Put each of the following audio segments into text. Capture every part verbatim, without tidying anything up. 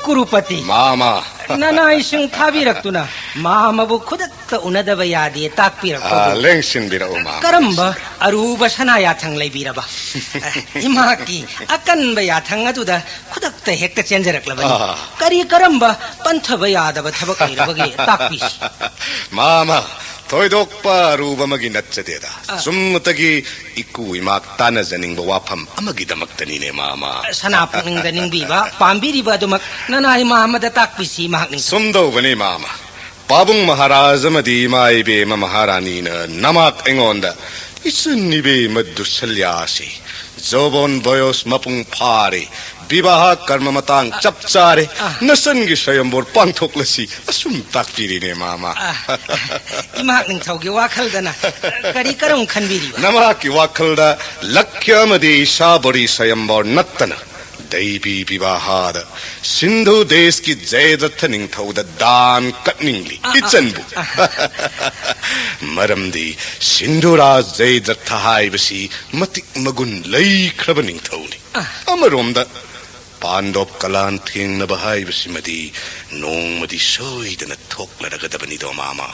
ꯀꯨꯔꯨꯄꯇꯤ꯫ ꯃꯥꯃ꯫ ꯅꯅꯥꯏꯁꯤꯡ ꯊꯥꯕꯤꯔꯛꯇꯨꯅ ꯃꯥꯃꯕꯨ ꯈꯨꯗꯛꯇ ꯎꯅꯗꯕ ꯌꯥꯗꯦ ꯇꯥꯛꯄꯤꯔꯛꯄꯗꯨ꯫ ꯑꯥ, ꯂꯦꯡꯁꯤꯟꯕꯤꯔꯛꯎ, ꯃꯥꯃ꯫ ꯀꯔꯝꯕ ꯑꯔꯨꯕ ꯁꯅꯥ ꯌꯥꯊꯪ ꯂꯩꯕꯤꯔꯕ? ꯏꯃꯥꯀꯤ ꯑꯀꯟꯕ ꯌꯥꯊꯪ ꯑꯗꯨꯗ ꯈꯨꯗꯛꯇ ꯍꯦꯛꯇ ꯆꯦꯟꯖꯔꯛꯂꯕꯅꯤ꯫ ꯑꯥ꯫ ꯀꯔꯤ ꯀꯔꯝꯕ ꯄꯟꯊꯕ ꯌꯥꯗꯕ ꯊꯕꯛ ꯂꯩꯔꯕꯒꯦ ꯇꯥꯛꯄꯤꯁꯤ꯫ ꯃꯥꯃ, ꯊꯣꯏꯗꯣꯛꯄ ꯑꯔꯨꯕ ꯑꯃꯒꯤ ꯅꯠꯆꯗꯦꯗ꯫ ꯑꯥ꯫ ꯆꯨꯝꯅꯇꯒꯤ ꯏꯀꯨ ꯏꯃꯥꯛ ꯇꯥꯟꯅꯖꯅꯤꯡꯕ ꯋꯥꯐꯝ ꯑꯃꯒꯤꯗꯃꯛꯇꯅꯤꯅꯦ, ꯃꯥꯃ꯫ ꯁꯅꯥ ꯄꯨꯛꯅꯤꯡꯗ ꯅꯤꯡꯕꯤꯕ, ꯄꯥꯝꯕꯤꯔꯤꯕ ꯑꯗꯨꯃꯛ ꯅꯅꯥꯏ ꯃꯥꯃꯗ ꯇꯥꯛꯄꯤꯁꯤ, ꯃꯍꯥꯛ ꯅꯤꯡꯊꯧ꯫ ꯁꯨꯝꯗꯧꯕꯅꯤ, ꯃꯥꯃ꯫ ꯄꯥꯕꯨꯡ ꯃꯍꯥꯔꯥꯖ ꯑꯃꯗꯤ ꯏꯃꯥ ꯏꯕꯦꯝꯃ ꯃꯍꯥꯔꯥꯅꯤꯅ ꯅꯃꯥꯛ ꯑꯩꯉꯣꯟꯗ ꯏꯆꯟ ꯏꯕꯦꯝꯃ ꯗꯨꯁꯜꯌꯥꯁꯤ ꯖꯣꯕꯣꯟ ꯕꯣꯌꯣꯁ ꯃꯄꯨꯡ ꯐꯥꯔꯦ, ꯕꯤꯕꯥꯍ ꯀꯔꯃ ꯃꯇꯥꯡ ꯆꯞ ꯆꯥꯔꯦ, ꯑꯥ꯫ ꯅꯆꯟꯒꯤ ꯁ꯭ꯋꯌꯝꯕꯣꯔ ꯄꯥꯡꯊꯣꯛꯂꯁꯤ, ꯑꯁꯨꯝ ꯇꯥꯛꯄꯤꯔꯤꯅꯦ, ꯃꯥꯃ꯫ ꯑꯥ, ꯏꯃꯥ ꯅꯤꯡꯊꯧꯒꯤ ꯋꯥꯈꯜꯗꯅ ꯀꯔꯤ ꯀꯔꯝ ꯈꯟꯕꯤꯔꯤꯕ? ꯅꯃꯥꯛꯀꯤ ꯋꯥꯈꯜꯗ ꯂꯛꯈ꯭ꯌ ꯑꯃꯗꯤ ꯏꯁꯥꯕꯔꯤ ꯁ꯭ꯋꯌꯝꯕꯣꯔ ꯅꯠꯇꯅ ꯗꯩꯕꯤ ꯕꯤꯕꯥꯍꯥꯗ ꯁꯤꯟꯙꯨ ꯗꯦꯁꯀꯤ ꯖꯌꯗ꯭ꯔꯊ ꯅꯤꯡꯊꯧꯗ ꯗꯥꯟ ꯀꯠꯅꯤꯡꯂꯤ, ꯑꯥ, ꯑꯥ, ꯏꯆꯟꯕꯨ꯫ ꯑꯥ꯫ ꯃꯔꯝꯗꯤ ꯁꯤꯟꯙꯨꯔꯥꯖ ꯖꯌꯗ꯭ꯔꯊ ꯍꯥꯏꯕꯁꯤ ꯃꯇꯤꯛ ꯃꯒꯨꯟ ꯂꯩꯈ꯭ꯔꯕ ꯅꯤꯡꯊꯧꯅꯤ꯫ ꯑꯥ꯫ ꯑꯃꯔꯣꯝꯗ ꯄꯥꯟꯗꯣꯞ ꯀꯂꯥꯟ ꯊꯦꯡꯅꯕ ꯍꯥꯏꯕꯁꯤꯃꯗꯤ ꯅꯣꯡꯃꯗꯤ ꯁꯣꯏꯗꯅ ꯊꯣꯛꯂꯔꯒꯗꯕꯅꯤꯗꯣ, ꯃꯥꯃ꯫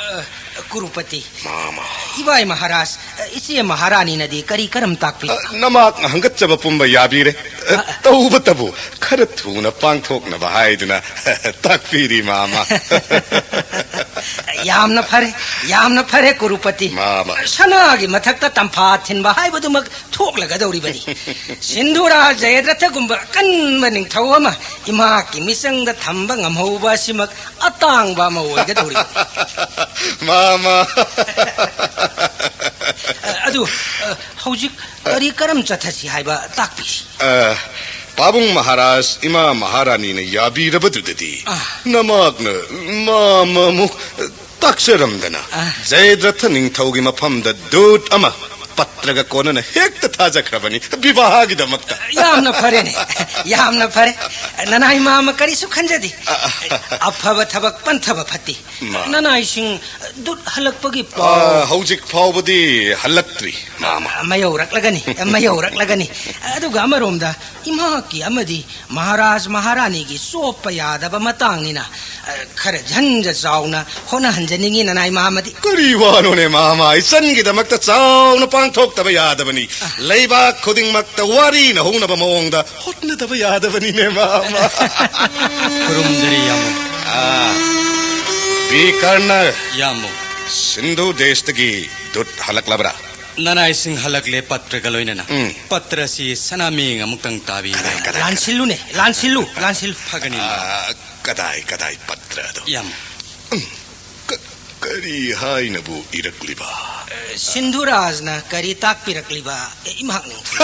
ꯑ, ꯀꯨꯔꯨꯄꯇꯤ꯫ ꯃꯥꯃ꯫ ꯏꯕꯥꯏ ꯃꯍꯥꯔꯥꯖ, ꯏꯆꯦ ꯃꯍꯥꯔꯥꯅꯤꯅꯗꯤ ꯀꯔꯤ ꯀꯔꯝ ꯇꯥꯛꯄꯤ? ꯑ, ꯅꯃꯥꯛꯅ ꯍꯪꯒꯠꯆꯕ ꯄꯨꯝꯕ ꯌꯥꯕꯤꯔꯦ꯫ ꯑ, ꯑ꯫ ꯇꯧꯕꯇꯕꯨ ꯈꯔ ꯊꯨꯅ ꯄꯥꯡꯊꯣꯛꯅꯕ ꯍꯥꯏꯗꯨꯅ ꯇꯥꯛꯄꯤꯔꯤ, ꯃꯥꯃ꯫ ꯌꯥꯝꯅ ꯐꯔꯦ, ꯌꯥꯝꯅ ꯐꯔꯦ, ꯀꯨꯔꯨꯄꯇꯤ꯫ ꯃꯥꯃ꯫ ꯁꯅꯥꯒꯤ ꯃꯊꯛꯇ ꯇꯝꯐꯥ ꯊꯤꯟꯕ ꯍꯥꯏꯕꯗꯨꯃꯛ ꯊꯣꯛꯂꯒꯗꯧꯔꯤꯕꯅꯤ꯫ ꯁꯤꯟꯙꯨꯔꯥ ꯖꯌꯗ꯭ꯔꯊꯒꯨꯝꯕ ꯑꯀꯟꯕ ꯅꯤꯡꯊꯧ ꯑꯃ ꯏꯃꯥꯀꯤ ꯃꯤꯆꯪꯗ ꯊꯝꯕ ꯉꯝꯍꯧꯕ ꯑꯁꯤꯃꯛ ꯑꯇꯥꯡꯕ ꯑꯃ ꯑꯣꯏꯒꯗꯧꯔꯤꯕꯅꯤ꯫ ꯃꯥꯃ꯫ ꯑꯗꯨ, ꯍꯧꯖꯤꯛ ꯀꯔꯤ ꯀꯔꯝ ꯆꯠꯊꯁꯤ ꯍꯥꯏꯕ ꯇꯥꯛꯄꯤꯁꯤ꯫ ꯑ, ꯄꯥꯕꯨꯡ ꯃꯍꯥꯔꯥꯖ, ꯏꯃꯥ ꯃꯍꯥꯔꯥꯅꯤꯅ ꯌꯥꯕꯤꯔꯕꯗꯨꯗꯗꯤ ꯑ꯫ ꯅꯃꯥꯛꯅ ꯃꯥꯃ ꯑꯃꯨꯛ ꯇꯥꯛꯆꯔꯝꯗꯅ ꯑ꯫ ꯖꯌꯗ꯭ꯔꯊ ꯅꯤꯡꯊꯧꯒꯤ ꯃꯐꯝꯗ ꯗꯨꯠ ꯑꯃ ꯄꯠꯇ꯭ꯔꯒ ꯀꯣꯟꯅꯅ ꯍꯦꯛꯇ ꯊꯥꯖꯈ꯭ꯔꯕꯅꯤ ꯕꯤꯕꯥꯍꯒꯤꯗꯃꯛꯇ꯫ ꯌꯥꯝꯅ ꯐꯔꯦꯅꯦ, ꯌꯥꯝꯅ ꯐꯔꯦ꯫ ꯅꯅꯥꯏ ꯃꯥꯃ ꯀꯔꯤꯁꯨ ꯈꯟꯖꯗꯦ꯫ ꯑꯐꯕ ꯊꯕꯛ ꯄꯟꯊꯕ ꯐꯠꯇꯦ꯫ ꯃꯥ- ꯅꯅꯥꯏꯁꯤꯡ ꯗꯨꯠ ꯍꯜꯂꯛꯄꯒꯤ ꯄꯥꯎ꯫ ꯑ, ꯍꯧꯖꯤꯛ ꯐꯥꯎꯕꯗꯤ ꯍꯜꯂꯛꯇ꯭ꯔꯤ, ꯃꯥꯃ꯫ ꯃꯌꯧꯔꯛꯂꯒꯅꯤ, ꯃꯌꯧꯔꯛꯂꯒꯅꯤ꯫ ꯑꯗꯨꯒ ꯑꯃꯔꯣꯝꯗ ꯏꯃꯥꯀꯤ ꯑꯃꯗꯤ ꯃꯍꯥꯔꯥꯖ ꯃꯍꯥꯔꯥꯅꯤꯒꯤ ꯆꯣꯞꯄ ꯌꯥꯗꯕ ꯃꯇꯥꯡꯅꯤꯅ, ꯑ, ꯈꯔ ꯖꯟꯖ ꯆꯥꯎꯅ ꯍꯣꯠꯅꯍꯟꯖꯅꯤꯡꯉꯤ ꯅꯅꯥꯏ ꯃꯥꯃꯗꯤ꯫ ꯀꯔꯤ ꯋꯥꯅꯣꯅꯦ, ꯃꯥꯃ? ꯏꯆꯟꯒꯤꯗꯃꯛꯇ ꯆꯥꯎꯅ ꯄꯥꯡꯊꯣꯛꯇꯕ ꯌꯥꯗꯕꯅꯤ꯫ ꯑ꯫ ꯂꯩꯕꯥꯛ ꯈꯨꯗꯤꯡꯃꯛꯇ ꯋꯥꯔꯤ ꯅꯍꯧꯅꯕ ꯃꯑꯣꯡꯗ ꯍꯣꯠꯅꯗꯕ ꯌꯥꯗꯕꯅꯤꯅꯦ, ꯃꯥꯃ꯫ ꯈꯨꯔꯨꯝꯖꯔꯤ, ꯌꯥꯝꯕ꯫ ꯑ, ꯕꯤꯀꯔꯅ꯫ ꯌꯥꯝꯕ꯫ ꯁꯤꯟꯙꯨ ꯗꯦꯁꯇꯒꯤ ꯗꯨꯠ ꯍꯜꯂꯛꯂꯕ꯭ꯔꯥ? ꯅꯅꯥꯏꯁꯤꯡ ꯍꯜꯂꯛꯂꯦ, ꯄꯠꯇ꯭ꯔꯒ ꯂꯣꯏꯅꯅ꯫ ꯎꯝ꯫ ꯄꯠꯇ꯭ꯔ ꯑꯁꯤ ꯁꯅꯥꯃꯤꯡ ꯑꯃꯨꯛꯇꯪ ꯇꯥꯕꯤꯌꯨ꯫ ꯀꯗꯥꯏ, ꯀꯗꯥꯏ? ꯂꯥꯟꯁꯤꯜꯂꯨꯅꯦ, ꯂꯥꯟꯁꯤꯜꯂꯨ, ꯂꯥꯟꯁꯤꯜꯂꯨ꯫ ꯐꯒꯅꯤ, ꯃꯥꯃ꯫ ꯑ, ꯀꯗꯥꯏ, ꯀꯗꯥꯏ ꯄꯠꯇ꯭ꯔ ꯑꯗꯣ? ꯌꯥꯝ꯫ ꯎꯝ, ꯀ-, ꯀꯔꯤ ꯍꯥꯏꯅꯕꯨ ꯏꯔꯛꯂꯤꯕ? ꯑ, ꯁꯤꯟꯙꯨꯔꯥꯖꯅ ꯀꯔꯤ ꯇꯥꯛꯄꯤꯔꯛꯂꯤꯕ? ꯑꯦ, ꯏꯃꯥꯛ ꯅꯤꯡꯊꯧ꯫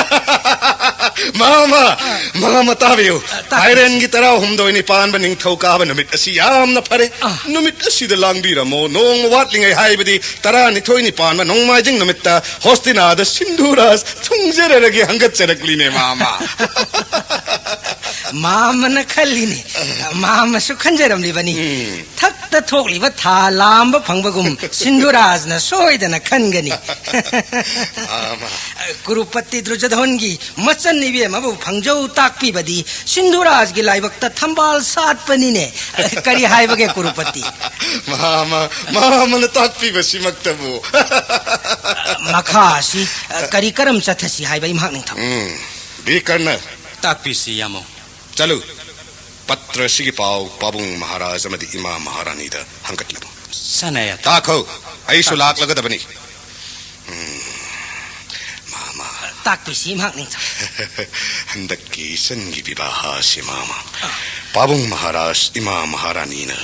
ꯃꯥꯃ, ꯑ꯫ ꯃꯥꯃ, ꯇꯥꯕꯤꯌꯨ꯫ ꯑ, ꯇꯥꯛꯄꯤꯌꯨ꯫ ꯊꯥꯏꯂꯦꯟꯒꯤ ꯇꯔꯥꯍꯨꯝꯗꯣꯏꯅꯤ ꯄꯥꯟꯕ ꯅꯤꯡꯊꯧꯀꯥꯕ ꯅꯨꯃꯤꯠ ꯑꯁꯤ ꯌꯥꯝꯅ ꯐꯔꯦ꯫ ꯑ꯫ ꯅꯨꯃꯤꯠ ꯑꯁꯤꯗ ꯂꯥꯡꯕꯤꯔꯝꯃꯣ꯫ ꯅꯣꯡꯃ ꯋꯥꯠꯂꯤꯉꯩ, ꯍꯥꯏꯕꯗꯤ ꯇꯔꯥꯅꯤꯊꯣꯏꯅꯤ ꯄꯥꯟꯕ ꯅꯣꯡꯃꯥꯏꯖꯤꯡ ꯅꯨꯃꯤꯠꯇ ꯍꯣꯁꯇꯤꯅꯥꯗ ꯁꯤꯟꯙꯨꯔꯥꯖ ꯊꯨꯡꯖꯔꯔꯒꯦ ꯍꯪꯒꯠꯆꯔꯛꯂꯤꯅꯦ, ꯃꯥꯃ꯫ ꯃꯥꯃꯅ ꯈꯜꯂꯤꯅꯦ, ꯃꯥꯃꯁꯨ ꯈꯟꯖꯔꯝꯂꯤꯕꯅꯤ꯫ ꯎꯝ꯫ ꯊꯛꯇ ꯊꯣꯛꯂꯤꯕ ꯊꯥ ꯂꯥꯝꯕ ꯐꯪꯕꯒꯨꯝ ꯁꯤꯟꯙꯨꯔꯥꯖꯅ ꯁꯣꯏꯗꯅ ꯈꯟꯒꯅꯤ꯫ ꯃꯥꯃ꯫ ꯀꯨꯔꯨꯄꯇꯤ ꯗ꯭ꯔꯨꯖꯙꯣꯟꯒꯤ ꯃꯆꯟ ꯏꯕꯦꯝꯃꯕꯨ ꯐꯪꯖꯧ ꯇꯥꯛꯄꯤꯕꯗꯤ ꯁꯤꯟꯙꯨꯔꯥꯖꯒꯤ ꯂꯥꯏꯕꯛꯇ ꯊꯝꯕꯥꯜ ꯁꯥꯠꯄꯅꯤꯅꯦ꯫ ꯀꯔꯤ ꯍꯥꯏꯕꯒꯦ, ꯀꯨꯔꯨꯄꯇꯤ? ꯃꯥꯃ, ꯃꯥꯃꯅ ꯇꯥꯛꯄꯤꯕꯁꯤꯃꯛꯇꯕꯨ꯫ ꯃꯈꯥ ꯑꯁꯤ ꯀꯔꯤ ꯀꯔꯝ ꯆꯠꯊꯁꯤ ꯍꯥꯏꯕ, ꯏꯃꯥꯛ ꯅꯤꯡꯊꯧ? ꯎꯝ, ꯕꯤꯀꯔꯅ꯫ ꯇꯥꯛꯄꯤꯁꯤ, ꯌꯥꯝꯕ꯫ ꯆꯠꯂꯨ꯫ ꯄꯠꯇ꯭ꯔ ꯑꯁꯤꯒꯤ ꯄꯥꯎ ꯄꯥꯕꯨꯡ ꯃꯍꯥꯔꯥꯖ ꯑꯃꯗꯤ ꯏꯃꯥ ꯃꯍꯥꯔꯥꯅꯤꯗ ꯍꯪꯒꯠꯂꯨ꯫ ꯁꯥꯟꯅꯌꯥ꯫ ꯇꯥꯈꯣ, ꯑꯩꯁꯨ ꯇꯥꯛꯄꯤꯁꯤ꯫ ꯂꯥꯛꯂꯒꯗꯕꯅꯤ꯫ ꯎꯝ, ꯃꯥꯃ꯫ ꯇꯥꯛꯄꯤꯁꯤ, ꯏꯃꯥꯛ ꯅꯤꯡꯊꯧ꯫ ꯍꯟꯗꯛꯀꯤ ꯏꯆꯟꯒꯤ ꯕꯤꯕꯥꯍ ꯑꯁꯤ, ꯃꯥꯃ, ꯑ꯫ ꯄꯥꯕꯨꯡ ꯃꯍꯥꯔꯥꯖ, ꯏꯃꯥ ꯃꯍꯥꯔꯥꯅꯤꯅ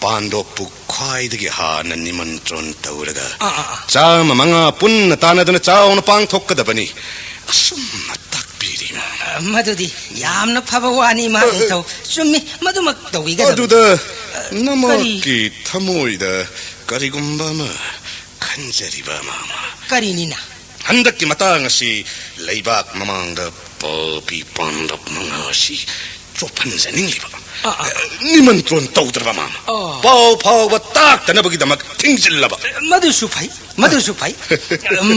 ꯄꯥꯟꯗꯣꯞꯄꯨ ꯈ꯭ꯋꯥꯏꯗꯒꯤ ꯍꯥꯟꯅ ꯅꯤꯃꯟꯇ꯭ꯔꯣꯟ ꯇꯧꯔꯒ ꯑꯥ, ꯑꯥ, ꯑꯥ꯫ ꯆꯥꯝꯃ ꯃꯉꯥ ꯄꯨꯟꯅ ꯇꯥꯟꯅꯗꯨꯅ ꯆꯥꯎꯅ ꯄꯥꯡꯊꯣꯛꯀꯗꯕꯅꯤ꯫ ꯑꯁꯨꯝꯅ ꯇꯥꯛꯄꯤꯔꯤ, ꯃꯥꯃ꯫ ꯑ, ꯃꯗꯨꯗꯤ ꯌꯥꯝꯅ ꯐꯕ ꯋꯥꯅꯤ, ꯏꯃꯥꯛ ꯑ, ꯑ꯫ ꯅꯤꯡꯊꯧ꯫ ꯆꯨꯝꯃꯤ, ꯃꯗꯨꯃꯛ ꯇꯧꯕꯤꯒꯗꯕꯅꯤ꯫ ꯑꯗꯨꯗ ꯑ, ꯀꯔꯤ? ꯅꯃꯛꯀꯤ ꯊꯃꯣꯏꯗ ꯀꯔꯤꯒꯨꯝꯕ ꯑꯃ ꯈꯟꯖꯔꯤꯕ, ꯃꯥꯃ꯫ ꯀꯔꯤꯅꯤꯅ? ꯍꯟꯗꯛꯀꯤ ꯃꯇꯥꯡ ꯑꯁꯤ ꯂꯩꯕꯥꯛ ꯃꯃꯥꯡꯗ ꯄꯥꯄꯤ ꯄꯥꯟꯗꯕ ꯃꯉꯥ ꯑꯁꯤ ꯆꯣꯞꯍꯟꯖꯅꯤꯡꯂꯤꯕ꯫ ꯑꯥ, ꯑꯥ꯫ ꯑꯦ, ꯅꯤꯃꯟꯇ꯭ꯔꯣꯟ ꯇꯧꯗ꯭ꯔꯕ ꯃꯥꯃ꯫ ꯑꯣ꯫ ꯄꯥꯎ ꯐꯥꯎꯕ ꯇꯥꯛꯇꯅꯕꯒꯤꯗꯃꯛ ꯊꯤꯡꯖꯤꯜꯂꯕ꯫ ꯃꯗꯨꯁꯨ ꯐꯩ, ꯃꯗꯨꯁꯨ ꯐꯩ꯫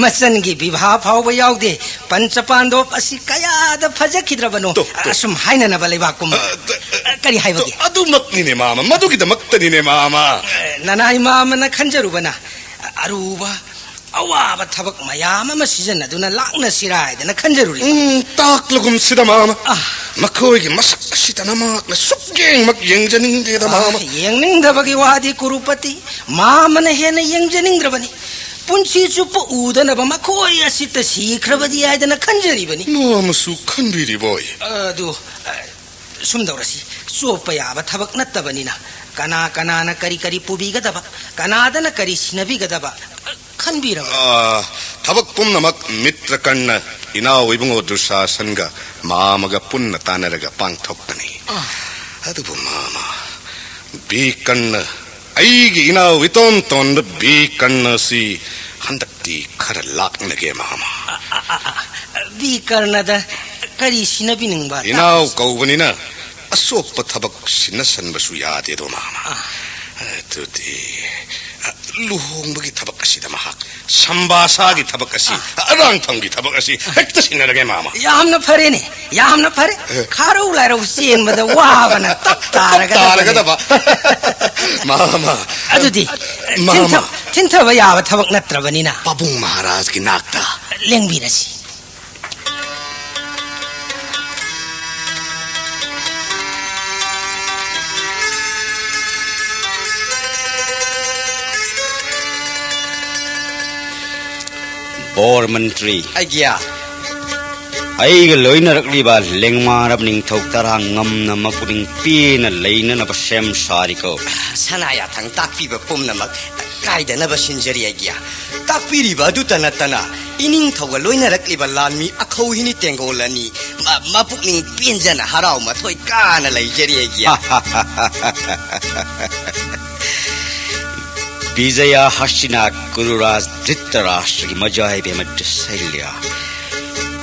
ꯃꯆꯟꯒꯤ ꯕꯤꯚꯥ ꯐꯥꯎꯕ ꯌꯥꯎꯗꯦ꯫ ꯄꯟꯆ ꯄꯥꯟꯗꯣꯞ ꯑꯁꯤ ꯀꯌꯥꯗ ꯐꯖꯈꯤꯗ꯭ꯔꯕꯅꯣ꯫ ꯇꯣ, ꯇꯣ꯫ ꯑꯁꯨꯝ ꯍꯥꯏꯅꯅꯕ ꯂꯩꯕꯥꯛ ꯄꯨꯝꯕ꯫ ꯑ, ꯇ-, ꯀꯔꯤ ꯍꯥꯏꯕꯒꯦ? ꯇꯣ, ꯑꯗꯨꯃꯛꯅꯤꯅꯦ ꯃꯥꯃ, ꯃꯗꯨꯒꯤꯗꯃꯛꯇꯅꯤꯅꯦ ꯃꯥꯃ꯫ ꯑꯦ, ꯅꯅꯥꯏ ꯃꯥꯃꯅ ꯈꯟꯖꯔꯨꯕꯅ ꯑꯔꯨꯕ ꯑꯋꯥꯕ ꯊꯕꯛ ꯃꯌꯥꯝ ꯑꯃ ꯁꯤꯖꯤꯟꯅꯗꯨꯅ ꯂꯥꯛꯅꯁꯤꯔꯥ ꯍꯥꯏꯗꯅ ꯈꯟꯖꯔꯨꯔꯤ꯫ ꯎꯝ, ꯇꯥꯛꯂꯒꯨꯝꯁꯤꯗ, ꯃꯥꯃ꯫ ꯑꯥ꯫ ꯃꯈꯣꯏꯒꯤ ꯃꯁꯛ ꯑꯁꯤꯗ ꯅꯃꯥꯛꯅ ꯁꯨꯛꯌꯦꯡꯃꯛ ꯌꯦꯡꯖꯅꯤꯡꯗꯦꯗ, ꯑꯥ, ꯃꯥꯃ꯫ ꯌꯦꯡꯅꯤꯡꯗꯕꯒꯤ ꯋꯥꯗꯤ, ꯀꯨꯔꯨꯄꯇꯤ, ꯃꯥꯃꯅ ꯍꯦꯟꯅ ꯌꯦꯡꯖꯅꯤꯡꯗ꯭ꯔꯕꯅꯤ꯫ ꯄꯨꯟꯁꯤ ꯆꯨꯞꯄ ꯎꯗꯅꯕ ꯃꯈꯣꯏ ꯑꯁꯤꯇ ꯁꯤꯈ꯭ꯔꯕꯗꯤ ꯍꯥꯏꯗꯅ ꯈꯟꯖꯔꯤꯕꯅꯤ꯫ ꯃꯥꯃꯁꯨ ꯈꯟꯕꯤꯔꯤꯕꯣꯏ? ꯑꯗꯨ, ꯑ, ꯁꯨꯝ ꯇꯧꯔꯁꯤ, ꯆꯣꯞꯄ ꯌꯥꯕ ꯊꯕꯛ ꯅꯠꯇꯕꯅꯤꯅ, ꯀꯅꯥ ꯀꯅꯥꯅ ꯀꯔꯤ ꯀꯔꯤ ꯄꯨꯕꯤꯒꯗꯕ, ꯀꯅꯥꯗꯅ ꯀꯔꯤ ꯁꯤꯟꯅꯕꯤꯒꯗꯕ, ꯈꯟꯕꯤꯔꯕ꯭ꯔꯥ? ꯑꯥ, ꯊꯕꯛ ꯄꯨꯝꯅꯃꯛ ꯃꯤꯇ꯭ꯔꯀꯔꯅ ꯏꯅꯥꯎ ꯏꯕꯨꯡꯉꯣ ꯗꯨꯁꯥꯁꯟꯒ ꯃꯥꯃꯒ ꯄꯨꯟꯅ ꯇꯥꯟꯅꯔꯒ ꯄꯥꯡꯊꯣꯛꯄꯅꯤ꯫ ꯑꯥ꯫ ꯑꯗꯨꯕꯨ ꯃꯥꯃ, ꯕꯤꯀꯔꯅ ꯑꯩꯒꯤ ꯏꯅꯥꯎ ꯏꯇꯣꯟ ꯇꯣꯟꯕ ꯕꯤꯀꯔꯅ ꯑꯁꯤ ꯍꯟꯗꯛꯇꯤ ꯈꯔ ꯂꯥꯛꯅꯒꯦ, ꯃꯥꯃ꯫ ꯑ, ꯑ, ꯑ, ꯑ, ꯕꯤꯀꯔꯅꯗ ꯀꯔꯤ ꯁꯤꯟꯅꯕꯤꯅꯤꯡꯕ? ꯏꯅꯥꯎ ꯀꯧꯕꯅꯤꯅ ꯑꯆꯣꯞꯄ ꯊꯕꯛ ꯁꯤꯟꯅꯁꯟꯕꯁꯨ ꯌꯥꯗꯦꯗꯣ, ꯃꯥꯃ꯫ ꯑ꯫ ꯑꯗꯨꯗꯤ, ꯑ, ꯂꯨꯍꯣꯡꯕꯒꯤ ꯊꯕꯛ ꯑꯁꯤꯗ ꯃꯍꯥꯛ ꯁꯝꯕꯥꯁꯥꯒꯤ ꯊꯕꯛ ꯑꯁꯤ, ꯑ꯫ ꯑꯔꯥꯡꯐꯝꯒꯤ ꯊꯕꯛ ꯑꯁꯤ ꯍꯦꯛꯇ ꯁꯤꯟꯅꯔꯒꯦ, ꯃꯥꯃ꯫ ꯌꯥꯝꯅ ꯐꯔꯦꯅꯦ, ꯌꯥꯝꯅ ꯐꯔꯦ꯫ ꯑꯦ꯫ ꯈꯥꯔꯧ ꯂꯥꯏꯔꯧ ꯆꯦꯟꯕꯗ ꯋꯥꯕꯅ ꯇꯞ ꯇꯥꯔꯒꯗꯕꯅꯤ꯫ ꯇꯥꯔꯒꯗꯕ꯫ ꯃꯥꯃ꯫ ꯑꯗꯨꯗꯤ, ꯃꯥꯃ꯫ ꯊꯤꯟꯊ-, ꯊꯤꯟꯊꯕ ꯌꯥꯕ ꯊꯕꯛ ꯅꯠꯇ꯭ꯔꯕꯅꯤꯅ꯫ ꯄꯥꯕꯨꯡ ꯃꯍꯥꯔꯥꯖꯒꯤ ꯅꯥꯛꯇ꯫ ꯂꯦꯡꯕꯤꯔꯁꯤ꯫ ꯕꯣꯔ ꯃꯟꯇ꯭ꯔꯤ꯫ ꯑꯩꯒ꯭ꯌꯥ꯫ ꯑꯩꯒ ꯂꯣꯏꯅꯔꯛꯂꯤꯕ ꯂꯦꯡꯃꯥꯔꯕ ꯅꯤꯡꯊꯧ ꯇꯔꯥ ꯉꯝꯅ ꯃꯄꯨꯛꯅꯤꯡ ꯄꯦꯟꯅ ꯂꯩꯅꯅꯕ ꯁꯦꯝ ꯁꯥꯔꯤꯀꯣ꯫ ꯁꯅꯥ ꯌꯥꯊꯪ ꯇꯥꯛꯄꯤꯕ ꯄꯨꯝꯅꯃꯛ ꯀꯥꯏꯗꯅꯕ ꯁꯤꯟꯖꯔꯤ ꯑꯩꯒ꯭ꯌꯥ꯫ ꯇꯥꯛꯄꯤꯔꯤꯕ ꯑꯗꯨꯇ ꯅꯠꯇꯅ ꯏꯅꯤꯡꯊꯧꯒ ꯂꯣꯏꯅꯔꯛꯂꯤꯕ ꯂꯥꯟꯃꯤ ꯑꯈꯧ ꯍꯤꯅꯤ ꯇꯦꯡꯒꯣꯜ ꯑꯅꯤ ꯃ-, ꯃꯄꯨꯛꯅꯤꯡ ꯄꯦꯟꯖꯅ ꯍꯔꯥꯎ ꯃꯊꯣꯏ ꯀꯥꯅ ꯂꯩꯖꯔꯤ ꯑꯩꯒ꯭ꯌꯥ꯫ ꯕꯤꯖꯌ ꯍꯁꯤꯅꯥ ꯀꯨꯔꯨꯔꯥꯖ ꯙ꯭ꯔꯤꯇꯔꯥꯁ꯭ꯇ꯭ꯔꯒꯤ ꯃꯖꯥ ꯏꯕꯦꯝꯃ ꯗ꯭ꯔꯤꯁꯩꯂ꯭ꯌꯥ꯫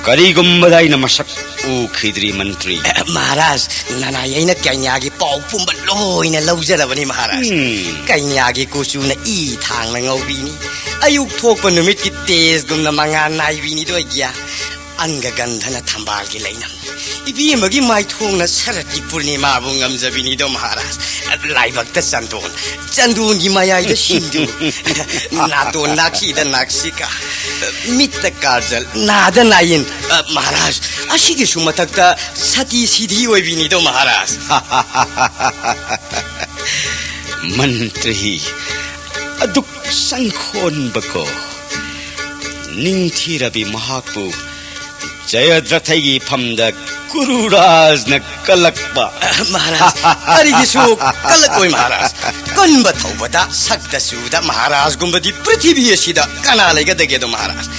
ꯀꯔꯤꯒꯨꯝꯕꯗ ꯑꯩꯅ ꯃꯁꯛ ꯎꯈꯤꯗ꯭ꯔꯤ, ꯃꯟꯇ꯭ꯔꯤ꯫ ꯑꯦ, ꯃꯍꯥꯔꯥꯖ, ꯅꯅꯥꯏ ꯑꯩꯅ ꯀꯩꯅ꯭ꯌꯥꯒꯤ ꯄꯥꯎ ꯄꯨꯝꯕ ꯂꯣꯏꯅ ꯂꯧꯖꯔꯕꯅꯤ, ꯃꯍꯥꯔꯥꯖ꯫ ꯎꯝ꯫ ꯀꯩꯅ꯭ꯌꯥꯒꯤ ꯀꯨꯆꯨꯅ ꯏ ꯊꯥꯡꯅ ꯉꯧꯕꯤꯅꯤ, ꯑꯌꯨꯛ ꯊꯣꯛꯄ ꯅꯨꯃꯤꯠꯀꯤ ꯇꯦꯖꯒꯨꯝꯅ ꯃꯉꯥꯜ ꯅꯥꯏꯕꯤꯅꯤꯗꯣ ꯑꯩꯒ꯭ꯌꯥ꯫ ꯑꯪꯒ ꯒꯟꯙꯅ ꯊꯝꯕꯥꯜꯒꯤ ꯂꯩꯅꯝ, ꯏꯕꯦꯝꯃꯒꯤ ꯃꯥꯏꯊꯣꯡꯅ ꯁꯔꯠꯀꯤ ꯄꯨꯔꯅꯤꯃꯥꯕꯨ ꯉꯝꯖꯕꯤꯅꯤꯗꯣ ꯃꯍꯥꯔꯥꯖ꯫ ꯂꯥꯏꯕꯛꯇ ꯆꯟꯗꯣꯟ, ꯆꯟꯗꯣꯟꯒꯤ ꯃꯌꯥꯏꯗ ꯁꯤꯡꯗꯨ, ꯅꯥꯇꯣꯟ ꯅꯥꯛꯁꯤꯗ ꯅꯥꯛꯁꯤꯀꯥ, ꯃꯤꯠꯇ ꯀꯥꯖꯜ, ꯅꯥꯗ ꯅꯥꯌꯤꯟ, ꯑ, ꯃꯍꯥꯔꯥꯖ, ꯑꯁꯤꯒꯤꯁꯨ ꯃꯊꯛꯇ ꯁꯇꯤ ꯁꯤꯙꯤ ꯑꯣꯏꯕꯤꯅꯤꯗꯣ ꯃꯍꯥꯔꯥꯖ꯫ ꯃꯟꯇ꯭ꯔꯤ, ꯑꯗꯨꯛ ꯆꯪꯈꯣꯟꯕꯀꯣ, ꯅꯤꯡꯊꯤꯔꯕꯤ ꯃꯍꯥꯛꯄꯨ ꯖꯌꯗ꯭ꯔꯊꯒꯤ ꯏꯐꯝꯗ ꯀꯨꯔꯨꯔꯥꯖꯅ ꯀꯜꯂꯛꯄ꯫ ꯃꯍꯥꯔꯥꯖ, ꯀꯔꯤꯒꯤꯁꯨ ꯀꯜꯂꯛꯂꯣꯏ ꯃꯍꯥꯔꯥꯖ꯫ ꯀꯟꯕ ꯊꯧꯕꯗ ꯁꯛꯇ ꯆꯨꯗ ꯃꯍꯥꯔꯥꯖꯒꯨꯝꯕꯗꯤ ꯄ꯭ꯔꯤꯊꯤꯕꯤ ꯑꯁꯤꯗ ꯀꯅꯥ ꯂꯩꯒꯗꯒꯦꯗꯣ ꯃꯍꯥꯔꯥꯖ?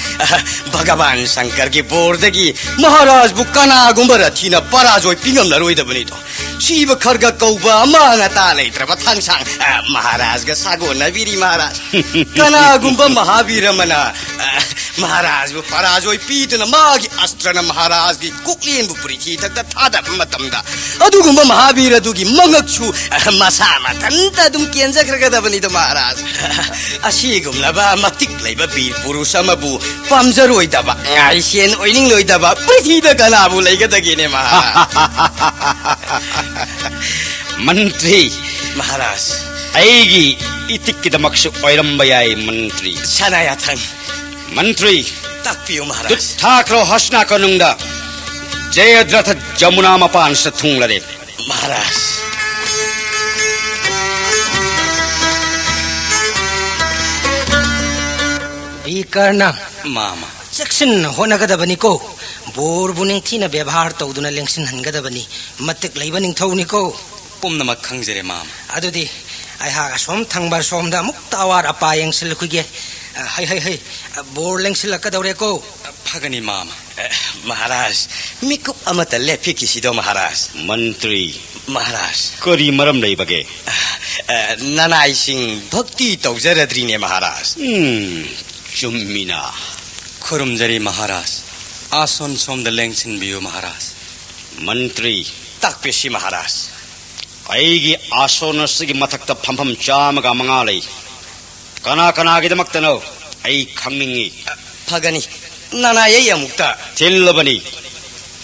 ꯚꯒꯕꯥꯟ ꯁꯪꯀꯔꯒꯤ ꯕꯣꯔꯗꯒꯤ ꯃꯍꯥꯔꯥꯖꯕꯨ ꯀꯅꯥꯒꯨꯝꯕ ꯔꯊꯤꯅ ꯄꯔꯥꯖꯣꯏ ꯄꯤꯉꯝꯂꯔꯣꯏꯗꯕꯅꯤꯗꯣ꯫ ꯁꯤꯕ ꯈꯔꯒ ꯀꯧꯕ ꯑꯃꯥꯡ ꯑꯇꯥ ꯂꯩꯇ꯭ꯔꯕ ꯊꯥꯡꯁꯥꯡ, ꯑ, ꯃꯍꯥꯔꯥꯖꯒ ꯁꯥꯒꯣꯟꯅꯕꯤꯔꯤ ꯃꯍꯥꯔꯥꯖ꯫ ꯀꯅꯥꯒꯨꯝꯕ ꯃꯍꯥꯕꯤꯔ ꯑꯃꯅ, ꯑ, ꯃꯍꯥꯔꯥꯖꯕꯨ ꯄꯔꯥꯖꯣꯏ ꯄꯤꯗꯨꯅ ꯃꯥꯒꯤ ꯑꯁꯇ꯭ꯔꯅ ꯃꯍꯥꯔꯥꯖꯒꯤ ꯀꯣꯛꯂꯦꯟꯕꯨ ꯄ꯭ꯔꯤꯊꯤ ꯊꯛꯇ ꯊꯥꯗꯕ ꯃꯇꯝꯗ ꯑꯗꯨꯒꯨꯝꯕ ꯃꯍꯥꯕꯤꯔ ꯑꯗꯨꯒꯤ ꯃꯉꯛꯁꯨ, ꯑ, ꯃꯁꯥ ꯃꯊꯟꯇ ꯑꯗꯨꯝ ꯀꯦꯟꯖꯈ꯭ꯔꯒꯗꯕꯅꯤꯗꯣ ꯃꯍꯥꯔꯥꯖ꯫ ꯑꯁꯤꯒꯨꯝꯂꯕ ꯃꯇꯤꯛ ꯂꯩꯕ ꯕꯤꯔ ꯄꯨꯔꯨꯁ ꯑꯃꯕꯨ ꯄꯥꯝꯖꯔꯣꯏꯗꯕ, ꯉꯥꯏꯁꯦꯟ ꯑꯣꯏꯅꯤꯡꯂꯣꯏꯗꯕ ꯄ꯭ꯔꯤꯊꯤꯗ ꯀꯅꯥꯕꯨ ꯂꯩꯒꯗꯒꯦꯅꯦ ꯃꯍꯥꯔꯥꯖ? ꯃꯟꯇ꯭ꯔꯤ, ꯃꯍꯥꯔꯥꯖ꯫ ꯑꯩꯒꯤ ꯏꯇꯤꯛꯀꯤꯗꯃꯛꯁꯨ ꯑꯣꯏꯔꯝꯕ ꯌꯥꯏ, ꯃꯟꯇ꯭ꯔꯤ꯫ ꯁꯅꯥꯌꯥꯊꯪ꯫ ꯃꯟꯇ꯭ꯔꯤ꯫ ꯇꯥꯛꯄꯤꯌꯨ, ꯃꯍꯥꯔꯥꯖ꯫ ꯇꯨꯠ ꯊꯥꯈ꯭ꯔꯣ ꯍꯁꯅꯥ ꯀꯣꯅꯨꯡꯗ꯫ ꯖꯌꯗ꯭ꯔꯊ ꯖꯃꯨꯅꯥ ꯃꯄꯥꯟꯁꯤꯗ ꯊꯨꯡꯂꯔꯦ꯫ ꯃꯍꯥꯔꯥꯖ꯫ ꯕꯤ ꯀꯔꯅ꯫ ꯃꯥꯃ꯫ ꯆꯦꯛꯁꯤꯟꯅ ꯍꯣꯠꯅꯒꯗꯕꯅꯤꯀꯣ꯫ ꯕꯣꯔꯕꯨ ꯅꯤꯡꯊꯤꯅ ꯕꯦꯕꯥꯔ ꯇꯧꯗꯨꯅ ꯂꯦꯡꯁꯤꯟꯍꯟꯒꯗꯕꯅꯤ꯫ ꯃꯇꯤꯛ ꯂꯩꯕ ꯅꯤꯡꯊꯧꯅꯤꯀꯣ꯫ ꯄꯨꯝꯅꯃꯛ ꯈꯪꯖꯔꯦ, ꯃꯥꯃ꯫ ꯑꯗꯨꯗꯤ ꯑꯩꯍꯥꯛ ꯑꯁꯣꯝ ꯊꯪꯕ ꯁꯣꯝꯗ ꯑꯃꯨꯛꯇ ꯑꯋꯥꯠ ꯑꯄꯥ ꯌꯦꯡꯁꯤꯜꯂꯨꯈꯤꯒꯦ꯫ ꯑ, ꯍꯩ, ꯍꯩ, ꯍꯩ, ꯑ, ꯕꯣꯔ ꯂꯦꯡꯁꯤꯜꯂꯛꯀꯗꯧꯔꯦꯀꯣ꯫ ꯐꯒꯅꯤ, ꯃꯥꯃ꯫ ꯑ, ꯃꯍꯥꯔꯥꯖ, ꯃꯤꯀꯨꯞ ꯑꯃꯇ ꯂꯦꯞꯄꯤꯈꯤꯁꯤꯗꯣ, ꯃꯍꯥꯔꯥꯖ꯫ ꯃꯟꯇ꯭ꯔꯤ꯫ ꯃꯍꯥꯔꯥꯖ꯫ ꯀꯔꯤ ꯃꯔꯝ ꯂꯩꯕꯒꯦ? ꯑ, ꯑ, ꯅꯅꯥꯏꯁꯤꯡ ꯚꯛꯇꯤ ꯇꯧꯖꯔꯗ꯭ꯔꯤꯅꯦ, ꯃꯍꯥꯔꯥꯖ꯫ ꯎꯝ, ꯆꯨꯝꯃꯤꯅ꯫ ꯈꯨꯔꯨꯝꯖꯔꯤ, ꯃꯍꯥꯔꯥꯖ꯫ ꯑꯥꯁꯣꯟ ꯁꯣꯝꯗ ꯂꯦꯡꯁꯤꯟꯕꯤꯌꯨ, ꯃꯍꯥꯔꯥꯖ꯫ ꯃꯟꯇ꯭ꯔꯤ꯫ ꯇꯥꯛꯄꯤꯁꯤ, ꯃꯍꯥꯔꯥꯖ꯫ ꯑꯩꯒꯤ ꯑꯥꯁꯣꯟ ꯑꯁꯤꯒꯤ ꯃꯊꯛꯇ ꯐꯝꯐꯝ ꯆꯥꯝꯃꯒ ꯃꯉꯥ ꯂꯩ꯫ ꯀꯅꯥ ꯀꯅꯥꯒꯤꯗꯃꯛꯇꯅꯣ? ꯑꯩ ꯈꯪꯅꯤꯡꯏ꯫ ꯐꯒꯅꯤ꯫ ꯅꯅꯥꯏ ꯑꯩ ꯑꯃꯨꯛꯇ꯫ ꯊꯤꯜꯂꯕꯅꯤ꯫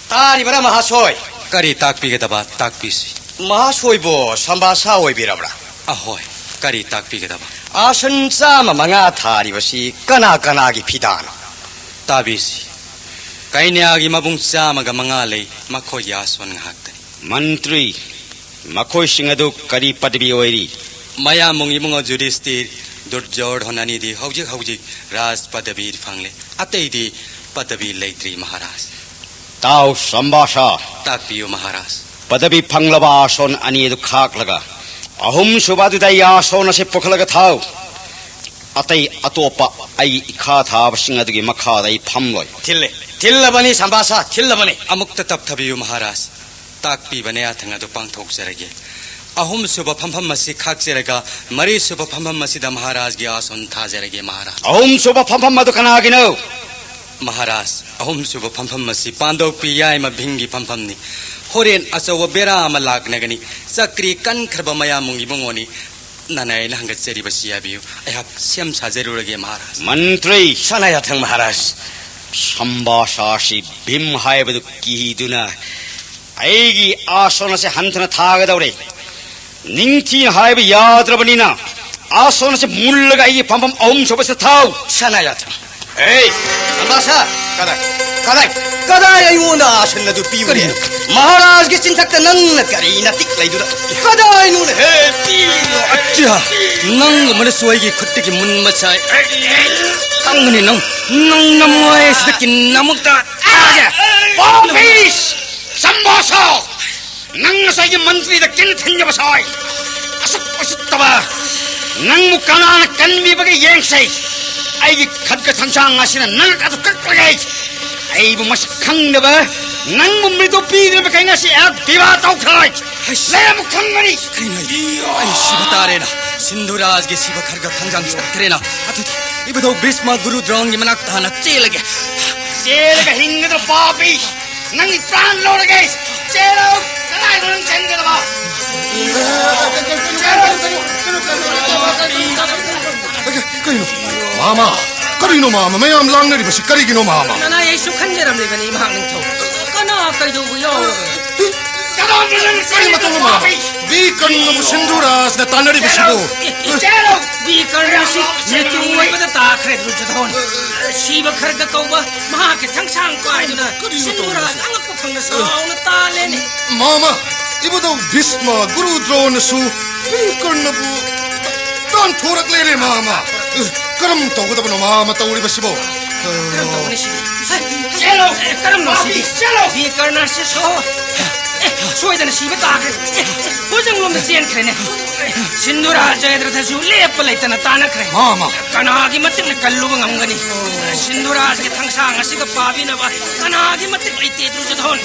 ꯇꯥꯔꯤꯕꯔꯥ, ꯃꯍꯥꯁꯣꯏ? ꯀꯔꯤ ꯇꯥꯛꯄꯤꯒꯗꯕ? ꯇꯥꯛꯄꯤꯁꯤ꯫ ꯃꯍꯥꯁꯣꯏꯕꯨ ꯁꯝꯕꯥꯁꯥ ꯑꯣꯏꯕꯤꯔꯕ꯭ꯔꯥ? ꯑꯍꯣꯏ꯫ ꯀꯔꯤ ꯇꯥꯛꯄꯤꯒꯗꯕ? ꯑꯥꯁꯟ ꯆꯥꯝꯃ ꯃꯉꯥ ꯊꯥꯔꯤꯕꯁꯤ ꯀꯅꯥ ꯀꯅꯥꯒꯤ ꯐꯤꯗꯥꯅꯣ? ꯇꯥꯕꯤꯁꯤ꯫ ꯀꯩꯅ꯭ꯌꯥꯒꯤ ꯃꯕꯨꯡ ꯆꯥꯝꯃꯒ ꯃꯉꯥ ꯂꯩ, ꯃꯈꯣꯏꯒꯤ ꯑꯥꯁꯣꯟ ꯉꯥꯛꯇꯅꯤ꯫ ꯃꯟꯇ꯭ꯔꯤ, ꯃꯈꯣꯏꯁꯤꯡ ꯑꯗꯨ ꯀꯔꯤ ꯄꯗꯕꯤ ꯑꯣꯏꯔꯤ? ꯃꯌꯥꯝꯕꯨꯡ ꯏꯕꯨꯡꯉꯣ ꯖꯨꯗꯤꯁꯇꯤꯔ, ꯗꯨꯔꯖꯣꯙꯟ ꯑꯅꯤꯗꯤ ꯍꯧꯖꯤꯛ ꯍꯧꯖꯤꯛ ꯔꯥꯖ ꯄꯗꯕꯤ ꯐꯪꯂꯦ꯫ ꯑꯇꯩꯗꯤ ꯄꯗꯕꯤ ꯂꯩꯇ꯭ꯔꯤ, ꯃꯍꯥꯔꯥꯖ꯫ ꯇꯥꯎ, ꯁꯝꯕꯥꯁꯥ꯫ ꯇꯥꯛꯄꯤꯌꯨ, ꯃꯍꯥꯔꯥꯖ꯫ ꯄꯗꯕꯤ ꯐꯪꯂꯕ ꯑꯥꯁꯣꯟ ꯑꯅꯤ ꯑꯗꯨ ꯈꯥꯛꯂꯒ ꯑꯍꯨꯝꯁꯨꯕ ꯑꯗꯨꯗ ꯑꯩ ꯑꯥꯁꯣꯟ ꯑꯁꯤ ꯄꯨꯈꯠꯂꯒ ꯊꯥꯎ꯫ ꯑꯇꯩ ꯑꯇꯣꯞꯄ ꯑꯩ ꯏꯈꯥ ꯊꯥꯕꯁꯤꯡ ꯑꯗꯨꯒꯤ ꯃꯈꯥꯗ ꯑꯩ ꯐꯝꯂꯣꯏ꯫ ꯊꯤꯜꯂꯦ꯫ ꯊꯤꯜꯂꯕꯅꯤ, ꯁꯝꯕꯥꯁꯥ, ꯊꯤꯜꯂꯕꯅꯤ꯫ ꯑꯃꯨꯛꯇ ꯇꯞꯊꯕꯤꯌꯨ, ꯃꯍꯥꯔꯥꯖ꯫ ꯇꯥꯛꯄꯤꯕ ꯅꯌꯥꯊꯪ ꯑꯗꯨ ꯄꯥꯡꯊꯣꯛꯆꯔꯒꯦ꯫ ꯑꯍꯨꯝꯁꯨꯕ ꯐꯝꯐꯝ ꯑꯁꯤ ꯈꯥꯛꯆꯔꯒ, ꯃꯔꯤꯁꯨꯕ ꯐꯝꯐꯝ ꯑꯁꯤꯗ ꯃꯍꯥꯔꯥꯖꯒꯤ ꯑꯥꯁꯣꯟ ꯊꯥꯖꯔꯒꯦ, ꯃꯍꯥꯔꯥꯖ꯫ ꯑꯍꯨꯝꯁꯨꯕ ꯐꯝꯐꯝ ꯑꯗꯨ ꯀꯅꯥꯒꯤꯅꯣ? ꯃꯍꯥꯔꯥꯖ, ꯑꯍꯨꯝꯁꯨꯕ ꯐꯝꯐꯝ ꯑꯁꯤ ꯄꯥꯟꯗꯧꯄꯤ ꯌꯥꯏꯃ ꯚꯤꯝꯒꯤ ꯐꯝꯐꯝꯅꯤ꯫ ꯍꯣꯔꯦꯟ ꯑꯆꯧꯕ ꯕꯦꯔꯥ ꯑꯃ ꯂꯥꯛꯅꯒꯅꯤ꯫ ꯆꯀ꯭ꯔꯤ ꯀꯟꯈ꯭ꯔꯕ ꯃꯌꯥꯝꯕꯨꯡ ꯏꯕꯨꯡꯉꯣꯅꯤ꯫ ꯅꯅꯥꯏꯅ ꯍꯪꯒꯠꯆꯔꯤꯕꯁꯤ ꯌꯥꯕꯤꯌꯨ꯫ ꯑꯩꯍꯥꯛ ꯁꯦꯝ ꯁꯥꯖꯔꯨꯔꯒꯦ, ꯃꯍꯥꯔꯥꯖ꯫ ꯃꯟꯇ꯭ꯔꯤ! ꯁꯅꯥꯌꯥꯊꯪ ꯃꯍꯥꯔꯥꯖ! ꯁꯝꯕꯥꯁꯥꯁꯤ ꯚꯤꯝ ꯍꯥꯏꯕꯗꯨ ꯀꯤꯗꯨꯅ ꯑꯩꯒꯤ ꯑꯥꯁꯣꯟ ꯑꯁꯤ ꯍꯟꯊꯅ ꯊꯥꯒꯗꯧꯔꯦ꯫ ꯅꯤꯡꯊꯤꯅ ꯍꯥꯏꯕ ꯌꯥꯗ꯭ꯔꯕꯅꯤꯅ ꯑꯥꯁꯣꯟ ꯑꯁꯤ ꯃꯨꯜꯂꯒ ꯑꯩꯒꯤ ꯐꯝꯐꯝ ꯑꯍꯨꯝ ꯁꯨꯕꯁꯤꯗ ꯊꯥꯎ꯫ ꯁꯅꯥꯌꯥꯊꯪ! ꯑꯦ! ꯁꯝꯕꯥꯁꯥ! ꯀꯗꯥꯏ? ꯀꯗꯥꯏ? ꯀꯗꯥꯏ ꯑꯩꯉꯣꯟꯗ ꯑꯥꯁꯟ ꯑꯗꯨ ꯄꯤꯌꯨꯅꯦ? ꯀꯔꯤꯅꯣ? ꯃꯍꯥꯔꯥꯖꯒꯤ ꯆꯤꯟꯊꯛꯇ ꯅꯪꯅ ꯀꯔꯤ ꯅꯇꯤꯛ ꯂꯩꯗꯨꯅ? ꯀꯗꯥꯏꯅꯣꯅꯦ? ꯍꯦ, ꯄꯤꯌꯨ! ꯑꯠꯌꯥ! ꯅꯪꯒꯨꯝꯕꯅꯁꯨ ꯑꯩꯒꯤ ꯈꯨꯠꯇꯒꯤ ꯃꯨꯟꯕ ꯁꯥꯏ꯫ ꯈꯪꯒꯅꯤ ꯅꯪ, ꯅꯪ ꯅꯃꯣꯏ ꯁꯤꯗ ꯀꯤꯟ ꯑꯃꯨꯛꯇ ꯊꯥꯒꯦ꯫ ꯄꯣꯄꯤꯁ! ꯁꯝꯕꯥꯁꯥ! ꯅꯪ ꯉꯁꯥꯏꯒꯤ ꯃꯟꯇ꯭ꯔꯤꯗ ꯀꯤꯟ ꯊꯤꯟꯖꯕ ꯁꯥꯏ꯫ ꯑꯁꯨꯛ ꯎꯁꯤꯠꯇꯕ! ꯅꯪꯕꯨ ꯀꯅꯥꯅ ꯀꯟꯕꯤꯕꯒꯦ ꯌꯦꯡꯁꯦ꯫ ꯑꯩꯒꯤ ꯈꯠꯒ ꯊꯥꯡꯁꯥꯡ ꯑꯁꯤꯅ ꯅꯪ ꯑꯗꯨ ꯀꯛꯂꯒꯦ꯫ ꯑꯩꯕꯨ ꯃꯁꯛ ꯈꯪꯗꯕ, ꯅꯪꯕꯨ ꯃꯤꯇꯣ ꯄꯤꯗ꯭ꯔꯤꯕ ꯀꯩ ꯉꯁꯤ ꯑꯩꯍꯥꯛ ꯕꯤꯕꯥ ꯇꯧꯈ꯭ꯔꯣꯏ꯫ ꯍꯩꯁ! ꯂꯩꯔꯝꯃꯨ ꯈꯪꯒꯅꯤ꯫ ꯀꯩꯅꯣ ꯍꯥꯏꯗꯤ? ꯑꯩ ꯁꯤꯕ ꯇꯥꯔꯦꯅ꯫ ꯁꯤꯟꯙꯨꯔꯥꯖꯒꯤ ꯁꯤꯕ ꯈꯔꯒ ꯊꯥꯡꯖꯥꯡ ꯁꯣꯛꯇ꯭ꯔꯦꯅ꯫ ꯑꯗꯨꯗꯤ ꯏꯕꯨꯙꯧ ꯚꯤꯁꯃ ꯒꯨꯔꯨ ꯗ꯭ꯔꯣꯟꯒꯤ ꯃꯅꯥꯛꯇ ꯍꯥꯟꯅ ꯆꯦꯜꯂꯒꯦ꯫ ꯆꯦꯜꯂꯒ ꯍꯤꯡꯒꯗ꯭ꯔ ꯄꯥꯄꯤ? ꯅꯪꯒꯤ ꯄ꯭ꯔꯥꯟ ꯂꯧꯔꯒꯦ꯫ ꯆꯦꯜꯂꯣ꯫ ꯀꯗꯥꯏꯗ ꯅꯪ ꯆꯦꯟꯒꯗꯕ? ꯀꯩꯅꯣ? ꯃꯥꯃ! ꯀꯔꯤꯅꯣ ꯃꯥꯃ? ꯃꯌꯥꯝ ꯂꯥꯡꯅꯔꯤꯕꯁꯤ ꯀꯔꯤꯒꯤꯅꯣ ꯃꯥꯃ? ꯅꯅꯥꯏ ꯑꯩꯁꯨ ꯈꯟꯖꯔꯝꯂꯤꯕꯅꯤ ꯏꯃꯥ ꯅꯤꯡꯊꯧ꯫ ꯀꯅꯥ ꯀꯩꯗꯧꯕ ꯌꯥꯎꯔꯕꯅꯣ? ꯀꯅꯥꯅꯣ ꯅꯪ ꯀꯔꯤ ꯃꯇꯧꯅꯣ ꯃꯥꯃ? ꯕꯤ ꯀꯔꯅꯕꯨ ꯁꯤꯟꯙꯨꯔꯥꯖꯅ ꯇꯥꯟꯅꯔꯤꯕꯁꯤꯕꯨ? ꯆꯦꯜꯂꯣ! ꯕꯤ ꯀꯔꯅꯁꯤ ꯃꯤꯇꯨ ꯑꯣꯏꯕꯗ ꯇꯥꯈ꯭ꯔꯦ ꯗꯨꯔꯖꯣꯙꯣꯟ꯫ ꯁꯤꯕ ꯈꯔꯒ ꯀꯧꯕ ꯃꯍꯥꯛꯀꯤ ꯊꯥꯡꯁꯥꯡ ꯄꯥꯏꯗꯨꯅ ꯀꯔꯤꯅꯣ ꯁꯤꯟꯙꯨꯔꯥꯖ ꯇꯧꯔꯤꯁꯤꯕꯣ? ꯑꯉꯛꯄ ꯐꯪꯅ ꯁꯥꯎꯅ ꯇꯥꯜꯂꯦꯅꯦ꯫ ꯃꯥꯃ, ꯏꯕꯨꯙꯧ ꯚꯤꯁꯃ ꯒꯨꯔꯨ ꯗ꯭ꯔꯣꯟꯅꯁꯨ ꯕꯤ ꯀꯔꯅꯕꯨ ꯇꯥꯟꯊꯣꯔꯛꯂꯦꯅꯦ ꯃꯥꯃ꯫ ꯀꯔꯝ ꯇꯧꯒꯗꯕꯅꯣ ꯃꯥꯃ ꯇꯧꯔꯤꯕꯁꯤꯕꯣ? ꯀꯔꯝ ꯇꯧꯒꯅꯤ ꯁꯤꯗꯤ? ꯆꯦꯜꯂꯣ! ꯑꯦ, ꯀꯔꯝꯅꯣ ꯁꯤꯗꯤ? ꯆꯦꯜꯂꯣ! ꯕꯤ ꯀꯔꯅꯁꯤ ꯁꯣ-, ꯑꯦ, ꯁꯣꯏꯗꯅ ꯁꯤꯕ ꯇꯥꯈ꯭ꯔꯦ꯫ ꯑꯦ, ꯈꯨꯖꯪꯂꯣꯝꯗ ꯆꯦꯟꯈ꯭ꯔꯦꯅꯦ꯫ ꯁꯤꯟꯙꯨꯔꯥꯖ ꯖꯌꯗ꯭ꯔꯊꯁꯨ ꯂꯦꯞꯄ ꯂꯩꯇꯅ ꯇꯥꯟꯅꯈ꯭ꯔꯦ꯫ ꯃꯥꯃ! ꯀꯅꯥꯒꯤ ꯃꯇꯤꯛꯅ ꯀꯜꯂꯨꯕ ꯉꯝꯒꯅꯤ? ꯁꯤꯟꯙꯨꯔꯥꯖꯒꯤ ꯊꯥꯡꯁꯥꯡ ꯑꯁꯤꯒ ꯄꯥꯕꯤꯅꯕ ꯀꯅꯥꯒꯤ ꯃꯇꯤꯛ ꯂꯩꯇꯦ, ꯗꯨꯔꯖꯣꯙꯣꯟ꯫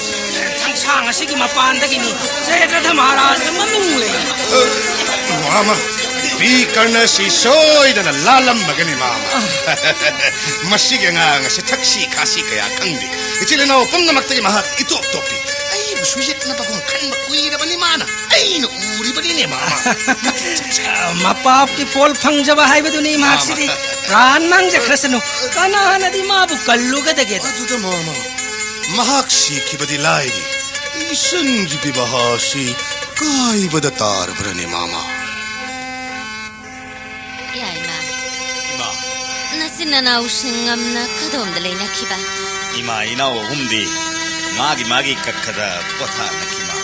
ꯊꯥꯡꯁꯥꯡ ꯑꯁꯤꯒꯤ ꯃꯄꯥꯟꯗꯒꯤꯅꯤ ꯖꯌꯗ꯭ꯔꯊ ꯃꯍꯥꯔꯥꯖꯅ ꯃꯃꯤꯡ ꯂꯩ꯫ ꯃꯥꯃ, ꯕꯤ ꯀꯔꯅꯁꯤ ꯁꯣꯏꯗꯅ ꯂꯥꯜꯂꯝꯃꯒꯅꯤ, ꯃꯥꯃ꯫ ꯃꯁꯤꯒꯤ ꯑꯉꯥꯡ ꯑꯁꯤ ꯊꯛꯁꯤ ꯈꯥꯁꯤ ꯀꯌꯥ ꯈꯪꯗꯦ꯫ ꯏꯆꯤꯜ ꯏꯅꯥꯎ ꯄꯨꯝꯅꯃꯛꯇꯒꯤ ꯃꯍꯥꯛ ꯏꯇꯣꯞ ꯇꯣꯞꯄꯤ꯫ ꯑꯩꯕꯨꯁꯨ ꯌꯦꯠꯅꯕꯒꯨꯝ ꯈꯟꯕ ꯀꯨꯏꯔꯕꯅꯤ ꯃꯥꯅ꯫ ꯑꯩꯅ ꯎꯔꯤꯕꯅꯤꯅꯦ, ꯃꯥꯃ꯫ ꯃꯄꯥꯞꯀꯤ ꯄꯣꯜ ꯐꯪꯖꯕ ꯍꯥꯏꯕꯗꯨꯅꯤ ꯃꯍꯥꯛꯁꯤꯗꯤ꯫ ꯃꯥꯃ꯫ ꯄ꯭ꯔꯥꯟ ꯃꯥꯡꯖꯈ꯭ꯔꯁꯅꯨ꯫ ꯀꯅꯥꯅꯗꯤ ꯃꯥꯕꯨ ꯀꯜꯂꯨꯒꯗꯒꯦ? ꯑꯗꯨꯗ, ꯃꯥꯃ, ꯃꯍꯥꯛ ꯁꯤꯈꯤꯕꯗꯤ ꯂꯥꯏꯔꯤ, ꯏꯆꯟꯒꯤ ꯕꯤꯕꯥꯍ ꯑꯁꯤ ꯀꯥꯏꯕꯗ ꯇꯥꯔꯕ꯭ꯔꯅꯦ, ꯃꯥꯃ? ꯌꯥꯏꯃ, ꯏꯃꯥ꯫ ꯅꯆꯤꯟ ꯅꯅꯥꯎꯁꯤꯡ ꯉꯝꯅ ꯀꯗꯣꯝꯗ ꯂꯩꯅꯈꯤꯕ? ꯏꯃꯥ ꯏꯅꯥꯎ ꯑꯍꯨꯝꯗꯤ ꯃꯥꯒꯤ ꯃꯥꯒꯤ ꯀꯛꯈꯗ ꯄꯣꯊꯥꯅꯈꯤ, ꯃꯥ꯫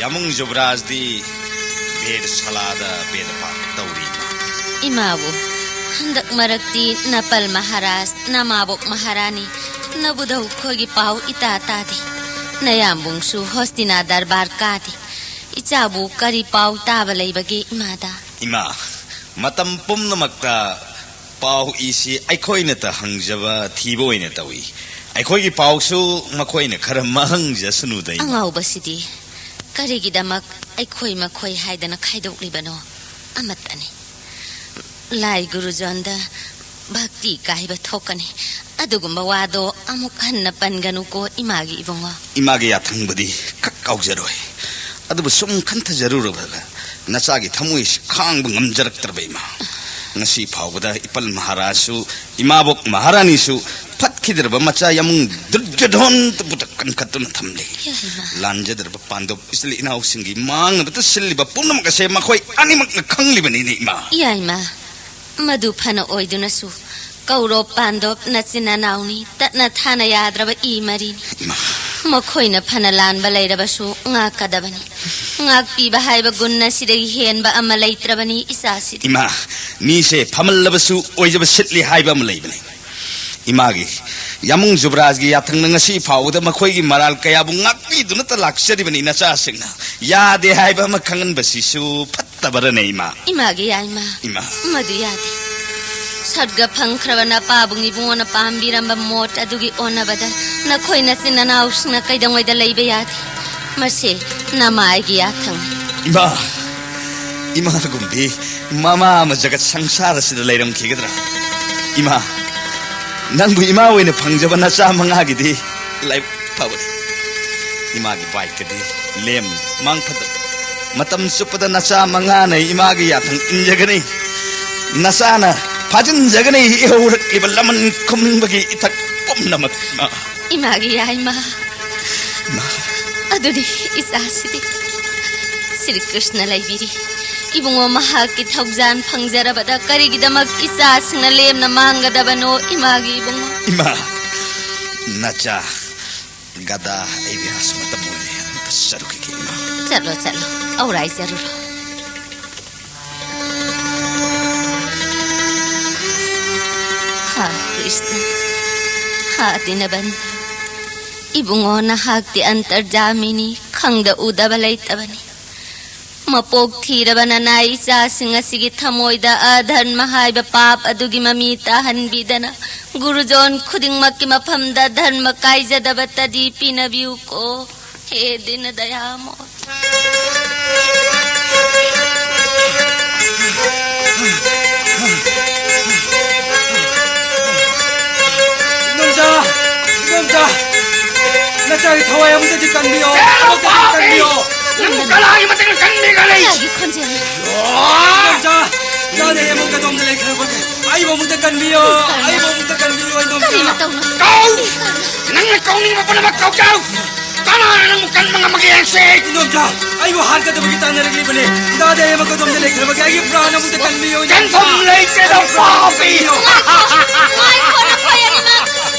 ꯌꯥꯃꯨꯡ ꯖꯨꯕꯔꯥꯖꯗꯤ ꯕꯦꯗꯁꯥꯂꯥꯗ ꯕꯦꯗꯄꯥꯠ ꯇꯧꯔꯤ, ꯏꯃꯥ꯫ ꯏꯃꯥꯕꯨ, ꯍꯟꯗꯛ ꯃꯔꯛꯇꯤ ꯅꯄꯜ ꯃꯍꯥꯔꯥꯖ, ꯅꯃꯥꯕꯣꯛ ꯃꯍꯥꯔꯥꯅꯤ, ꯅꯕꯨꯙꯧ ꯈꯣꯏꯒꯤ ꯄꯥꯎ ꯏꯇꯥ ꯇꯥꯗꯦ꯫ ꯅꯌꯥꯝꯕꯨꯡꯁꯨ ꯍꯣꯁꯇꯤꯅꯥ ꯗꯔꯕꯥꯔ ꯀꯥꯗꯦ꯫ ꯏꯆꯥꯕꯨ ꯀꯔꯤ ꯄꯥꯎ ꯇꯥꯕ ꯂꯩꯕꯒꯦ ꯏꯃꯥꯗ? ꯏꯃꯥ, ꯃꯇꯝ ꯄꯨꯝꯅꯃꯛꯇ ꯄꯥꯎ ꯏꯁꯤ ꯑꯩꯈꯣꯏꯅꯇ ꯍꯪꯖꯕ ꯊꯤꯕ ꯑꯣꯏꯅ ꯇꯧꯏ꯫ ꯑꯩꯈꯣꯏꯒꯤ ꯄꯥꯎꯁꯨ ꯃꯈꯣꯏꯅ ꯈꯔ ꯃꯍꯪꯖꯁꯅꯨꯗ, ꯏꯃꯥ꯫ ꯑꯉꯥꯎꯕꯁꯤꯗꯤ ꯀꯔꯤꯒꯤꯗꯃꯛ ꯑꯩꯈꯣꯏ ꯃꯈꯣꯏ ꯍꯥꯏꯗꯅ ꯈꯥꯏꯗꯣꯛꯂꯤꯕꯅꯣ? ꯑꯃꯠꯇꯅꯤ꯫ ꯂꯥꯏ ꯒꯨꯔꯨꯖꯣꯟꯗ ꯚꯛꯇꯤ ꯀꯥꯏꯕ ꯊꯣꯛꯀꯅꯤ꯫ ꯑꯗꯨꯒꯨꯝꯕ ꯋꯥꯗꯣ ꯑꯃꯨꯛ ꯍꯟꯅ ꯄꯟꯒꯅꯨꯀꯣ, ꯏꯃꯥꯒꯤ ꯏꯕꯨꯡꯉꯣ꯫ ꯏꯃꯥꯒꯤ ꯌꯥꯊꯪꯕꯨꯗꯤ ꯀꯛ ꯀꯥꯎꯖꯔꯣꯏ꯫ ꯑꯗꯨꯕꯨ ꯁꯨꯝ ꯈꯟꯊꯖꯔꯨꯔꯕꯒ ꯅꯆꯥꯒꯤ ꯊꯃꯣꯏꯁꯤ ꯈꯥꯡꯕ ꯉꯝꯖꯔꯛꯇ꯭ꯔꯕ, ꯏꯃꯥ꯫ ꯉꯁꯤ ꯐꯥꯎꯕꯗ ꯏꯄꯜ ꯃꯍꯥꯔꯥꯖꯁꯨ, ꯏꯃꯥꯕꯣꯛ ꯃꯍꯥꯔꯥꯅꯤꯁꯨ ꯐꯠꯈꯤꯗ꯭ꯔꯕ ꯃꯆꯥ ꯌꯥꯃꯨꯡ ꯗꯨꯔꯖꯣꯙꯣꯟꯗꯕꯨꯗ ꯀꯟꯈꯠꯇꯨꯅ ꯊꯝꯂꯤ꯫ ꯌꯥꯏꯃ꯫ ꯂꯥꯟꯖꯗ꯭ꯔꯕ ꯄꯥꯟꯗꯣꯞ ꯏꯆꯤꯜ ꯏꯅꯥꯎꯁꯤꯡꯒꯤ ꯃꯥꯡꯅꯕꯇ ꯁꯤꯜꯂꯤꯕ ꯄꯨꯝꯅꯃꯛ ꯑꯁꯦ ꯃꯈꯣꯏ ꯑꯅꯤꯃꯛꯅ ꯈꯪꯂꯤꯕꯅꯤꯅꯦ, ꯏꯃꯥ꯫ ꯌꯥꯏꯃ, ꯃꯗꯨ ꯐꯅ ꯑꯣꯏꯗꯨꯅꯁꯨ ꯀꯧꯔꯣꯞ ꯄꯥꯟꯗꯣꯞ ꯅꯆꯤꯟ ꯅꯅꯥꯎꯅꯤ, ꯇꯠꯅ ꯊꯥꯅ ꯌꯥꯗ꯭ꯔꯕ ꯏ ꯃꯔꯤꯅꯤ꯫ ꯏꯃꯥ꯫ ꯃꯈꯣꯏꯅ ꯐꯅ ꯂꯥꯟꯕ ꯂꯩꯔꯕꯁꯨ ꯉꯥꯛꯀꯗꯕꯅꯤ꯫ ꯉꯥꯛꯄꯤꯕ ꯍꯥꯏꯕ ꯒꯨꯟ ꯑꯁꯤꯗꯒꯤ ꯍꯦꯟꯕ ꯑꯃ ꯂꯩꯇ꯭ꯔꯕꯅꯤ ꯏꯆꯥꯁꯤꯗꯤ꯫ ꯏꯃꯥ, ꯃꯤꯁꯦ ꯐꯃꯜꯂꯕꯁꯨ ꯑꯣꯏꯖꯕ ꯁꯤꯠꯂꯤ ꯍꯥꯏꯕ ꯑꯃ ꯂꯩꯕꯅꯤ꯫ ꯏꯃꯥꯒꯤ ꯌꯥꯃꯨꯡ ꯖꯨꯕꯔꯥꯖꯒꯤ ꯌꯥꯊꯪꯅ ꯉꯁꯤ ꯐꯥꯎꯕꯗ ꯃꯈꯣꯏꯒꯤ ꯃꯔꯥꯜ ꯀꯌꯥꯕꯨ ꯉꯥꯛꯄꯤꯗꯨꯅꯇ ꯂꯥꯛꯆꯔꯤꯕꯅꯤ ꯅꯆꯥꯁꯤꯡꯅ꯫ ꯌꯥꯗꯦ ꯍꯥꯏꯕ ꯑꯃ ꯈꯪꯍꯟꯕꯁꯤꯁꯨ ꯐꯠꯇꯕꯔꯅꯦ, ꯏꯃꯥ? ꯏꯃꯥꯒꯤ ꯌꯥꯏꯃ꯫ ꯏꯃꯥ꯫ ꯃꯗꯨ ꯌꯥꯗꯦ꯫ ꯁꯔꯒ ꯐꯪꯈ꯭ꯔꯕ ꯅꯄꯥꯕꯨꯡ ꯏꯕꯨꯡꯉꯣꯅ ꯄꯥꯝꯕꯤꯔꯝꯕ ꯃꯣꯠ ꯑꯗꯨꯒꯤ ꯑꯣꯟꯅꯕꯗ ꯅꯈꯣꯏ ꯅꯆꯤꯟ ꯅꯅꯥꯎꯁꯤꯡꯅ ꯀꯩꯗꯧꯉꯩꯗ ꯂꯩꯕ ꯌꯥꯗꯦ꯫ ꯃꯁꯤ ꯅꯃꯥꯏꯒꯤ ꯌꯥꯊꯪꯅꯤ꯫ ꯏꯃꯥ, ꯏꯃꯥꯒꯨꯝꯕꯤ ꯃꯃꯥ ꯑꯃ ꯖꯒꯠ ꯁꯪꯁꯥꯔ ꯑꯁꯤꯗ ꯂꯩꯔꯝꯈꯤꯒꯗ꯭ꯔꯥ? ꯏꯃꯥ, ꯅꯪꯕꯨ ꯏꯃꯥ ꯑꯣꯏꯅ ꯐꯪꯖꯕ ꯅꯆꯥ ꯃꯉꯥꯒꯤꯗꯤ ꯂꯥꯏꯕꯛ ꯐꯕꯅꯤ꯫ ꯏꯃꯥꯒꯤ ꯕꯥꯏꯛꯀꯗꯤ ꯂꯦꯝ ꯃꯥꯡ ꯐꯠꯇꯕ꯫ ꯃꯇꯝ ꯆꯨꯞꯄꯗ ꯅꯆꯥ ꯃꯉꯥꯅ ꯏꯃꯥꯒꯤ ꯌꯥꯊꯪ ꯏꯟꯖꯒꯅꯤ꯫ ꯅꯆꯥꯅ ꯐꯥꯖꯤꯟꯖꯒꯅꯤ ꯏꯍꯧꯔꯛꯂꯤꯕ ꯂꯃꯟ ꯈꯨꯝꯅꯤꯡꯕꯒꯤ ꯏꯊꯛ ꯄꯨꯝꯅꯃꯛ, ꯏꯃꯥ꯫ ꯏꯃꯥꯒꯤ ꯌꯥꯏꯃ꯫ ꯏꯃꯥ꯫ ꯑꯗꯨꯗꯤ ꯏꯆꯥꯁꯤꯗꯤ ꯁ꯭ꯔꯤ ꯀ꯭ꯔꯤꯁꯅ ꯂꯩꯕꯤꯔꯤ꯫ ꯏꯕꯨꯡꯉꯣ ꯃꯍꯥꯛꯀꯤ ꯊꯧꯖꯥꯟ ꯐꯪꯖꯔꯕꯗ ꯀꯔꯤꯒꯤꯗꯃꯛ ꯏꯆꯥꯁꯤꯡꯅ ꯂꯦꯝꯅ ꯃꯥꯡꯒꯗꯕꯅꯣ, ꯏꯃꯥꯒꯤ ꯏꯕꯨꯡꯉꯣ? ꯏꯃꯥ, ꯅꯆꯥ ꯒꯗꯥ ꯑꯩ ꯕꯤꯍꯥꯁ ꯃꯇꯝ ꯑꯣꯏꯔꯦ꯫ ꯑꯝꯇ ꯆꯠꯂꯨꯈꯤꯒꯦ, ꯏꯃꯥ꯫ ꯆꯠꯂꯣ, ꯆꯠꯂꯣ꯫ ꯑꯧꯔꯥꯏꯖꯔꯨꯔꯣ꯫ ꯍꯥ ꯀ꯭ꯔꯤꯁꯅ, ꯍꯥ ꯗꯤꯅꯕꯟꯙꯨ, ꯏꯕꯨꯡꯉꯣ, ꯅꯍꯥꯛꯇꯤ ꯑꯟꯇꯔꯖꯥꯃꯤꯅꯤ, ꯈꯪꯗ ꯎꯗꯕ ꯂꯩꯇꯕꯅꯤ꯫ ꯃꯄꯣꯛ ꯊꯤꯔꯕ ꯅꯅꯥꯏ ꯏꯆꯥꯁꯤꯡ ꯑꯁꯤꯒꯤ ꯊꯃꯣꯏꯗ ꯑꯙꯔꯃ ꯍꯥꯏꯕ ꯄꯥꯞ ꯑꯗꯨꯒꯤ ꯃꯃꯤ ꯇꯥꯍꯟꯕꯤꯗꯅ, ꯒꯨꯔꯨꯖꯣꯟ ꯈꯨꯗꯤꯡꯃꯛꯀꯤ ꯃꯐꯝꯗ ꯙꯔꯃ ꯀꯥꯏꯖꯗꯕ ꯇꯗꯤ ꯄꯤꯅꯕꯤꯌꯨꯀꯣ, ꯍꯦ ꯗꯤꯅ ꯗꯌꯥꯃꯣ꯫ ꯏꯆꯥꯒꯤ ꯊꯋꯥꯏ ꯑꯃꯨꯛꯇꯗꯤ ꯀꯟꯕꯤꯌꯣ, ꯀꯩꯅꯣ ꯑꯃꯨꯛꯇꯗꯤ ꯄꯥꯄꯤ! ꯀꯟꯕꯤꯌꯣ꯫ ꯅꯪꯕꯨ ꯀꯅꯥꯒꯤ ꯃꯇꯦꯡꯅ ꯀꯟꯕꯤꯒꯅꯤ? ꯏꯆꯥꯒꯤ ꯈꯣꯟꯖꯦꯜ꯫ ꯏꯗꯣꯝꯆꯥ, ꯏꯆꯥꯗꯤ ꯑꯩ ꯑꯃꯨꯛ ꯀꯗꯣꯝꯗ ꯂꯩꯈ꯭ꯔꯕꯒꯦ? ꯑꯩꯕꯨ ꯑꯃꯨꯛꯇ ꯀꯟꯕꯤꯌꯣ, ꯀꯔꯤꯅꯣ? ꯑꯩꯕꯨ ꯑꯃꯨꯛꯇ ꯀꯟꯕꯤꯌꯣ, ꯏꯗꯣꯝꯆꯥ꯫ ꯀꯔꯤ ꯃꯇꯧꯅꯣ? ꯀꯧ! ꯅꯪꯅ ꯀꯧꯅꯤꯡꯕ ꯄꯨꯝꯅꯃꯛ ꯀꯧꯖꯧ! ꯀꯅꯥꯅ ꯅꯪꯕꯨ ꯀꯟꯕ ꯉꯝꯃꯒꯦ ꯌꯦꯡꯁꯦ! ꯏꯗꯣꯝꯆꯥ, ꯑꯩꯕꯨ ꯍꯥꯠꯀꯗꯕꯒꯤ ꯇꯥꯟꯅꯔꯛꯂꯤꯕꯅꯦ꯫ ꯏꯆꯥꯗꯤ ꯑꯩ ꯑꯃꯨꯛ ꯀꯗꯣꯝꯗ ꯂꯩꯈ꯭ꯔꯕꯒꯦ? ꯑꯩꯒꯤ ꯄ꯭ꯔꯥꯟ ꯑꯃꯨꯛꯇ ꯀꯟꯕꯤꯌꯣ, ꯏꯗꯣꯝꯆꯥ꯫ ꯀꯟꯐꯝ ꯂꯩꯇꯦꯗ, ꯄꯥꯄꯤ! ꯉꯥꯏꯈꯣ, ꯉꯥꯏꯈꯣ, ꯅꯈꯣꯏ ꯑꯅꯤꯃꯛ!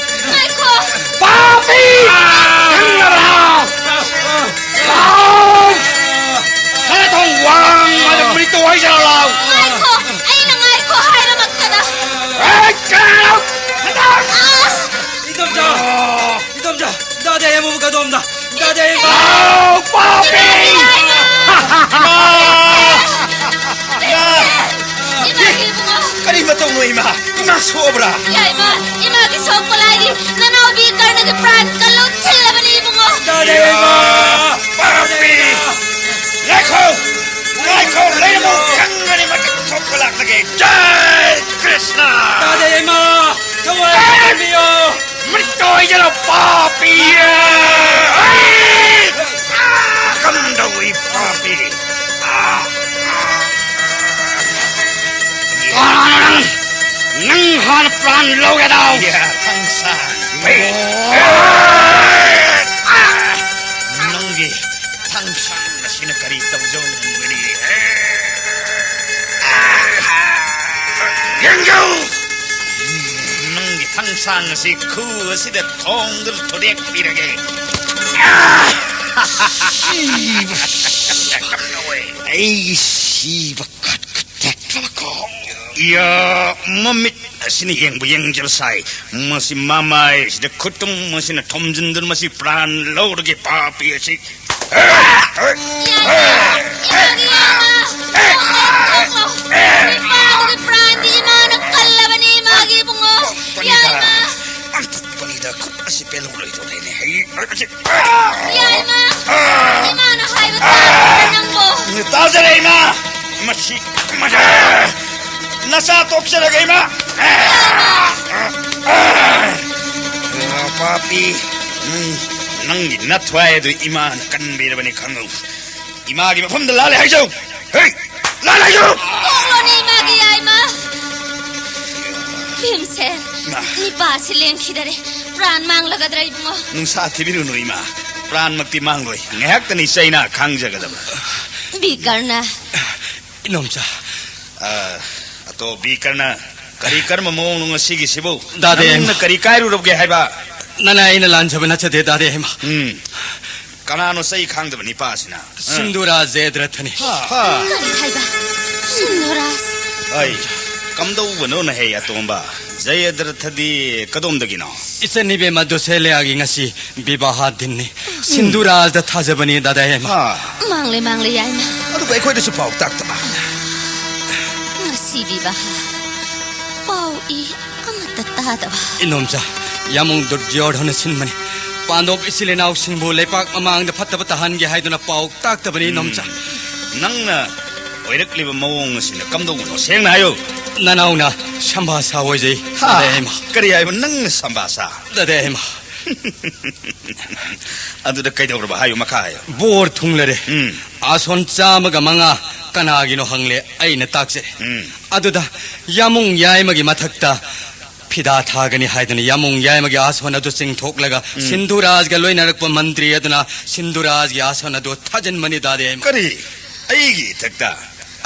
ꯉꯥꯏꯈꯣ! ꯄꯥꯄꯤ! ꯈꯪꯗꯕ꯭ꯔꯥ? ꯂꯥꯎ! ꯁꯅꯥꯊꯣꯡ ꯋꯥꯡꯃꯗ ꯃꯤꯠꯇꯣ ꯍꯥꯏꯖꯔꯣ, ꯂꯥꯎ! ꯉꯥꯏꯈꯣ! ꯑꯩꯅ ꯉꯥꯏꯈꯣ ꯍꯥꯏꯔꯃꯛꯇꯗ! ꯑꯦ, ꯀꯅꯥꯅꯣ? ꯁꯅꯥꯊꯣꯡ! ꯑꯥ! ꯏꯗꯣꯝꯆꯥ! ꯏꯗꯣꯝꯆꯥ! ꯏꯆꯥꯗꯤ ꯑꯩ ꯑꯃꯨꯛ ꯀꯗꯣꯝꯗ? ꯏꯆꯥꯗꯤ ꯑꯩ ꯑꯃꯨꯛ ꯂꯥꯎ, ꯄꯥꯄꯤ! ꯏꯃꯥ! ꯏꯃꯥꯒꯤ ꯏꯕꯨꯡꯉꯣ! ꯀꯔꯤ ꯃꯇꯧꯅꯣ, ꯏꯃꯥ? ꯏꯃꯥ ꯁꯣꯛꯑꯕ꯭ꯔꯥ? ꯌꯥꯏꯃ, ꯏꯃꯥꯒꯤ ꯁꯣꯛꯄ ꯂꯥꯏꯔꯤ꯫ ꯅꯅꯥꯎꯕꯤ ꯀꯔꯅꯒꯤ ꯄ꯭ꯔꯥꯟ ꯀꯜꯂꯨ ꯊꯤꯜꯂꯕꯅꯤ, ꯏꯕꯨꯡꯉꯣ꯫ ꯇꯥꯗꯦ, ꯏꯃꯥ! ꯄꯥꯄꯤ! ꯉꯥꯏꯈꯣ! ꯉꯥꯏꯈꯣ! ꯂꯩꯔꯝꯃꯨ! ꯈꯪꯒꯅꯤ ꯃꯇꯝ ꯊꯣꯛꯄ ꯂꯥꯛꯂꯒꯦ꯫ ꯖꯥꯏ ꯀ꯭ꯔꯤꯁꯅ! ꯇꯥꯗꯦ, ꯏꯃꯥ! ꯊꯋꯥꯏ ꯀꯟꯕꯤꯌꯣ! ꯃꯤꯠꯇꯣ ꯑꯣꯏꯖꯔꯣ, ꯄꯥꯄꯤ! ꯑꯩ! ꯀꯝꯗꯧꯏ, ꯄꯥꯄꯤ? ꯀꯅꯥꯅꯣ ꯅꯪ? ꯅꯪ ꯍꯥꯟꯅ ꯄ꯭ꯔꯥꯟ ꯂꯧꯒꯦ ꯇꯧ! ꯌꯥ, ꯊꯥꯡꯁꯥꯡ! ꯑꯩ! ꯅꯪꯒꯤ ꯊꯥꯡꯁꯥꯡ ꯑꯁꯤꯅ ꯀꯔꯤ ꯇꯧꯖꯧ ꯉꯝꯒꯅꯤ? ꯌꯦꯡꯖꯧ! ꯅꯪꯒꯤ ꯊꯥꯡꯁꯥꯡ ꯑꯁꯤ ꯈꯨ ꯑꯁꯤꯗ ꯊꯣꯡꯗꯨꯅ ꯊꯨꯗꯦꯛꯄꯤꯔꯒꯦ꯫ ꯁꯤꯕ! ꯑꯩꯒꯤ ꯁꯤꯕ ꯈꯠ ꯈꯠ ꯇꯦꯛꯂꯕ ꯈꯣꯡ! ꯏꯌꯥ, ꯃꯃꯤꯠ ꯑꯁꯤꯅ ꯌꯦꯡꯕꯨ ꯌꯦꯡꯖꯕ ꯁꯥꯏ꯫ ꯃꯁꯤ ꯃꯃꯥꯏꯁꯤꯗ ꯈꯨꯠꯇꯨꯝ ꯑꯁꯤꯅ ꯊꯣꯝꯖꯤꯟꯗꯨꯅ ꯃꯁꯤ ꯄ꯭ꯔꯥꯟ ꯂꯧꯔꯒꯦ, ꯄꯥꯄꯤ ꯑꯁꯤ꯫ ꯏꯃꯥꯒꯤ ꯏꯃꯥ! ꯊꯣꯛꯂꯣ! ꯊꯣꯛꯂꯣ! ꯅꯨꯄꯥꯗꯨꯒꯤ ꯄ꯭ꯔꯥꯟꯗꯤ ꯏꯃꯥꯅ ꯀꯜꯂꯕꯅꯤ, ꯏꯃꯥꯒꯤ ꯏꯕꯨꯡꯉꯣ! ꯌꯥꯏꯃ! ꯑꯣꯟꯊꯣꯛꯄꯅꯤꯗ, ꯈꯨꯠ ꯑꯁꯤ ꯄꯦꯜꯍꯧꯔꯣꯏꯗꯧꯔꯦꯅꯦ꯫ ꯑꯩ, ꯑꯩ, ꯌꯥꯏꯃ! ꯏꯃꯥꯅ ꯍꯥꯏꯕ ꯇꯥꯗ꯭ꯔꯣ ꯅꯪꯕꯣ? ꯇꯥꯖꯔꯦ, ꯏꯃꯥ! ꯃꯁꯤ, ꯃꯁꯤ, ꯅꯆꯥ ꯇꯣꯛꯆꯔꯒꯦ, ꯏꯃꯥ! ꯄꯥꯄꯤ, ꯅꯪ ꯅꯪꯒꯤ ꯅꯊ꯭ꯋꯥꯏ ꯑꯗꯨ ꯏꯃꯥꯅ ꯀꯟꯕꯤꯔꯕꯅꯤ, ꯈꯪꯉꯨ꯫ ꯏꯃꯥꯒꯤ ꯃꯐꯝꯗ ꯂꯥꯜꯂꯦ ꯍꯥꯏꯖꯧ꯫ ꯍꯦ, ꯂꯥꯜꯂꯦ ꯍꯥꯏꯖꯧ꯫ ꯀꯣꯛꯂꯣꯅꯦ ꯏꯃꯥꯒꯤ ꯌꯥꯏꯃ꯫ ꯚꯤꯝꯁꯦꯟ, ꯏꯃꯥ꯫ ꯅꯤꯄꯥꯁꯤ ꯂꯦꯡꯈꯤꯗꯔꯦ꯫ ꯄ꯭ꯔꯥꯟ ꯃꯥꯡꯂꯒꯗ꯭ꯔꯥ ꯏꯕꯨꯡꯉꯣ? ꯅꯨꯡꯁꯥ ꯊꯤꯕꯤꯔꯨꯅꯨ ꯏꯃꯥ, ꯄ꯭ꯔꯥꯟꯃꯛꯇꯤ ꯃꯥꯡꯂꯣꯏ, ꯉꯥꯏꯍꯥꯛꯇꯅꯤ ꯆꯩꯅꯥ ꯈꯥꯡꯖꯒꯗꯕ꯫ ꯕꯤꯀꯔꯅ꯫ ꯏꯅꯣꯝꯆꯥ꯫ ꯑ, ꯑꯇꯣ ꯕꯤꯀꯔꯅ, ꯀꯔꯤ ꯀꯔꯝꯕ ꯃꯑꯣꯡꯅꯣ ꯉꯁꯤꯒꯤꯁꯤꯕꯨ? ꯗꯥꯗꯦ꯫ ꯅꯪꯅ ꯀꯔꯤ ꯀꯥꯏꯔꯨꯔꯕꯒꯦ ꯍꯥꯏꯕ? ꯅꯅꯥꯏ ꯑꯩꯅ ꯂꯥꯟꯖꯕ ꯅꯠꯆꯗꯦ, ꯗꯥꯗꯦ ꯍꯩꯃ꯫ ꯎꯝ꯫ ꯀꯅꯥꯅꯣ ꯆꯩ ꯈꯥꯡꯗꯕ ꯅꯤꯄꯥꯁꯤꯅ? ꯁꯤꯟꯗꯨꯔꯥ ꯖꯦꯗ꯭ꯔꯊꯅꯤ꯫ ꯍꯥ꯫ ꯀꯔꯤ ꯍꯥꯏꯕ? ꯁꯤꯟꯗꯨꯔꯥ꯫ ꯑꯩ, ꯀꯝꯗꯧꯕꯅꯣꯅ ꯍꯦ ꯑꯇꯣꯝꯕ? ꯖꯌꯗ꯭ꯔꯊꯗꯤ ꯀꯗꯣꯝꯗꯒꯤꯅꯣ? ꯏꯆꯟ ꯏꯕꯦꯝꯃ ꯗꯨꯁꯦꯂꯤꯌꯥꯒꯤ ꯉꯁꯤ ꯕꯤꯕꯥꯍꯥ ꯗꯤꯟꯅꯤ꯫ ꯁꯤꯟꯗꯨꯔꯥꯖꯗ ꯊꯥꯖꯕꯅꯤ, ꯗꯥꯗꯥ ꯍꯦꯃ꯫ ꯍꯥ꯫ ꯃꯥꯡꯂꯦ, ꯃꯥꯡꯂꯦ, ꯌꯥꯏꯃ꯫ ꯑꯗꯨꯕꯨ ꯑꯩꯈꯣꯏꯗꯁꯨ ꯄꯥꯎ ꯇꯥꯛꯇꯕ꯫ ꯉꯁꯤ ꯕꯤꯕꯥꯍꯥ꯫ ꯄꯥꯎ ꯏ ꯑꯃꯠꯇ ꯇꯥꯗꯕ꯫ ꯏꯅꯣꯝꯆꯥ, ꯌꯥꯃꯨꯡ ꯗꯨꯔꯖꯣꯙꯅ ꯁꯤꯟꯕꯅꯤ꯫ ꯄꯥꯟꯗꯣꯞ ꯏꯆꯤꯜ ꯏꯅꯥꯎꯁꯤꯡꯕꯨ ꯂꯩꯄꯥꯛ ꯃꯃꯥꯡꯗ ꯐꯠꯇꯕ ꯇꯥꯍꯟꯒꯦ ꯍꯥꯏꯗꯨꯅ ꯄꯥꯎ ꯇꯥꯛꯇꯕꯅꯤ, ꯏꯅꯣꯝꯆꯥ꯫ ꯎꯝ꯫ ꯅꯪꯅ ꯑꯣꯏꯔꯛꯂꯤꯕ ꯃꯑꯣꯡ ꯑꯁꯤꯅ ꯀꯝꯗꯧꯕꯅꯣ? ꯁꯦꯡꯅ ꯍꯥꯏꯌꯨ꯫ ꯅꯅꯥꯎꯅ ꯁꯝꯚꯥꯁꯥ ꯑꯣꯏꯖꯩ꯫ ꯍꯥ? ꯗꯥꯗꯥ ꯍꯦꯃ꯫ ꯀꯔꯤ ꯍꯥꯏꯕ ꯅꯪꯅ ꯁꯝꯚꯥꯁꯥ? ꯗꯥꯗꯥ ꯍꯦꯃ꯫ ꯑꯗꯨꯗ ꯀꯩꯗꯧꯔꯕ? ꯍꯥꯏꯌꯨ, ꯃꯈꯥ ꯍꯥꯏꯌꯨ꯫ ꯕꯣꯔ ꯊꯨꯡꯂꯔꯦ꯫ ꯎꯝ꯫ ꯑꯥꯁꯣꯟ ꯆꯥꯝꯃꯒ ꯃꯉꯥ ꯀꯅꯥꯒꯤꯅꯣ ꯍꯪꯂꯦ, ꯑꯩꯅ ꯇꯥꯛꯆꯔꯦ꯫ ꯎꯝ꯫ ꯑꯗꯨꯗ ꯌꯥꯃꯨꯡ ꯌꯥꯏꯃꯒꯤ ꯃꯊꯛꯇ ꯐꯤꯗꯥ ꯊꯥꯒꯅꯤ ꯍꯥꯏꯗꯨꯅ ꯌꯥꯃꯨꯡ ꯌꯥꯏꯃꯒꯤ ꯑꯥꯁꯣꯟ ꯑꯗꯨ ꯆꯤꯡꯊꯣꯛꯂꯒ ꯎꯝ꯫ ꯁꯤꯟꯙꯨꯔꯥꯖꯒ ꯂꯣꯏꯅꯔꯛꯄ ꯃꯟꯇ꯭ꯔꯤ ꯑꯗꯨꯅ ꯁꯤꯟꯙꯨꯔꯥꯖꯒꯤ ꯑꯥꯁꯣꯟ ꯑꯗꯨ ꯊꯥꯖꯤꯟꯕꯅꯤ, ꯗꯥꯗꯥ ꯍꯦꯃ꯫ ꯀꯔꯤ? ꯑꯩꯒꯤ ꯏꯊꯛꯇ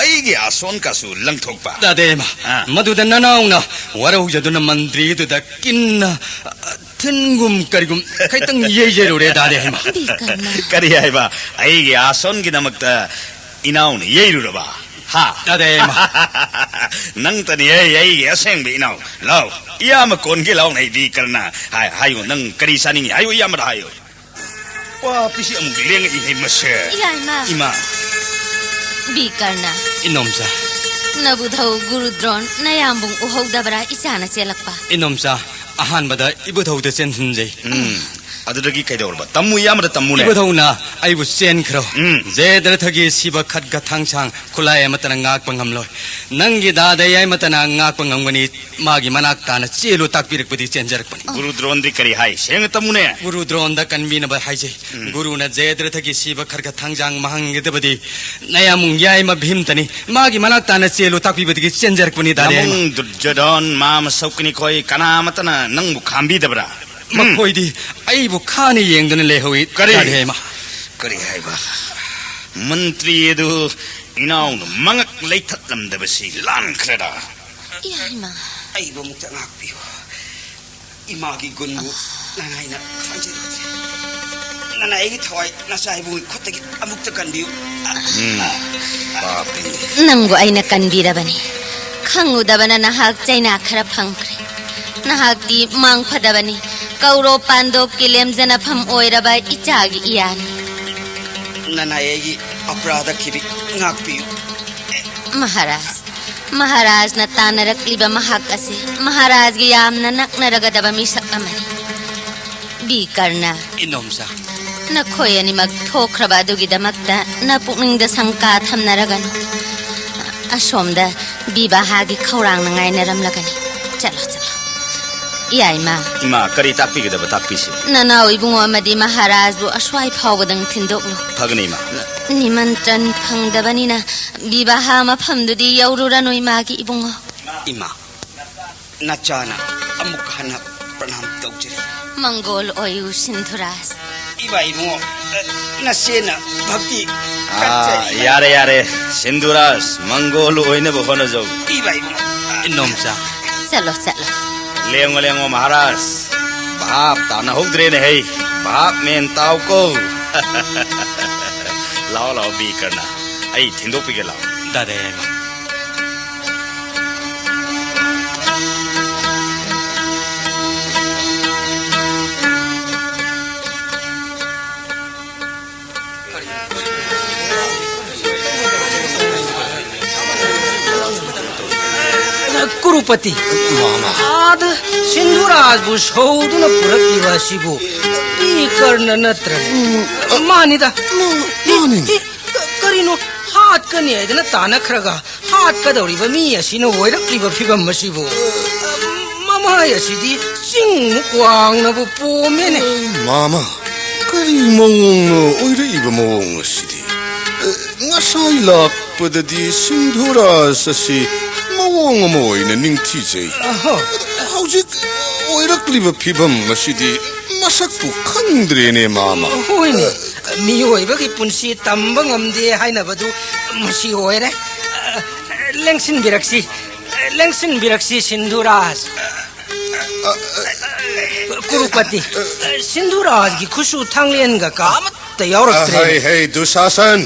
ꯑꯩꯒꯤ ꯑꯥꯁꯣꯟ ꯀꯥꯁꯨ ꯂꯪꯊꯣꯛꯄ? ꯗꯥꯗꯥ ꯍꯦꯃ, ꯑꯥ꯫ ꯃꯗꯨꯗ ꯅꯅꯥꯎꯅ ꯋꯥꯔꯧꯖꯗꯨꯅ ꯃꯟꯇ꯭ꯔꯤꯗꯨꯗ ꯀꯤꯟꯅ, ꯑ, ꯊꯤꯟꯒꯨꯝ ꯀꯔꯤꯒꯨꯝ ꯈꯤꯇꯪ ꯌꯩꯖꯔꯨꯔꯦ, ꯗꯥꯗꯥ ꯍꯦꯃ꯫ ꯕꯤꯀꯔꯅ꯫ ꯀꯔꯤ ꯍꯥꯏꯕ? ꯑꯩꯒꯤ ꯑꯥꯁꯣꯟꯒꯤꯗꯃꯛꯇ ꯏꯅꯥꯎꯅ ꯌꯩꯔꯨꯔꯕ? ꯍꯥ? ꯗꯥꯗꯥ ꯍꯦꯃ꯫ ꯅꯪꯇꯅꯤ ꯑꯩ, ꯑꯩꯒꯤ ꯑꯁꯦꯡꯕ ꯏꯅꯥꯎ꯫ ꯂꯥꯎ, ꯏꯌꯥꯝꯕ ꯀꯣꯟꯒꯦ ꯂꯥꯎꯅꯦ, ꯕꯤꯀꯔꯅ꯫ ꯍꯥꯏ-, ꯍꯥꯏꯌꯨ, ꯅꯪ ꯀꯔꯤ ꯆꯥꯅꯤꯡꯉꯤ? ꯍꯥꯏꯌꯨ, ꯏꯌꯥꯝꯕꯗ ꯍꯥꯏꯌꯨ꯫ ꯋꯥ, ꯄꯤꯁꯤ ꯑꯃꯨꯛ ꯂꯦꯡꯉꯛꯏꯍꯦ ꯃꯁꯦ꯫ ꯏꯌꯥꯏꯃ꯫ ꯏꯃꯥ꯫ ꯕꯤꯀꯔꯅ꯫ ꯏꯅꯣꯝꯆꯥ꯫ ꯅꯕꯨꯙꯧ ꯒꯨꯔꯨꯗ꯭ꯔꯣꯟ ꯅꯌꯥꯝꯕꯨꯡ ꯎꯍꯧꯗꯕ꯭ꯔꯥ ꯏꯆꯥꯅ ꯆꯦꯜꯂꯛꯄ? ꯏꯅꯣꯝꯆꯥ, ꯑꯍꯥꯟꯕꯗ ꯏꯕꯨꯙꯧꯗ ꯆꯦꯟꯁꯤꯟꯖꯩ꯫ ꯎꯝ꯫ ꯑꯗꯨꯗꯒꯤ ꯀꯩꯗꯧꯔꯕ? ꯇꯝꯃꯨ, ꯏꯌꯥꯝꯕꯗ ꯇꯝꯃꯨꯅꯦ꯫ ꯏꯕꯨꯙꯧꯅ ꯑꯩꯕꯨ ꯆꯦꯟꯈ꯭ꯔꯣ꯫ ꯎꯝ꯫ ꯖꯌꯗ꯭ꯔꯊꯒꯤ ꯁꯤꯕ ꯈꯠꯒ ꯊꯥꯡꯁꯥꯡ ꯈꯨꯠꯂꯥꯏ ꯑꯃꯠꯇꯅ ꯉꯥꯛꯄ ꯉꯝꯂꯣꯏ꯫ ꯅꯪꯒꯤ ꯗꯥꯗꯥ ꯌꯥꯏꯃꯇꯅ ꯉꯥꯛꯄ ꯉꯝꯒꯅꯤ꯫ ꯃꯥꯒꯤ ꯃꯅꯥꯛ ꯇꯥꯅ ꯆꯦꯜꯂꯨ ꯇꯥꯛꯄꯤꯔꯛꯄꯗꯤ ꯆꯦꯟꯖꯔꯛꯄꯅꯤ꯫ ꯒꯨꯔꯨ ꯗ꯭ꯔꯣꯟꯗꯤ ꯀꯔꯤ ꯍꯥꯏ? ꯁꯦꯡꯅ ꯇꯝꯃꯨꯅꯦ꯫ ꯒꯨꯔꯨ ꯗ꯭ꯔꯣꯟꯗ ꯀꯟꯕꯤꯅꯕ ꯍꯥꯏꯖꯩ꯫ ꯎꯝ꯫ ꯒꯨꯔꯨꯅ ꯖꯌꯗ꯭ꯔꯊꯒꯤ ꯁꯤꯕ ꯈꯠꯒ ꯊꯥꯡꯁꯥꯡ ꯃꯥꯡꯍꯟꯒꯗꯕꯗꯤ ꯅꯌꯥꯝꯕꯨꯡ ꯌꯥꯏꯃ ꯚꯤꯝꯇꯅꯤ꯫ ꯃꯥꯒꯤ ꯃꯅꯥꯛ ꯇꯥꯅ ꯆꯦꯜꯂꯨ ꯇꯥꯛꯄꯤꯕꯗꯒꯤ ꯆꯦꯟꯖꯔꯛꯄꯅꯤ, ꯗꯥꯗꯥ ꯌꯥꯏꯃ꯫ ꯅꯃꯨꯡ ꯗꯨꯔꯖꯣꯙꯟ, ꯃꯥ ꯃꯁꯧꯀꯅꯤ ꯈꯣꯏ ꯀꯅꯥ ꯑꯃꯠꯇꯅ ꯅꯪꯕꯨ ꯈꯥꯝꯕꯤꯗꯕ꯭ꯔꯥ? ꯎꯝ꯫ ꯃꯈꯣꯏꯗꯤ ꯑꯩꯕꯨ ꯈꯥꯅ ꯌꯦꯡꯗꯨꯅ ꯂꯩꯍꯧꯏ, ꯀꯔꯤ? ꯗꯥꯗꯥ ꯌꯥꯏꯃ꯫ ꯀꯔꯤ ꯍꯥꯏꯕ? ꯃꯟꯇ꯭ꯔꯤ ꯑꯗꯨ ꯏꯅꯥꯎꯅ ꯃꯉꯛ ꯂꯩꯊꯠꯂꯝꯗꯕꯁꯤ ꯂꯥꯟꯈ꯭ꯔꯦꯗ꯫ ꯌꯥꯏꯃ꯫ ꯑꯩꯕꯨ ꯑꯃꯨꯛꯇ ꯉꯥꯛꯄꯤꯌꯨ꯫ ꯏꯃꯥꯒꯤ ꯒꯨꯟꯕꯨ ꯅꯅꯥꯏꯅ ꯈꯪꯖꯔꯨꯗ꯭ꯔꯦ꯫ ꯅꯅꯥꯏꯒꯤ ꯊꯋꯥꯏ ꯅꯆꯥ ꯏꯕꯨꯡꯒꯤ ꯈꯨꯠꯇꯒꯤ ꯑꯃꯨꯛꯇ ꯀꯟꯕꯤꯌꯨ꯫ ꯎꯝ, ꯄꯥꯄꯤ꯫ ꯅꯪꯕꯨ ꯑꯩꯅ ꯀꯟꯕꯤꯔꯕꯅꯤ꯫ ꯈꯪꯉꯨꯗꯕꯅ ꯅꯍꯥꯛ ꯆꯩꯅꯥ ꯈꯔ ꯐꯪꯈ꯭ꯔꯦ꯫ ꯅꯍꯥꯛꯇꯤ ꯃꯥꯡ ꯐꯗꯕꯅꯤ꯫ ꯀꯧꯔꯣ ꯄꯥꯟꯗꯣꯞꯀꯤ ꯂꯦꯝꯖꯅꯐꯝ ꯑꯣꯏꯔꯕ ꯏꯆꯥꯒꯤ ꯏꯌꯥꯅꯤ꯫ ꯅꯅꯥꯏ ꯑꯩꯒꯤ ꯑꯄꯔꯥꯙ ꯈꯤꯕꯤ ꯉꯥꯛꯄꯤꯌꯨ꯫ ꯃꯍꯥꯔꯥꯖ, ꯃꯍꯥꯔꯥꯖꯅ ꯇꯥꯟꯅꯔꯛꯂꯤꯕ ꯃꯍꯥꯛ ꯑꯁꯤ ꯃꯍꯥꯔꯥꯖꯒꯤ ꯌꯥꯝꯅ ꯅꯛꯅꯔꯒꯗꯕ ꯃꯤꯁꯛ ꯑꯃꯅꯤ꯫ ꯕꯤꯀꯔꯅ, ꯏꯅꯣꯝꯆꯥ꯫ ꯅꯈꯣꯏ ꯑꯅꯤꯃꯛ ꯊꯣꯛꯈ꯭ꯔꯕ ꯑꯗꯨꯒꯤꯗꯃꯛꯇ ꯅꯄꯨꯛꯅꯤꯡꯗ ꯁꯪꯀꯥ ꯊꯝꯅꯔꯒꯅꯨ꯫ ꯑꯁꯣꯝꯗ ꯕꯤꯕꯥꯍꯥꯒꯤ ꯈꯧꯔꯥꯡꯅ ꯉꯥꯏꯅꯔꯝꯂꯒꯅꯤ꯫ ꯆꯠꯂꯣ, ꯆꯠꯂꯣ꯫ ꯏꯌꯥꯏꯃ꯫ ꯏꯃꯥ, ꯀꯔꯤ ꯇꯥꯛꯄꯤꯒꯗꯕ ꯇꯥꯛꯄꯤꯁꯤ꯫ ꯅꯅꯥꯎ ꯏꯕꯨꯡꯉꯣ ꯑꯃꯗꯤ ꯃꯍꯥꯔꯥꯖꯕꯨ ꯑꯁ꯭ꯋꯥꯏ ꯐꯥꯎꯕꯗꯪ ꯊꯤꯟꯗꯣꯛꯂꯨ꯫ ꯐꯒꯅꯤ, ꯏꯃꯥ꯫ ꯅꯤꯃꯟꯇ꯭ꯔꯟ ꯐꯪꯗꯕꯅꯤꯅ ꯕꯤꯕꯥꯍꯥ ꯃꯐꯝꯗꯨꯗꯤ ꯌꯧꯔꯨꯔꯅꯨ, ꯏꯃꯥꯒꯤ ꯏꯕꯨꯡꯉꯣ꯫ ꯏꯃꯥ, ꯅꯆꯥꯅ ꯑꯃꯨꯛ ꯍꯟꯅ ꯄ꯭ꯔꯅꯥꯝ ꯇꯧꯖꯔꯤ꯫ ꯃꯪꯒꯣꯜ ꯑꯣꯏꯌꯨ, ꯁꯤꯟꯙꯨꯔꯥꯖ꯫ ꯏꯃꯥ ꯏꯕꯨꯡꯉꯣ, ꯅꯆꯦꯅ ꯚꯛꯇꯤ ꯑꯥ, ꯀꯠꯆꯔꯤ꯫ ꯌꯥꯔꯦ, ꯌꯥꯔꯦ꯫ ꯁꯤꯟꯙꯨꯔꯥꯖ, ꯃꯪꯒꯣꯜ ꯑꯣꯏꯅꯕ ꯍꯣꯠꯅꯖꯧ꯫ ꯏꯃꯥ ꯏꯕꯨꯡꯉꯣ꯫ ꯏꯅꯣꯝꯆꯥ꯫ ꯆꯠꯂꯣ, ꯆꯠꯂꯣ꯫ ꯂꯦꯡꯉꯣ, ꯂꯦꯡꯉꯣ, ꯃꯍꯥꯔꯥꯖ꯫ ꯚꯥꯞ ꯇꯥꯅꯍꯧꯗ꯭ꯔꯦꯅꯦ ꯍꯩ꯫ ꯚꯥꯞ ꯃꯦꯟ ꯇꯥꯎꯀꯣ꯫ ꯂꯥꯛꯑꯣ, ꯂꯥꯛꯑꯣ, ꯕꯤꯀꯔꯅ꯫ ꯑꯩ ꯊꯤꯟꯗꯣꯛꯄꯤꯒꯦ, ꯂꯥꯛꯑꯣ꯫ ꯗꯥꯗꯥ ꯌꯥꯏꯃ꯫ ꯀꯨꯔꯨꯄꯇꯤ꯫ ꯃꯥꯃ꯫ ꯑꯥꯗ ꯁꯤꯟꯙꯨꯔꯥꯖꯕꯨ ꯁꯧꯗꯨꯅ ꯄꯨꯔꯛꯂꯤꯕ ꯑꯁꯤꯕꯨ ꯕꯤꯀꯔꯅ ꯅꯠꯇ꯭ꯔꯅꯦ? ꯎꯝ, ꯑ, ꯃꯥꯅꯤꯗ꯫ ꯃꯥ-, ꯃꯥꯅꯤꯅꯦ꯫ ꯑꯦ, ꯀ-, ꯀꯔꯤꯅꯣ? ꯍꯥꯠꯀꯅꯤ ꯍꯥꯏꯗꯅ ꯇꯥꯟꯅꯈ꯭ꯔꯒ ꯍꯥꯠꯀꯗꯧꯔꯤꯕ ꯃꯤ ꯑꯁꯤꯅ ꯑꯣꯏꯔꯛꯂꯤꯕ ꯐꯤꯕꯝ ꯑꯁꯤꯕꯨ? ꯃꯃꯥꯏ ꯑꯁꯤꯗꯤ ꯆꯤꯡꯃꯨꯛ ꯋꯥꯡꯅꯕꯨ ꯄꯣꯝꯃꯦꯅꯦ꯫ ꯃꯥꯃ, ꯀꯔꯤ ꯃꯑꯣꯡꯅꯣ ꯑꯣꯏꯔꯛꯏꯕ ꯃꯑꯣꯡ ꯑꯁꯤꯗꯤ? ꯉꯁꯥꯏ ꯂꯥꯛꯄꯗꯗꯤ ꯁꯤꯟꯙꯨꯔꯥꯖ ꯑꯁꯤ ꯃꯑꯣꯡ ꯑꯃ ꯑꯣꯏꯅ ꯅꯤꯡꯊꯤꯖꯩ꯫ ꯑꯍꯣ꯫ ꯍꯧꯖꯤꯛ ꯑꯣꯏꯔꯛꯂꯤꯕ ꯐꯤꯕꯝ ꯑꯁꯤꯗꯤ ꯃꯁꯛꯄꯨ ꯈꯪꯗ꯭ꯔꯦꯅꯦ, ꯃꯥꯃ꯫ ꯍꯣꯏꯅꯦ, ꯃꯤꯑꯣꯏꯕꯒꯤ ꯄꯨꯟꯁꯤ ꯇꯝꯕ ꯉꯝꯗꯦ ꯍꯥꯏꯅꯕꯗꯨ ꯃꯁꯤ ꯑꯣꯏꯔꯦ꯫ ꯂꯦꯡꯁꯤꯟꯕꯤꯔꯛꯁꯤ, ꯂꯦꯡꯁꯤꯟꯕꯤꯔꯛꯁꯤ, ꯁꯤꯟꯙꯨꯔꯥꯖ꯫ ꯀꯨꯔꯨꯄꯇꯤ, ꯁꯤꯟꯙꯨꯔꯥꯖꯒꯤ ꯈꯨꯠꯁꯨ ꯊꯥꯡꯂꯦꯟꯒ ꯀꯥ ꯑꯃꯠꯇ ꯌꯥꯎꯔꯛꯇ꯭ꯔꯦ꯫ ꯍꯩ, ꯍꯩ, ꯗꯨꯁꯥꯁꯟ,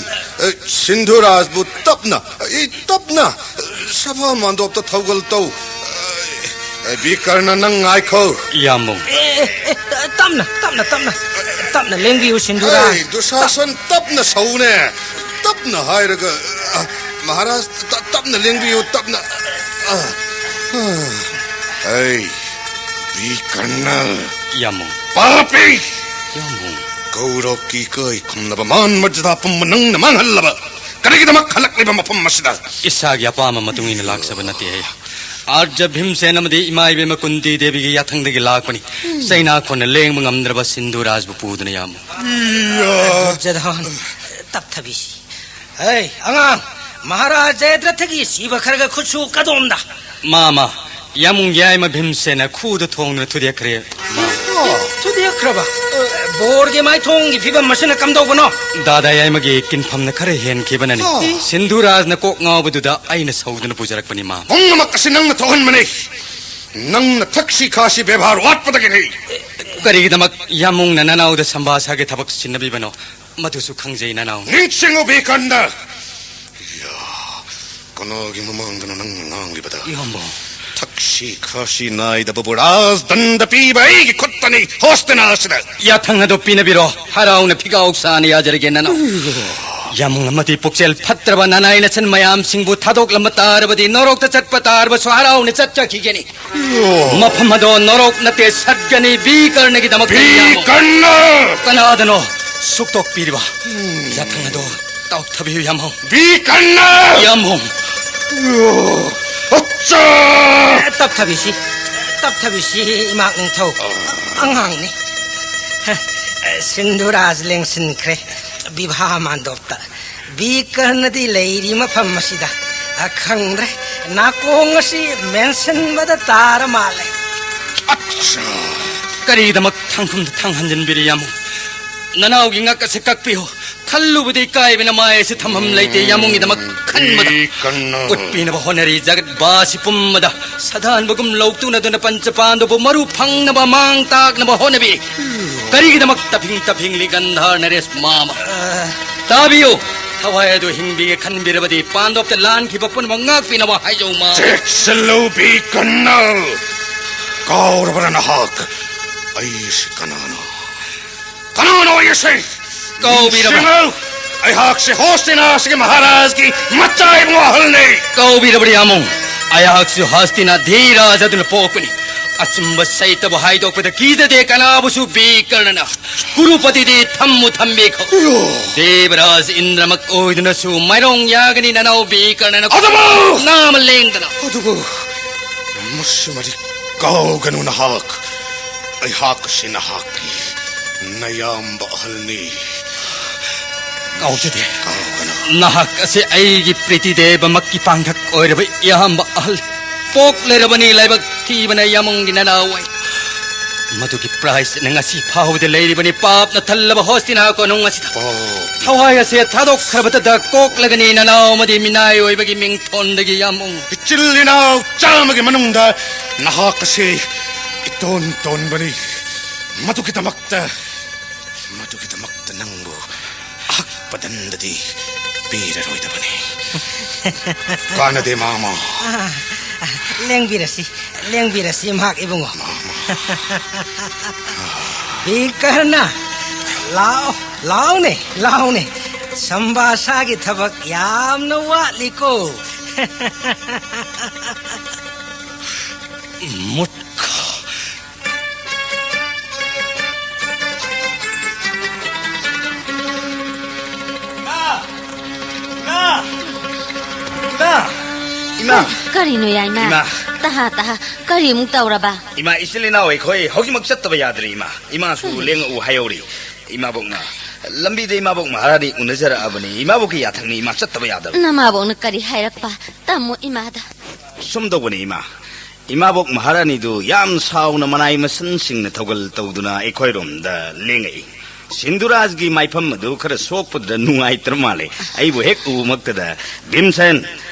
ꯁꯤꯟꯙꯨꯔꯥꯖꯕꯨ ꯇꯞꯅ, ꯇꯞꯅ ꯁꯚꯥ ꯃꯥꯟꯗꯣꯞꯇ ꯊꯧꯒꯜ ꯇꯧ꯫ ꯕꯤꯀꯔꯅ, ꯅꯪ ꯉꯥꯏꯈꯣ꯫ ꯌꯥꯝꯕꯨꯡ꯫ ꯑꯦ, ꯑꯦ, ꯑꯦ, ꯇꯞꯅ, ꯇꯞꯅ, ꯇꯞꯅ, ꯇꯞꯅ ꯂꯦꯡꯕꯤꯌꯨ, ꯁꯤꯟꯙꯨꯔꯥꯖ꯫ ꯑꯩ, ꯗꯨꯁꯥꯁꯟ, ꯇꯞꯅ ꯁꯧꯅꯦ꯫ ꯇꯞꯅ ꯍꯥꯏꯔꯒ, ꯑ, ꯃꯍꯥꯔꯥꯖ, ꯇ-, ꯇꯞꯅ ꯂꯦꯡꯕꯤꯌꯨ, ꯇꯞꯅ꯫ ꯑ, ꯑ, ꯑꯩ, ꯕꯤꯀꯔꯅ꯫ ꯌꯥꯝꯕꯨꯡ꯫ ꯄꯥꯄꯤ! ꯌꯥꯝꯕꯨꯡ꯫ ꯀꯧꯔꯕꯀꯤ ꯏꯀꯥꯏ ꯈꯨꯝꯅꯕ ꯃꯥꯟ ꯃꯔꯖꯥꯗꯥ ꯄꯨꯝꯕ ꯅꯪꯅ ꯃꯥꯡꯍꯜꯂꯕ꯫ ꯀꯔꯤꯒꯤꯗꯃꯛ ꯍꯜꯂꯛꯂꯤꯕ ꯃꯐꯝ ꯑꯁꯤꯗ? ꯏꯁꯥꯒꯤ ꯑꯄꯥꯝꯕ ꯃꯇꯨꯡ ꯏꯟꯅ ꯂꯥꯛꯆꯕ ꯅꯠꯇꯦ ꯑꯩ꯫ ꯑꯥꯔꯖ ꯚꯤꯝꯁꯦꯟ ꯑꯃꯗꯤ ꯏꯃꯥ ꯏꯕꯦꯝꯃ ꯀꯨꯟꯇꯤ ꯗꯦꯕꯤꯒꯤ ꯌꯥꯊꯪꯗꯒꯤ ꯂꯥꯛꯄꯅꯤ꯫ ꯆꯩꯅꯥ ꯈꯣꯟꯅ ꯂꯦꯡꯕ ꯉꯝꯗ꯭ꯔꯕ ꯁꯤꯟꯙꯨꯔꯥꯖꯕꯨ ꯄꯨꯗꯨꯅ, ꯌꯥꯝꯕꯨꯡ꯫ ꯏꯌꯥ! ꯗꯨꯔꯖꯣꯙꯟ, ꯇꯞꯊꯕꯤꯁꯤ꯫ ꯍꯩ, ꯑꯉꯥꯡ, ꯃꯍꯥꯔꯥꯖ ꯖꯌꯗ꯭ꯔꯊꯒꯤ ꯁꯤꯕ ꯈꯔꯒ ꯈꯨꯠꯁꯨ ꯀꯗꯣꯝꯗ? ꯃꯥꯃ, ꯌꯥꯝꯕꯨꯡ ꯌꯥꯏꯃ ꯚꯤꯝꯁꯦꯟꯅ ꯈꯨꯗ ꯊꯣꯡꯗꯨꯅ ꯊꯨꯗꯦꯛꯈ꯭ꯔꯦ, ꯃꯥꯃ꯫ ꯊꯨꯗꯦꯛꯈ꯭ꯔꯕ? ꯕꯣꯔꯒꯤ ꯃꯥꯏꯊꯣꯡꯒꯤ ꯐꯤꯕꯝ ꯑꯁꯤꯅ ꯀꯝꯗꯧꯕꯅꯣ? ꯗꯥꯗꯥ ꯌꯥꯏꯃꯒꯤ ꯀꯤꯟꯐꯝꯅ ꯈꯔ ꯍꯦꯟꯈꯤꯕꯅꯅꯤ꯫ ꯁꯤꯟꯙꯨꯔꯥꯖꯅ ꯀꯣꯛ ꯉꯥꯎꯕꯗꯨꯗ ꯑꯩꯅ ꯁꯧꯗꯨꯅ ꯄꯨꯖꯔꯛꯄꯅꯤ, ꯃꯥꯃ꯫ ꯄꯨꯝꯅꯃꯛ ꯑꯁꯤ ꯅꯪꯅ ꯊꯣꯛꯍꯟꯕꯅꯤ꯫ ꯅꯪꯅ ꯊꯛꯁꯤ ꯈꯥꯁꯤ ꯕꯦꯕꯥꯔ ꯋꯥꯠꯄꯗꯒꯤꯅꯤ꯫ ꯀꯔꯤꯒꯤꯗꯃꯛ ꯌꯥꯝꯕꯨꯡꯅ ꯅꯅꯥꯎꯗ ꯁꯝꯚꯥꯁꯥꯒꯤ ꯊꯕꯛ ꯁꯤꯟꯅꯕꯤꯕꯅꯣ? ꯃꯗꯨꯁꯨ ꯈꯪꯖꯩ, ꯅꯅꯥꯎ꯫ ꯅꯤꯡꯁꯤꯡꯉꯨ, ꯕꯤꯀꯔꯅ꯫ ꯌꯥ, ꯀꯅꯥꯒꯤ ꯃꯃꯥꯡꯗꯅꯣ ꯅꯪꯅ ꯉꯥꯡꯂꯤꯕꯗ? ꯏꯌꯥꯝꯕ꯫ ꯊꯛꯁꯤ ꯈꯥꯁꯤ ꯅꯥꯏꯗꯕꯕꯨ ꯔꯥꯖꯗꯟꯗ ꯄꯤꯕ ꯑꯩꯒꯤ ꯈꯨꯠꯇꯅꯤ, ꯍꯣꯁꯇꯅꯥ ꯑꯁꯤꯗ꯫ ꯌꯥꯊꯪ ꯑꯗꯨ ꯄꯤꯅꯕꯤꯔꯣ, ꯍꯔꯥꯎꯅ ꯐꯤꯒꯥꯎ ꯁꯥꯅ ꯌꯥꯖꯔꯒꯦ, ꯅꯅꯥꯎ꯫ ꯌꯥꯝꯕꯨꯡ ꯑꯃꯗꯤ ꯄꯨꯛꯆꯦꯜ ꯐꯠꯇ꯭ꯔꯕ ꯅꯅꯥꯏ ꯅꯆꯟ ꯃꯌꯥꯝꯁꯤꯡꯕꯨ ꯊꯥꯗꯣꯛꯂꯝꯕ ꯇꯥꯔꯕꯗꯤ ꯅꯣꯔꯣꯛꯇ ꯆꯠꯄ ꯇꯥꯔꯕꯁꯨ ꯍꯔꯥꯎꯅ ꯆꯠꯆꯈꯤꯒꯅꯤ꯫ ꯃꯐꯝ ꯑꯗꯣ ꯅꯣꯔꯣꯛ ꯅꯠꯇꯦ, ꯁꯠꯒꯅꯤ꯫ B ꯀꯔꯅꯒꯤꯗꯃꯛꯇ B ꯌꯥꯝꯕꯨꯡ꯫ ꯀꯔꯅ! ꯀꯅꯥꯗꯅꯣ ꯁꯨꯛꯇꯣꯛꯄꯤꯔꯤꯕ? ꯌꯥꯊꯪ ꯑꯗꯣ ꯇꯧꯊꯕꯤꯌꯨ ꯌꯥꯝꯕꯨꯡ꯫ ꯕꯤ ꯀꯔꯅ! ꯌꯥꯝꯕꯨꯡ꯫ ꯑꯠꯆꯥ! ꯇꯞꯊꯕꯤꯁꯤ, ꯇꯞꯊꯕꯤꯁꯤ, ꯏꯃꯥ ꯅꯤꯡꯊꯧ꯫ ꯑꯉꯥꯡꯅꯤ꯫ ꯁꯤꯟꯙꯨꯔꯥꯖ ꯂꯦꯡꯁꯤꯟꯈ꯭ꯔꯦ ꯕꯤꯚꯥ ꯃꯥꯟꯗꯣꯞꯇ꯫ ꯕꯤ ꯀꯔꯅꯗꯤ ꯂꯩꯔꯤ ꯃꯐꯝ ꯑꯁꯤꯗ꯫ ꯑ, ꯈꯪꯗ꯭ꯔꯦ, ꯅꯥꯀꯣꯡ ꯑꯁꯤ ꯃꯦꯟꯁꯤꯟꯕꯗ ꯇꯥꯔ ꯃꯥꯜꯂꯦ꯫ ꯑꯠꯆꯥ! ꯀꯔꯤꯒꯤꯗꯃꯛ ꯊꯥꯡꯈꯨꯝꯗ ꯊꯥꯡ ꯍꯟꯖꯤꯟꯕꯤꯔꯤ ꯌꯥꯝꯕꯨꯡ? ꯅꯅꯥꯎꯒꯤ ꯉꯛ ꯑꯁꯤ ꯀꯛꯄꯤꯌꯨ꯫ ꯈꯜꯂꯨꯕꯗꯤ ꯀꯥꯏꯕꯅ ꯃꯥꯏ ꯑꯁꯤ ꯊꯝꯐꯝ ꯂꯩꯇꯦ ꯌꯥꯝꯕꯨꯡꯒꯤꯗꯃꯛ ꯈꯟꯕꯗ꯫ ꯕꯤ ꯀꯔꯅ! ꯎꯠꯄꯤꯅꯕ ꯍꯣꯠꯅꯔꯤ ꯖꯒꯠꯕꯥꯁꯤ ꯄꯨꯝꯕꯗ꯫ ꯁꯥꯗꯥꯟꯕꯒꯨꯝ ꯂꯧꯇꯨꯅꯗꯨꯅ ꯄꯟꯆꯄꯥꯟꯗꯨꯕꯨ ꯃꯔꯨ ꯐꯪꯅꯕ ꯃꯥꯡ ꯇꯥꯛꯅꯕ ꯍꯣꯠꯅꯕꯤ꯫ ꯀꯔꯤꯒꯤꯗꯃꯛ ꯇꯞꯐꯤꯡ ꯇꯞꯐꯤꯡꯂꯤ ꯒꯟꯙꯥꯔ ꯅꯔꯦꯁ ꯃꯥꯃ? ꯇꯥꯕꯤꯌꯨ, ꯊꯋꯥꯏ ꯑꯗꯨ ꯍꯤꯡꯕꯤꯒꯦ ꯈꯟꯕꯤꯔꯕꯗꯤ ꯄꯥꯟꯗꯣꯞꯇ ꯂꯥꯟꯈꯤꯕ ꯄꯨꯝꯅꯃꯛ ꯉꯥꯛꯄꯤꯅꯕ ꯍꯥꯏꯖꯧ ꯃꯥ꯫ ꯆꯦꯛꯁꯤꯜꯂꯨ ꯕꯤ ꯀꯔꯅ! ꯀꯥꯎꯔꯕ꯭ꯔꯥ ꯅꯍꯥꯛ? ꯑꯩꯁꯤ ꯀꯅꯥꯅꯣ? ꯀꯅꯥꯅꯣ ꯑꯩꯁꯦ? ꯀꯥꯎꯕꯤꯔꯕ? ꯅꯤꯡꯁꯤꯡꯉꯨ! ꯑꯩꯍꯥꯛꯁꯦ ꯍꯣꯁꯇꯤꯅꯥꯁꯤꯒꯤ ꯃꯍꯥꯔꯥꯖꯒꯤ ꯃꯆꯥ ꯏꯕꯨꯡ ꯑꯍꯜꯅꯤ꯫ ꯀꯥꯎꯕꯤꯔꯕ꯭ꯔꯥ ꯌꯥꯝꯕꯨꯡ? ꯑꯩꯍꯥꯛꯁꯨ ꯍꯣꯁꯇꯤꯅꯥ ꯙꯤꯔꯥꯖ ꯑꯗꯨꯅ ꯄꯣꯛꯄꯅꯤ꯫ ꯑꯆꯨꯝꯕ ꯁꯩꯇꯕꯨ ꯍꯥꯏꯗꯣꯛꯄꯗ ꯀꯤꯖꯗꯦ ꯀꯅꯥꯕꯨꯁꯨ ꯕꯤ ꯀꯔꯅꯅ꯫ ꯀꯨꯔꯨꯄꯇꯤꯗꯤ ꯊꯝꯃꯨ ꯊꯝꯕꯤꯈꯣ꯫ ꯗꯦꯕꯔꯥꯖ ꯏꯟꯗ꯭ꯔꯃꯛ ꯑꯣꯏꯗꯨꯅꯁꯨ ꯃꯥꯏꯔꯣꯡ ꯌꯥꯒꯅꯤ ꯅꯅꯥꯎ ꯕꯤ ꯀꯔꯅꯅ꯫ ꯑꯗꯨꯕꯨ! ꯅꯥꯃ ꯂꯦꯡꯗꯅ꯫ ꯑꯗꯨꯕꯨ ꯃꯁꯤꯃꯗꯤ ꯀꯥꯎꯒꯅꯨ ꯅꯍꯥꯛ꯫ ꯑꯩꯍꯥꯛ ꯑꯁꯤ ꯅꯍꯥꯛꯀꯤ ꯅꯌꯥꯝꯕ ꯑꯍꯜꯅꯤ꯫ ꯀꯥꯎꯖꯗꯦ꯫ ꯀꯥꯎꯒꯅꯨ꯫ ꯅꯍꯥꯛ ꯑꯁꯤ ꯑꯩꯒꯤ ꯄ꯭ꯔꯤꯇꯤ ꯗꯦꯕꯃꯛꯀꯤ ꯄꯥꯡꯒꯛ ꯑꯣꯏꯔꯕ ꯏꯌꯥꯝꯕ ꯑꯍꯜ꯫ ꯄꯣꯛꯂꯔꯕꯅꯤ ꯂꯥꯏꯕꯛ ꯊꯤꯕꯅ ꯌꯥꯝꯕꯨꯡꯒꯤ ꯅꯅꯥꯎ ꯑꯩ꯫ ꯃꯗꯨꯒꯤ ꯄ꯭ꯔꯥꯏꯖꯅ ꯉꯁꯤ ꯐꯥꯎꯕꯗ ꯂꯩꯔꯤꯕꯅꯤ ꯄꯥꯞꯅ ꯊꯜꯂꯕ ꯍꯣꯁꯇꯤꯅꯥ ꯀꯣꯅꯨꯡ ꯑꯁꯤꯗ꯫ ꯄꯥꯞ꯫ ꯊꯋꯥꯏ ꯑꯁꯦ ꯊꯥꯗꯣꯛꯈ꯭ꯔꯕꯇꯗ ꯀꯣꯛꯂꯒꯅꯤ ꯅꯅꯥꯎ ꯑꯃꯗꯤ ꯃꯤꯅꯥꯏ ꯑꯣꯏꯕꯒꯤ ꯃꯤꯡꯊꯣꯟꯗꯒꯤ ꯌꯥꯝꯕꯨꯡ꯫ ꯏꯆꯤꯜ ꯏꯅꯥꯎ ꯆꯥꯝꯃꯒꯤ ꯃꯅꯨꯡꯗ ꯅꯍꯥꯛ ꯑꯁꯤ ꯏꯇꯣꯟ ꯇꯣꯟꯕꯅꯤ꯫ ꯃꯗꯨꯒꯤꯗꯃꯛꯇ, ꯃꯗꯨꯒꯤꯗꯃꯛꯇ ꯅꯪꯕꯨ ꯑꯍꯛꯄ ꯗꯟꯗꯗꯤ ꯄꯤꯔꯔꯣꯏꯗꯕꯅꯤ꯫ ꯀꯥꯟꯅꯗꯦ, ꯃꯥꯃ꯫ ꯑꯥ, ꯂꯦꯡꯕꯤꯔꯁꯤ, ꯂꯦꯡꯕꯤꯔꯁꯤ, ꯃꯍꯥꯛ ꯏꯕꯨꯡꯉꯣ꯫ ꯃꯥꯃ꯫ ꯕꯤꯀꯔꯅ, ꯂꯥꯛꯑꯣ, ꯂꯥꯛꯑꯣꯅꯦ, ꯂꯥꯛꯑꯣꯅꯦ꯫ ꯁꯝꯕꯥꯁꯥꯒꯤ ꯊꯕꯛ ꯌꯥꯝꯅ ꯋꯥꯠꯂꯤꯀꯣ꯫ ꯃꯨꯠꯈꯣ꯫ ꯏꯃꯥ! ꯏꯃꯥ! ꯏꯃꯥ! ꯏꯃꯥ! ꯀꯔꯤꯅꯣ, ꯌꯥꯏꯃ? ꯏꯃꯥ! ꯇꯍꯥ, ꯇꯍꯥ, ꯀꯔꯤꯃꯨꯛ ꯇꯧꯔꯕ? ꯏꯃꯥ, ꯏꯆꯤꯜ ꯏꯅꯥꯎ ꯑꯩꯈꯣꯏ ꯍꯧꯖꯤꯛꯃꯛ ꯆꯠꯇꯕ ꯌꯥꯗ꯭ꯔꯦ, ꯏꯃꯥ꯫ ꯏꯃꯥꯁꯨ ꯀꯔꯤ? ꯂꯦꯡꯉꯛꯎ ꯍꯥꯏꯍꯧꯔꯤ꯫ ꯏꯃꯥꯕꯣꯛꯅ ꯂꯝꯕꯤꯗ ꯏꯃꯥꯕꯣꯛ ꯃꯍꯥꯔꯥꯅꯤ ꯎꯅꯖꯔꯛꯑꯕꯅꯤ꯫ ꯏꯃꯥꯕꯣꯛꯀꯤ ꯌꯥꯊꯪꯅꯤ, ꯏꯃꯥ, ꯆꯠꯇꯕ ꯌꯥꯗꯕ꯫ ꯅꯃꯥꯕꯣꯛꯅ ꯀꯔꯤ ꯍꯥꯏꯔꯛꯄ? ꯇꯝꯃꯨ ꯏꯃꯥꯗ꯫ ꯁꯨꯝ ꯇꯧꯕꯅꯤ, ꯏꯃꯥ꯫ ꯏꯃꯥꯕꯣꯛ ꯃꯍꯥꯔꯥꯅꯤꯗꯨ ꯌꯥꯝ ꯁꯥꯎꯅ ꯃꯅꯥꯏ ꯃꯁꯟꯁꯤꯡꯅ ꯊꯧꯒꯜ ꯇꯧꯗꯨꯅ ꯑꯩꯈꯣꯏꯔꯣꯝꯗ ꯂꯦꯡꯉꯛꯏ꯫ ꯁꯤꯟꯙꯨꯔꯥꯖꯒꯤ ꯃꯥꯏꯐꯝ ꯑꯗꯨ ꯈꯔ ꯁꯣꯛꯄꯗꯨꯗ ꯅꯨꯡꯉꯥꯏꯇ꯭ꯔ ꯃꯥꯜꯂꯦ꯫ ꯑꯩꯕꯨ ꯍꯦꯛ ꯎꯕꯃꯛꯇꯗ, "ꯚꯤꯝꯁꯦꯟ,